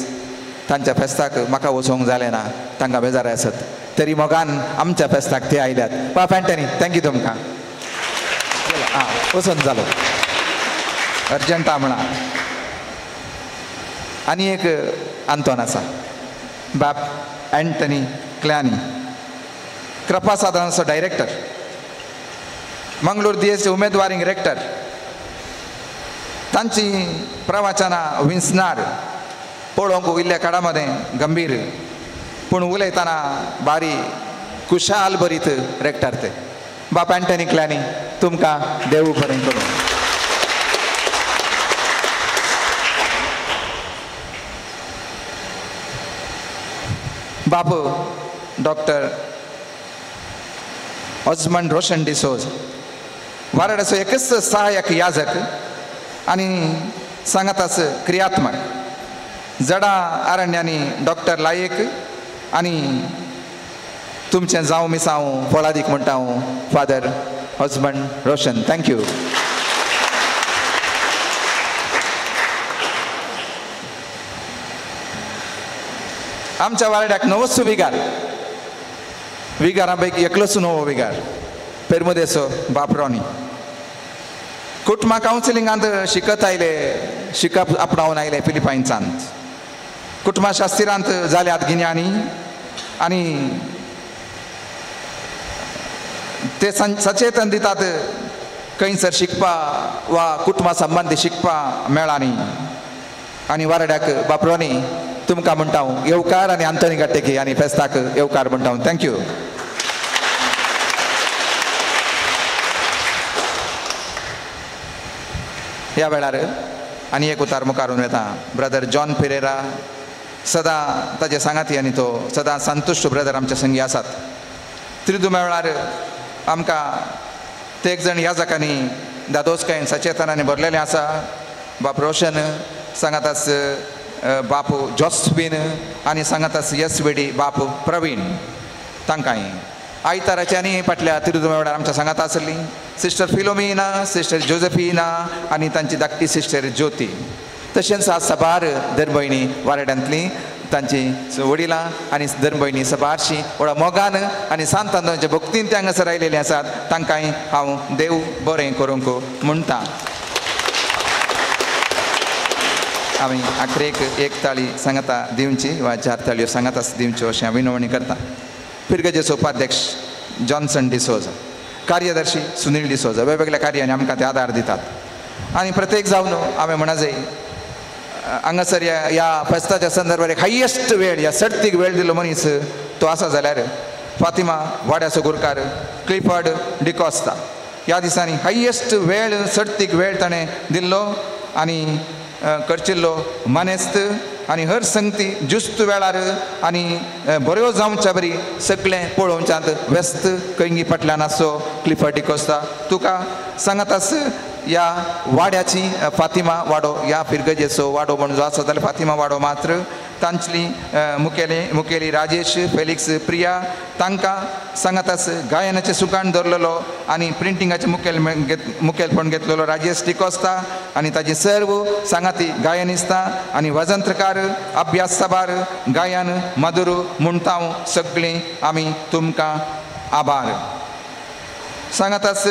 तांच्या फेस्ताक म्हाका वचोंक जालें ना, तांकां बेजार आसत तरी मोगान आमच्या फेस्ताक ते आयल्यात. बाप अँटनी thank you तुमकां. आं वचून जालो अर्जंटा म्हणा. आनी एक आंतोन आसा बाप अँटनी क्लॅनी, कृपा साधनाचो डायरेक्टर, मंगळूर दियेचे उमेदवारींग रेक्टर. तांची प्रवचनां विंचणार पळोवंक उरल्या काळा मदें गंभीर पूण उलयतना बारी कुशाल बरीत रेक्टर ते. बाप अँटनी क्लॅनी तुमकां देव बरें करूं. बापू डॉक्टर ऑजमंड रोशन डिसोज वाराड्याचो एकच सहाय्यक याजक आनी सांगाताच क्रियात्मक. जडा आरण्यांनी डॉक्टर लायक आनी तुमचें जावं मिसांव फळादीक म्हणटा हांव father husband Roshan. Thank you. आमच्या वारड्याक नवोच विगार, विगारां पैकी एकलोच नवो विगार पेरमुदेचो बाप रॉनी. कुटुंबा कावन्सिलिंगांत शिकत आयले, शिकप आपणावन आयले फिलिपायन्सांत. कुटुंबा शास्त्रांत जाल्यात गिन्यानी आनी ते सचेतन दितात खंयसर शिकपा वा कुटुंबा संबंदी शिकपा मेळांनी. आनी वारड्याक बाप रॉनी तुमकां म्हणटा हांव येवकार आनी आंतोनी गाट्टेकी आनी फेस्ताक येवकार म्हणटा हांव. Thank you. ह्या वेळार आनी एक उतार मुखारून वेता ब्रदर जॉन पिरेरा. सदां ताजे सांगाती आनी तो सदां संतुश्ट ब्रदर आमच्या संगी आसात. त्रिदुम्या वेळार आमकां ते एक जाण ह्या जाकांनी दादोसकायेन सचेतनांनी भरलेलें आसा. बाप रोशन सांगातास बापू जॉस्विन आनी सांगातास यस वेडी बापू प्रवीण. तांकांय आयताराच्या आनी फाटल्या तिरुदुम्या वेळार आमच्या सांगाता आसली सिस्टर फिलोमिना, सिस्टर जोजेफिना आनी तांची धाकटी सिस्टर ज्योती. तशेंच आज साबार धर्मभयणी वाराड्यांतली तांची वडिलां आनी धर्मभयणी सबारशी व्हडा मोगान आनी सांत आंतोनाच्या भक्तीन ते हांगासर आयलेले आसात. तांकांय हांव देव बरें करूंक म्हणटा. आमी आखरेक एक ताळी सांगाता दिवची वा 4 ताळयो सांगाता दिवच्यो अशें हांव विनवणी करता. फिरगजेचो उपाध्यक्ष जॉन्सन डिसोजा, कार्यदर्शी सुनील डिसोजा, वेगवेगळ्या कार्यांनी आमकां ते आदार दितात. आनी प्रत्येक जावन हांवें म्हणा जाय हांगासर ह्या फेस्ताच्या संदर्भार एक हायेस्ट वेळ ह्या सर्तीक वेळ दिलो मनीस तो आसा जाल्यार फातिमा वाड्याचो गुरकार क्लिफर्ड डिकॉस्ता. ह्या दिसांनी हायेस्ट वेळ सर्तीक वेळ ताणें दिल्लो आनी करचिल्लो मानेस्त आनी हर संगती जुस्त वेळार आनी बऱ्यो जावच्या बरी सगळें पळोवच्यांत व्यस्त कंगी फाटल्यान आसचो क्लिफर्ड डिकॉस्ता. तुका सांगातास ह्या वाड्याची फातिमा वाडो ह्या फिरगजेचो वाडो म्हण जो आसा जाल्यार फातिमा वाडो मात्र तांचली मुखेली राजेश फेलिक्स प्रिया तांकां सांगातास गायनाचें सुकाण दवरलेलो आनी प्रिंटिंगाचें मुखेलपण घेतलेलो राजेश डिकॉस्ता आनी ताजी सर्व सांगाती गायनिस्ता आनी वजंत्रकार अभ्यास सभार गायन मधुर म्हणटा सगळीं आमी तुमकां आभार. सांगातास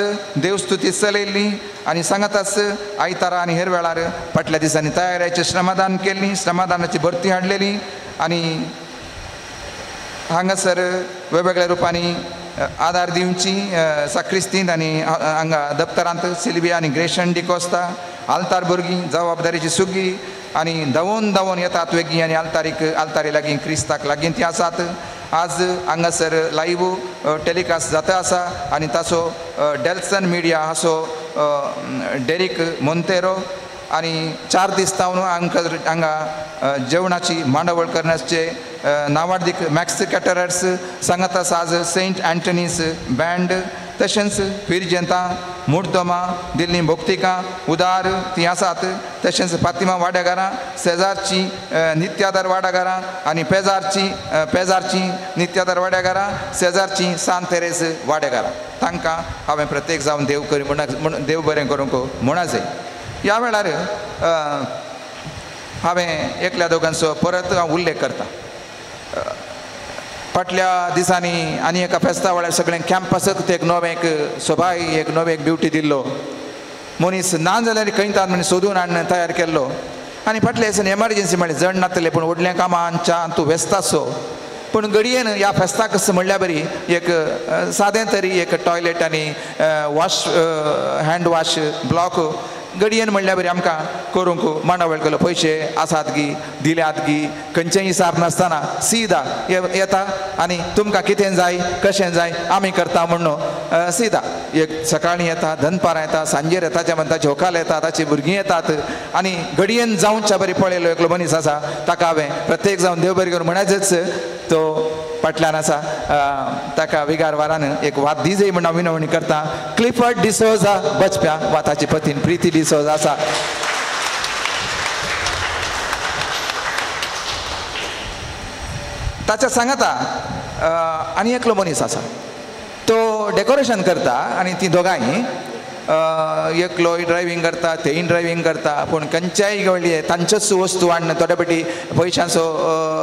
देवस्तुती चलयल्ली आनी सांगातास आयतारा आनी हेर वेळार फाटल्या दिसांनी तयाराचें श्रमदान केल्ली, श्रमदानाची भरती हाडलेली आनी हांगासर वेगवेगळ्या रुपांनी आदार दिवची साक्रिस्तींत आनी हांगा दप्तरांत सिल्विया आनी ग्रेशन डिकोस्ता आल्तार भुरगीं जबाबदारीची सुगी आनी धांवून धांवून येतात वेगीं आनी आल्तारी लागीं क्रिस्ताक लागीं ती आसात. आज हांगासर लायव्ह टेलिकास्ट जाता आसा आनी ताचो डेल्सन मिडिया हाचो डेरीक मोंतेरो आनी 4 दीस जावन हांगा जेवणाची मांडावळ करण्याचे नावाडदीक मॅक्स कॅटरर्स सांगातास आज सेंट अँटनीस बँड तशेंच फिरजेंता मुर्दमा दिल्ली भोक्तिका उदार ती आसात. तशेंच फातिमा वाड्याघरां शेजारची नित्यादार वाडाघरां आनी पेजारची नित्यादार वाड्याघरां शेजारची सांत तेरेज वाड्याघरां तांकां हांवें प्रत्येक जावन देव करी म्हण देव बरें करूंक म्हणा जाय. ह्या वेळार हांवें एकल्या दोगांचो परत हांव उल्लेख करता. फाटल्या दिसांनी आनी एका फेस्ता वेळार सगळें कॅम्पसक एक नवें एक सोबाय एक नवें एक ब्युटी दिल्लो मनीस ना जाल्यार खंयतात म्हण सोदून हाडून तयार केल्लो आनी फाटल्या दिसांनी एमर्जन्सी म्हळ्यार जण नातलें पूण व्हडल्या कामांच्या तूं व्यस्त आसो पूण घडयेन ह्या फेस्ताक म्हणल्यार बरी एक सादें तरी एक टॉयलेट आनी वॉश हँड वॉश ब्लॉक घडयेन म्हणल्यार बरी आमकां करूंक मांडावळ केलो. पयशे आसात गी दिल्यात गी खंयचेय हिसाब नासतना सीदा येता आनी तुमकां कितें जाय कशें जाय आमी करता म्हणून सीदा एक सकाळीं येता दनपारां येता सांजेर येता ताच्या म्हण ताची होकाल येता ताची भुरगीं येतात आनी घडयेन जावच्या बरी पळयलो एकलो मनीस आसा ताका हांवें प्रत्येक जावन देव बरी करून म्हणायचेच तो फाटल्यान आसा ताका विगार वारान एक वाद दिजय म्हण हांव विनवणी करता. क्लिफर्ड डिसोजा बचप्या वा ताची पतीन प्रिती डिसोजा आसा. ताच्या सांगाता आनी एकलो मनीस आसा तो डेकोरेशन करता आनी ती दोगांय एकलो ड्रायव्हींग करता तेय ड्रायव्हींग करता पूण खंयच्याय घडये तांच्योच वस्तू हाडून थोडे फावटी पयशांचो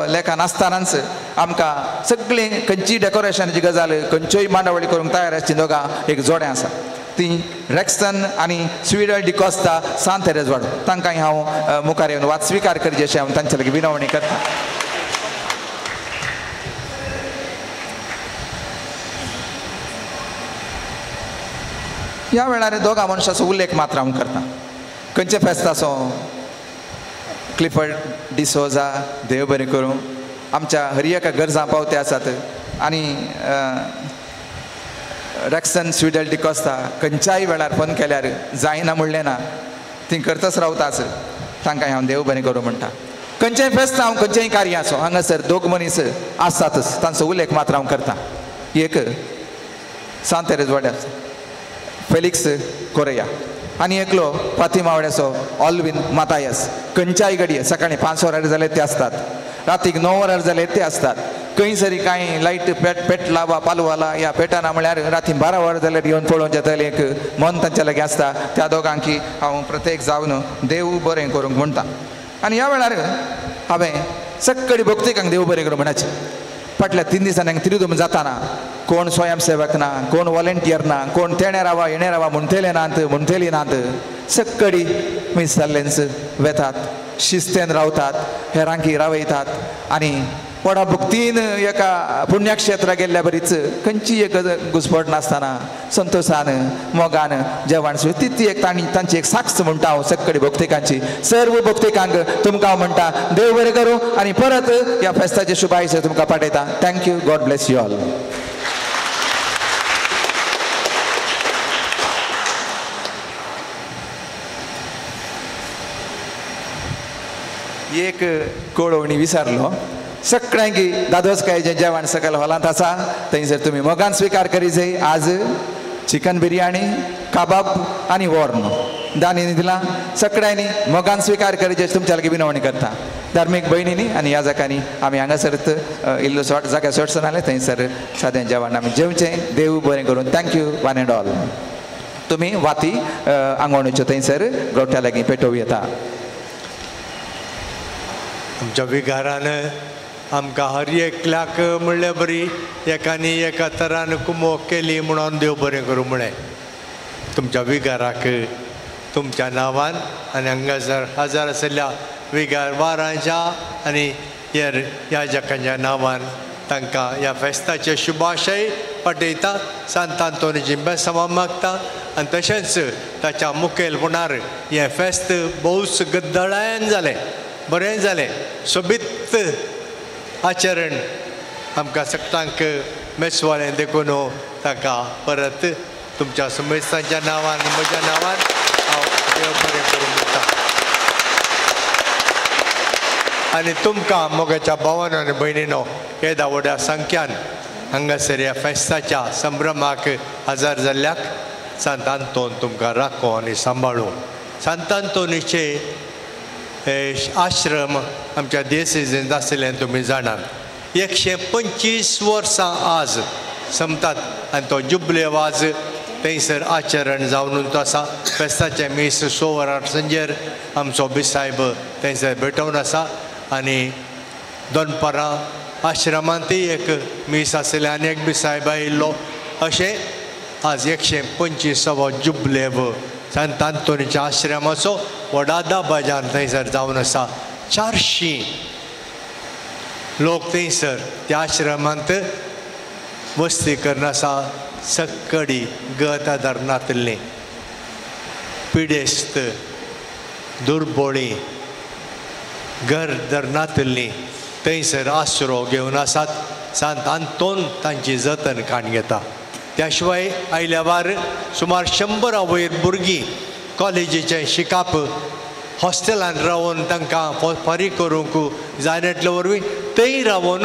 लेखा नासतनाच आमकां सगळीं खंयची डेकोरेशनाची गजाल खंयच्योय मांडावळी करूंक तयार आसची दोगां एक जोडें आसा ती रेक्सन आनी स्विडल डिकॉस्ता सांत तेरेज वाडो तांकां हांव मुखार येवन वाद स्विकार करचे अशें हांव तांचे लागीं विनवणी करता. ह्या वेळार दोगां मनशाचो उल्लेख मात्र हांव करता. खंयचें फेस्त आसूं क्लिफर्ड डिसोजा देव बरें करूं आमच्या हर एका गरजां पावते आसात आनी रेक्सन स्विडल डिकॉस्ता खंयच्याय वेळार फोन केल्यार जायना म्हणलें ना ती करतच रावताच तांकां हांव देव बरें करूं म्हणटा. खंयचेंय फेस्त हांव खंयचेंय कार्य आसूं हांगासर दोग मनीस आसतातच तांचो उल्लेख मात्र हांव करता. एक सांत तेरेज वाड्यार फेलिक्स कोरेया आनी एकलो फातिमा वाड्याचो ऑलवीन मातायस. खंयच्याय घडये सकाळीं 5 वरार जाल्यार ते आसतात रातीक 9 वरार जाल्यार ते आसतात खंयसरी कांय लायट पेटला वा पालवाला या पेटना म्हळ्यार राती 12 वरां जाल्यार येवन पळोवंक जातलें एक मन तांच्या लागीं आसता. त्या दोगांकी हांव प्रत्येक जावन देव बरें करूंक म्हणटा. आनी ह्या वेळार हांवें सगळी भक्तिकांक देव बरें करूं म्हणाचें. फाटल्या 3 दिसांनी हांगा त्रिदूम जाताना कोण स्वयंसेवक ना कोण वॉलंटियर ना कोण तेणे रावा हेणे रावा म्हणटले नात म्हणटली नात सगळी मिसाल्लेंच वेतात शिस्तेन रावतात, हेरांकी रावयतात आनी व्हडा भक्तीन एका पुण्यक्षेत्रा गेल्ल्या बरीच खंयची एक घुसपट नासतना संतोशान मोगान जेवण ती एक तांणी तांची एक साक्ष म्हणटा हांव सक्कडी भक्तिकांची. सर्व भक्तिकांक तुमकां हांव म्हणटा देव बरें करूं आनी परत ह्या फेस्ताचे शुभाशय तुमकां पाठयता. Thank you. God bless you all. एक कळोवणी विसरलो. सगळ्यांकी दादोसकायेचें जेवण सकयल हॉलांत आसा, थंयसर तुमी मोगान स्विकार करी जाय. आज चिकन बिरयाणी, काबाब आनी वॉर्न दानी दिलां. सगळ्यांनी मोगान स्विकार करीचे तुमच्या लागीं विनवणी करता. धार्मीक भयणींनी आनी ह्या जाकांनी आमी हांगासरच इल्लो शॉर्ट जाग्यार शॉर्ट जालें थंयसर सादें जेवण आमी जेवचें. देव बरें करून. Thank you one and all. तुमी वाती आंगवणीच्यो थंयसर गोठ्या लागीं पेटोवं येता. आमच्या विगारान आमकां हर एकल्याक म्हणल्या बरी एकानी एका तरान कुमोक केली म्हणून देव बरें करूं म्हळें. तुमच्या विगाराक तुमच्या नांवान आनी हांगासर हजार आशिल्ल्या विगार वारांच्या आनी हेर याजकांच्या नांवान तांकां ह्या फेस्ताचे शुभाशय पाठयता. सांत आंतोनीची बेसांवां मागता आनी तशेंच ताच्या मुखेलपणार हें फेस्त भोवच गद्दळायन जालें, बरें जालें, सोबीत आचरण आमकां सगळ्यांक मेसवालें. देखून ताका परत तुमच्या समेस्तांच्या नांवान म्हज्या नांवान हांव देव बरें करूं म्हणटा. आनी तुमकां मोगाच्या भावानो आनी भयणीनो येदा व्हड्या संख्यान हांगासर ह्या फेस्ताच्या संभ्रमाक हजर जाल्ल्याक सांत आंतोन तुमकां राखो आनी सांबाळूं. सांत आंतोनीचे आश्रम आमच्या देसेजींत आशिल्लें तुमी जाणात. 125 वर्सां आज सोंपतात आनी तो जुबलेव आज थंयसर आचरण जावन तो आसा. फेस्ताचें मीस 6 वरां सांजेर आमचो बिसायब थंयसर भेटोवन आसा आनी दनपारां आश्रमांतय एक मीस आशिल्लें आनी एक बिसायब आयिल्लो. अशें आज 125वो जुबलेव सांत आंतोनीच्या आश्रमाचो व्हडा दबाज्यान थंयसर जावन आसा. 400 लोक थंयसर त्या आश्रमांत वस्ती करून आसा. सक्कडी गत आदार नातिल्ली, पिडेस्त, दुर्बोळी, घर धरनातिल्ली थंयसर आसरो घेवन आसात. सांत आंतोन तांची जतन काण घेता. त्या शिवाय आयल्या वार सुमार 100 वयर भुरगीं कॉलेजीचें शिकप हॉस्टेलान रावन तांकां फारीक करूंक जायनातले वरवीं थंय रावन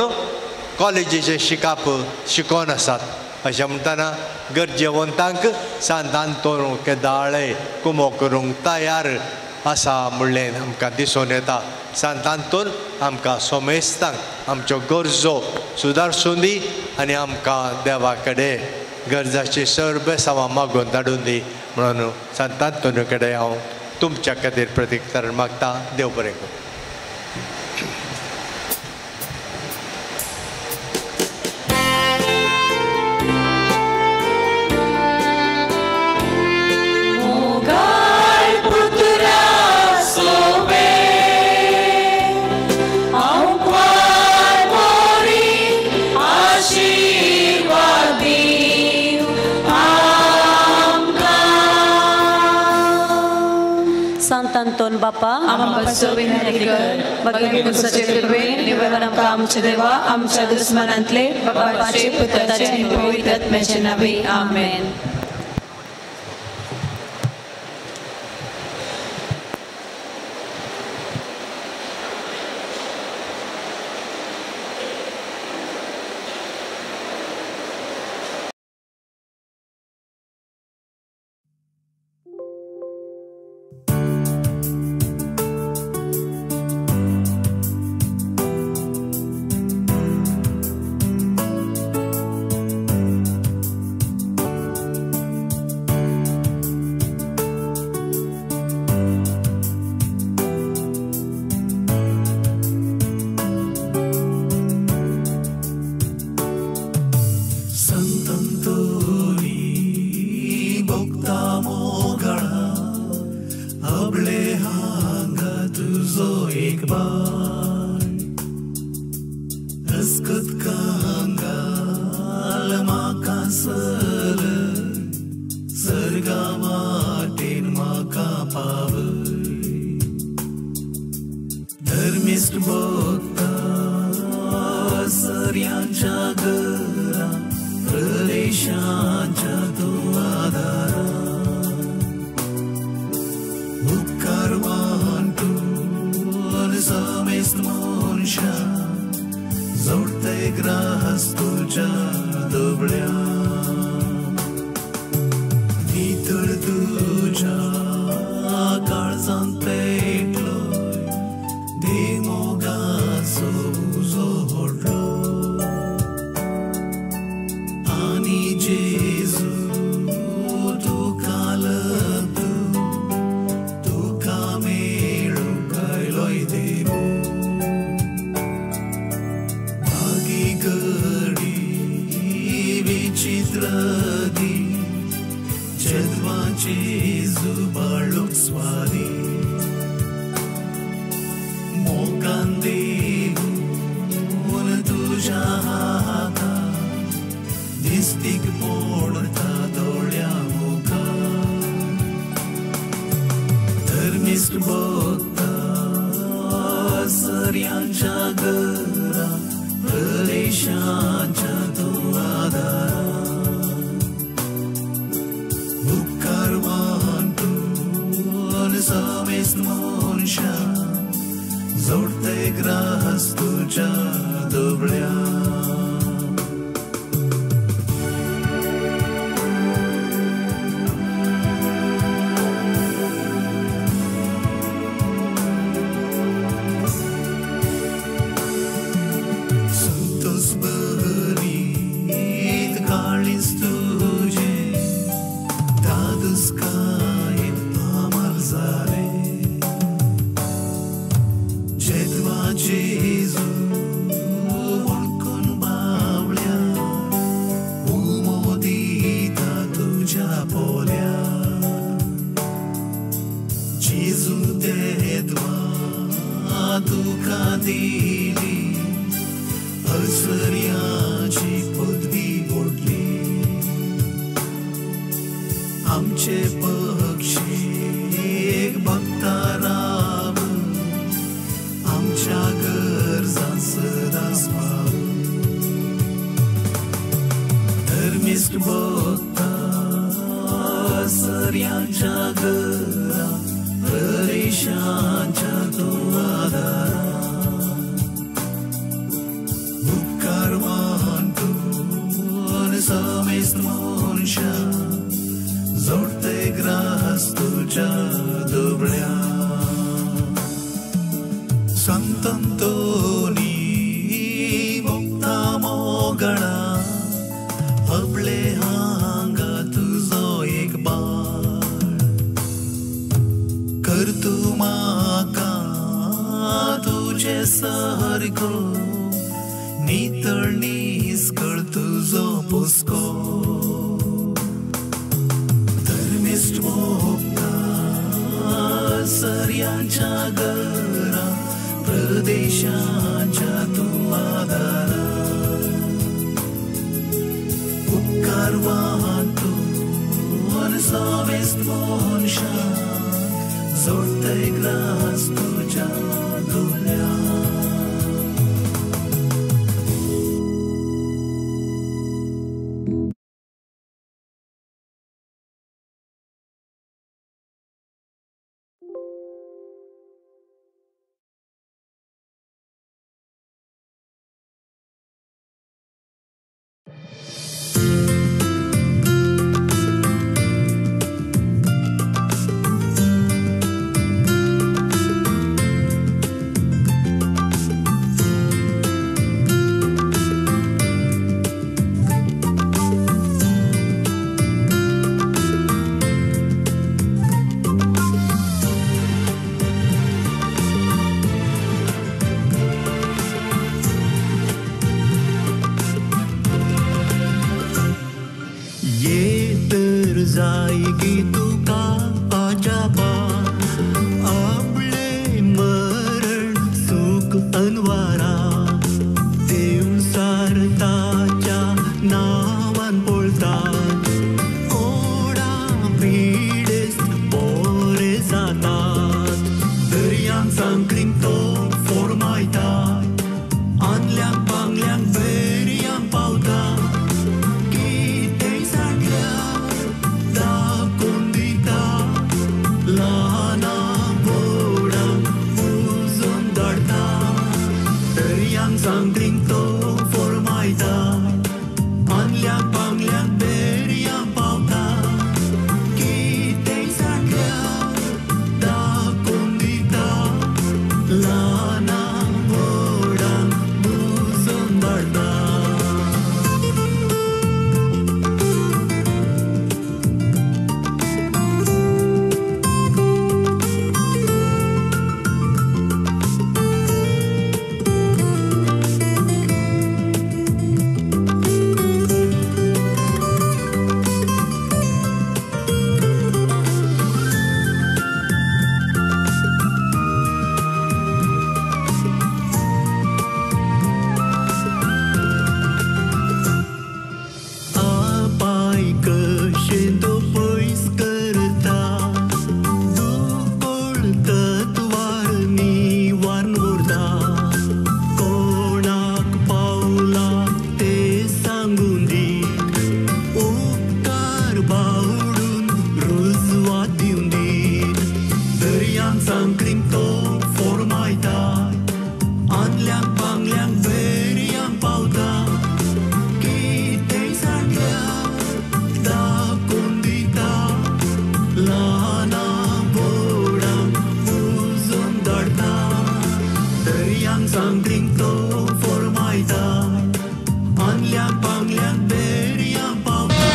कॉलेजीचें शिकप शिकोवन आसात. अशें म्हणटना गरजेवंतांक सांत आंतोन केदाळे कुमो करूंक तयार आसा म्हणलें आमकां दिसून येता. सांत आंतोन आमकां सोमेस्तांक आमच्यो गरजो सुदारसूं दी आनी आमकां देवा कडेन गरजाची सर्व बेसांवां मागून धाडून दी म्हणून सांत आंतोनी कडेन हांव तुमच्या खातीर प्रतिकरण मागता. देव बरें करूं. सांत आंतोन बापा आमच्या देवा आमच्या दुस्मनांतले बापाचे पुताचे पवित्र आत्म्याचे नावे आमेन. एक बाळ अस्कत कांगाल म्हाका सर सर्गा वाटेन म्हाका पावय धर्मिश्ट भोगता सर्यांच्या घरा प्रदेशांच्या तूं आदारा उपकार वांटून समेस्त मनशां जोडते ग्रास तुज्या दुबळ्या नितळ तुज्या काळजांत पेटलो देमोगाचो उजो व्हडलो आनी जेजू तुका लब्दू तुका मेळूंक आयलोय देवू भागी घडी विचित्र दी जेदवा जेजू बाळूक स्वादी मोगान देवून तुज्या हाता दिस्तीक मोडता दोळ्या मुखार धर्मिश्ट भोगता सर्यांच्या घरा प्रदेशांच्या तूं आदारा उपकार वांटून समेस्त मनशां जोडते ग्रास तुज्या दुबळ्या संतोष बरीत काळीज तुजें धादोसकायेन आमाल जालें जेदवा जेजू वळखून बावल्या उमो दिता तुज्या पोल्या जेजू तेदवा तुका दिली असर्याची पदवी ओडली आमचे पक्षी भक्ता राव आमच्या गरजां सदांच पाव धर्मिश्ट भोगता सर्यांच्या घरा प्रदेशांच्या तूं आदारा उपकार वांटून समेस्त मनशां जोडते ग्रास तुज्या दुबळ्या संतंतोनी मुक्ता मोगळा अबळे हांगा तुजो एक बाळ कर तूं म्हाका तुजे सारको नितळ निस्कळ तुजो पोसको धर्मिश्ट भोगता सर्यांच्या घरा प्रदेशांच्या तूं आदारा उपकार वांटून समेस्त मनशां जोडते ग्रास तुज्या दुबळ्या. दर्यांक सांकरींक तो फोरमायता, आदल्यांक पांगल्यांक बेरयांक पावता. कितेंय सांगल्यार दाखोवन दिता, ल्हाना व्हडांक उजोवन धाडटा. दर्यांक सांकरींक तो फोरमायता, आदल्यांक पांगल्यांक बेरयांक पावता. कितेंय सांगल्यार दाखोवन दिता, ल्हाना व्हडांक उजोवन धाडटा. आपाय कशें तो पयस करता, दुकोळ तत्वार निवारण उरता. कोणाक पावला ते सांगून दी, उपकार बावडून रुजवात दिवन दी. दर्यांक सांकरींक तो फोरमायता, आदल्यांक पांगल्यांक बेरयांक पावता. कितेंय सांगल्यार दाखोवन दिता, ल्हाना व्हडांक उजोवन धाडटा. दर्यांक सांकरींक तो फोरमायता, आदल्यांक पांगल्यांक बेरयांक पावता.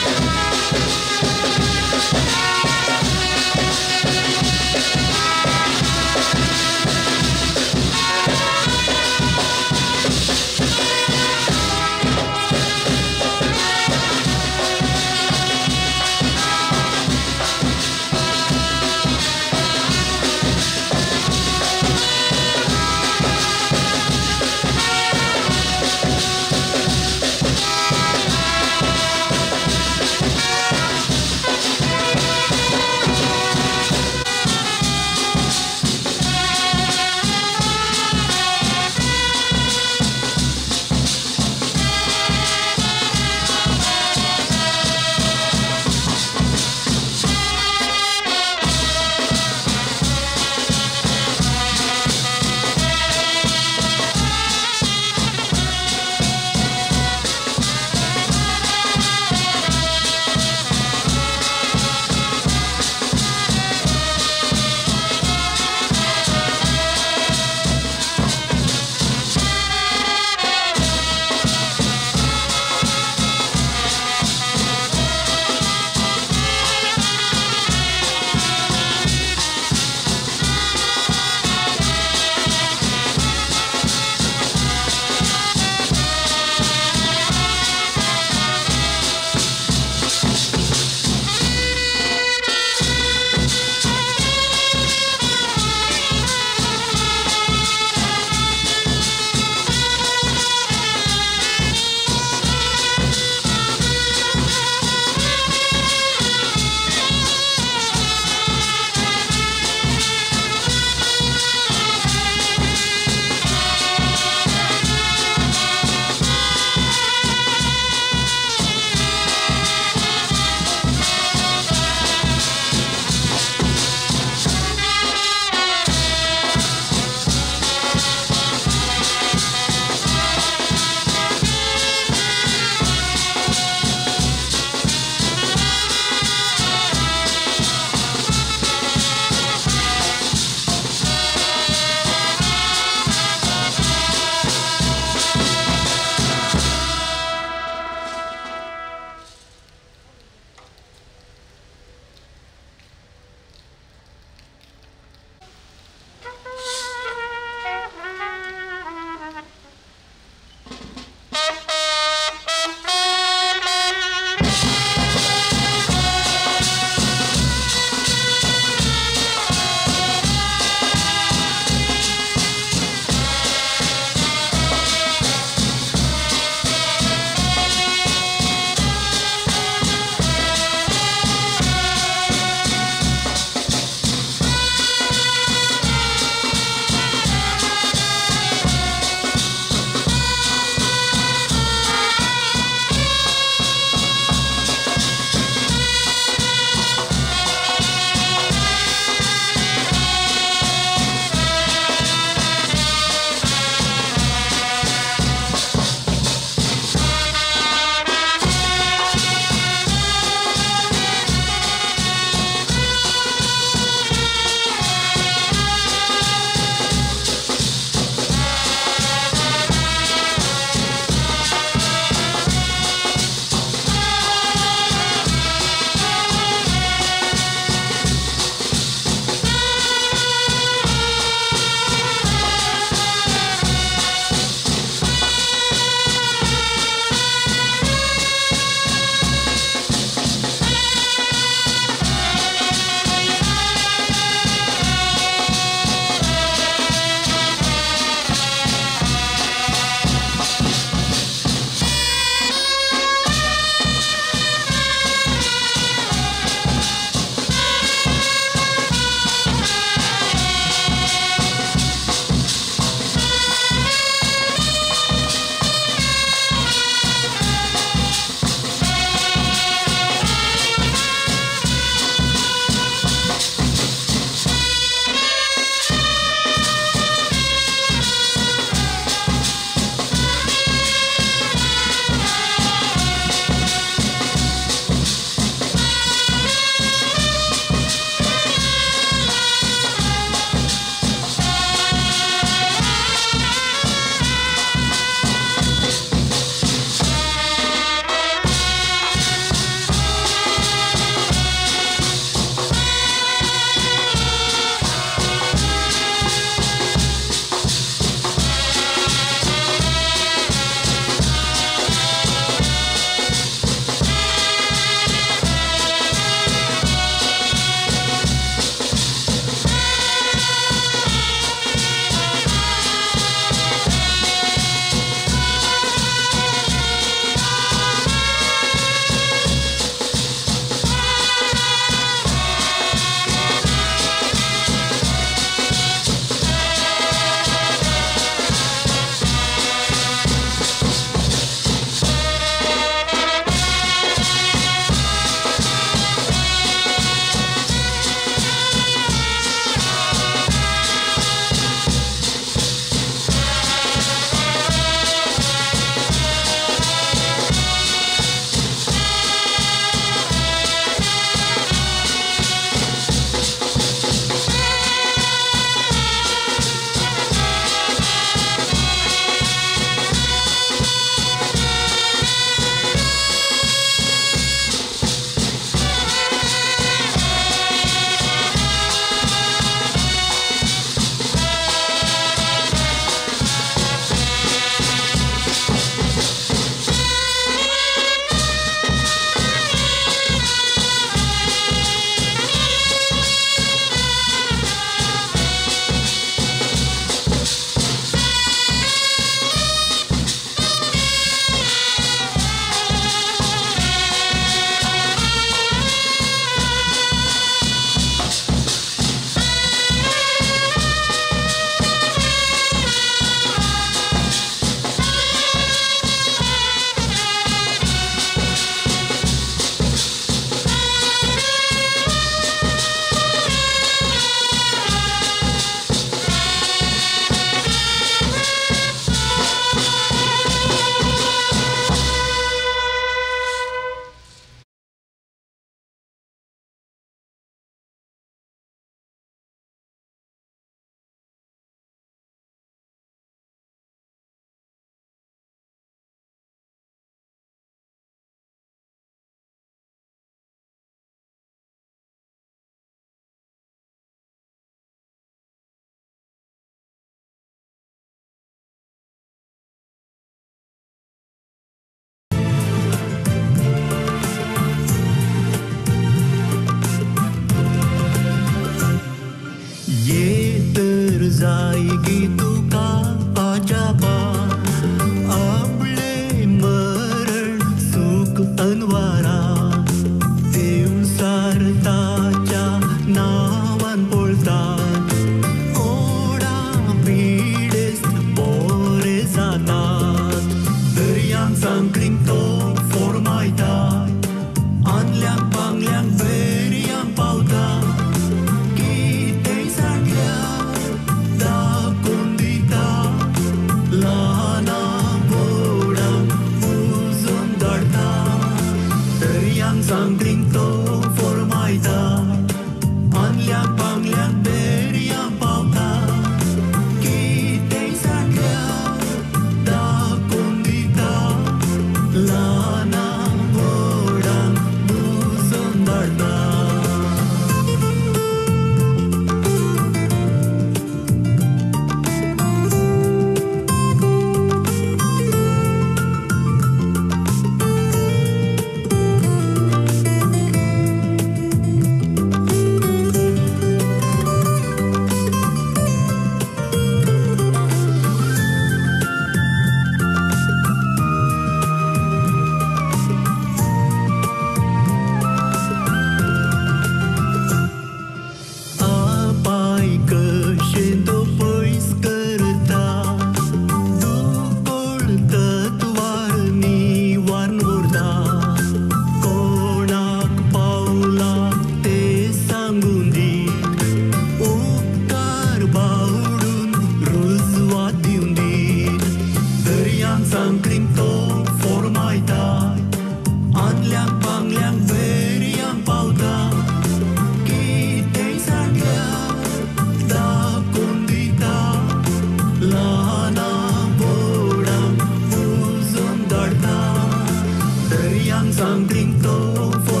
Something to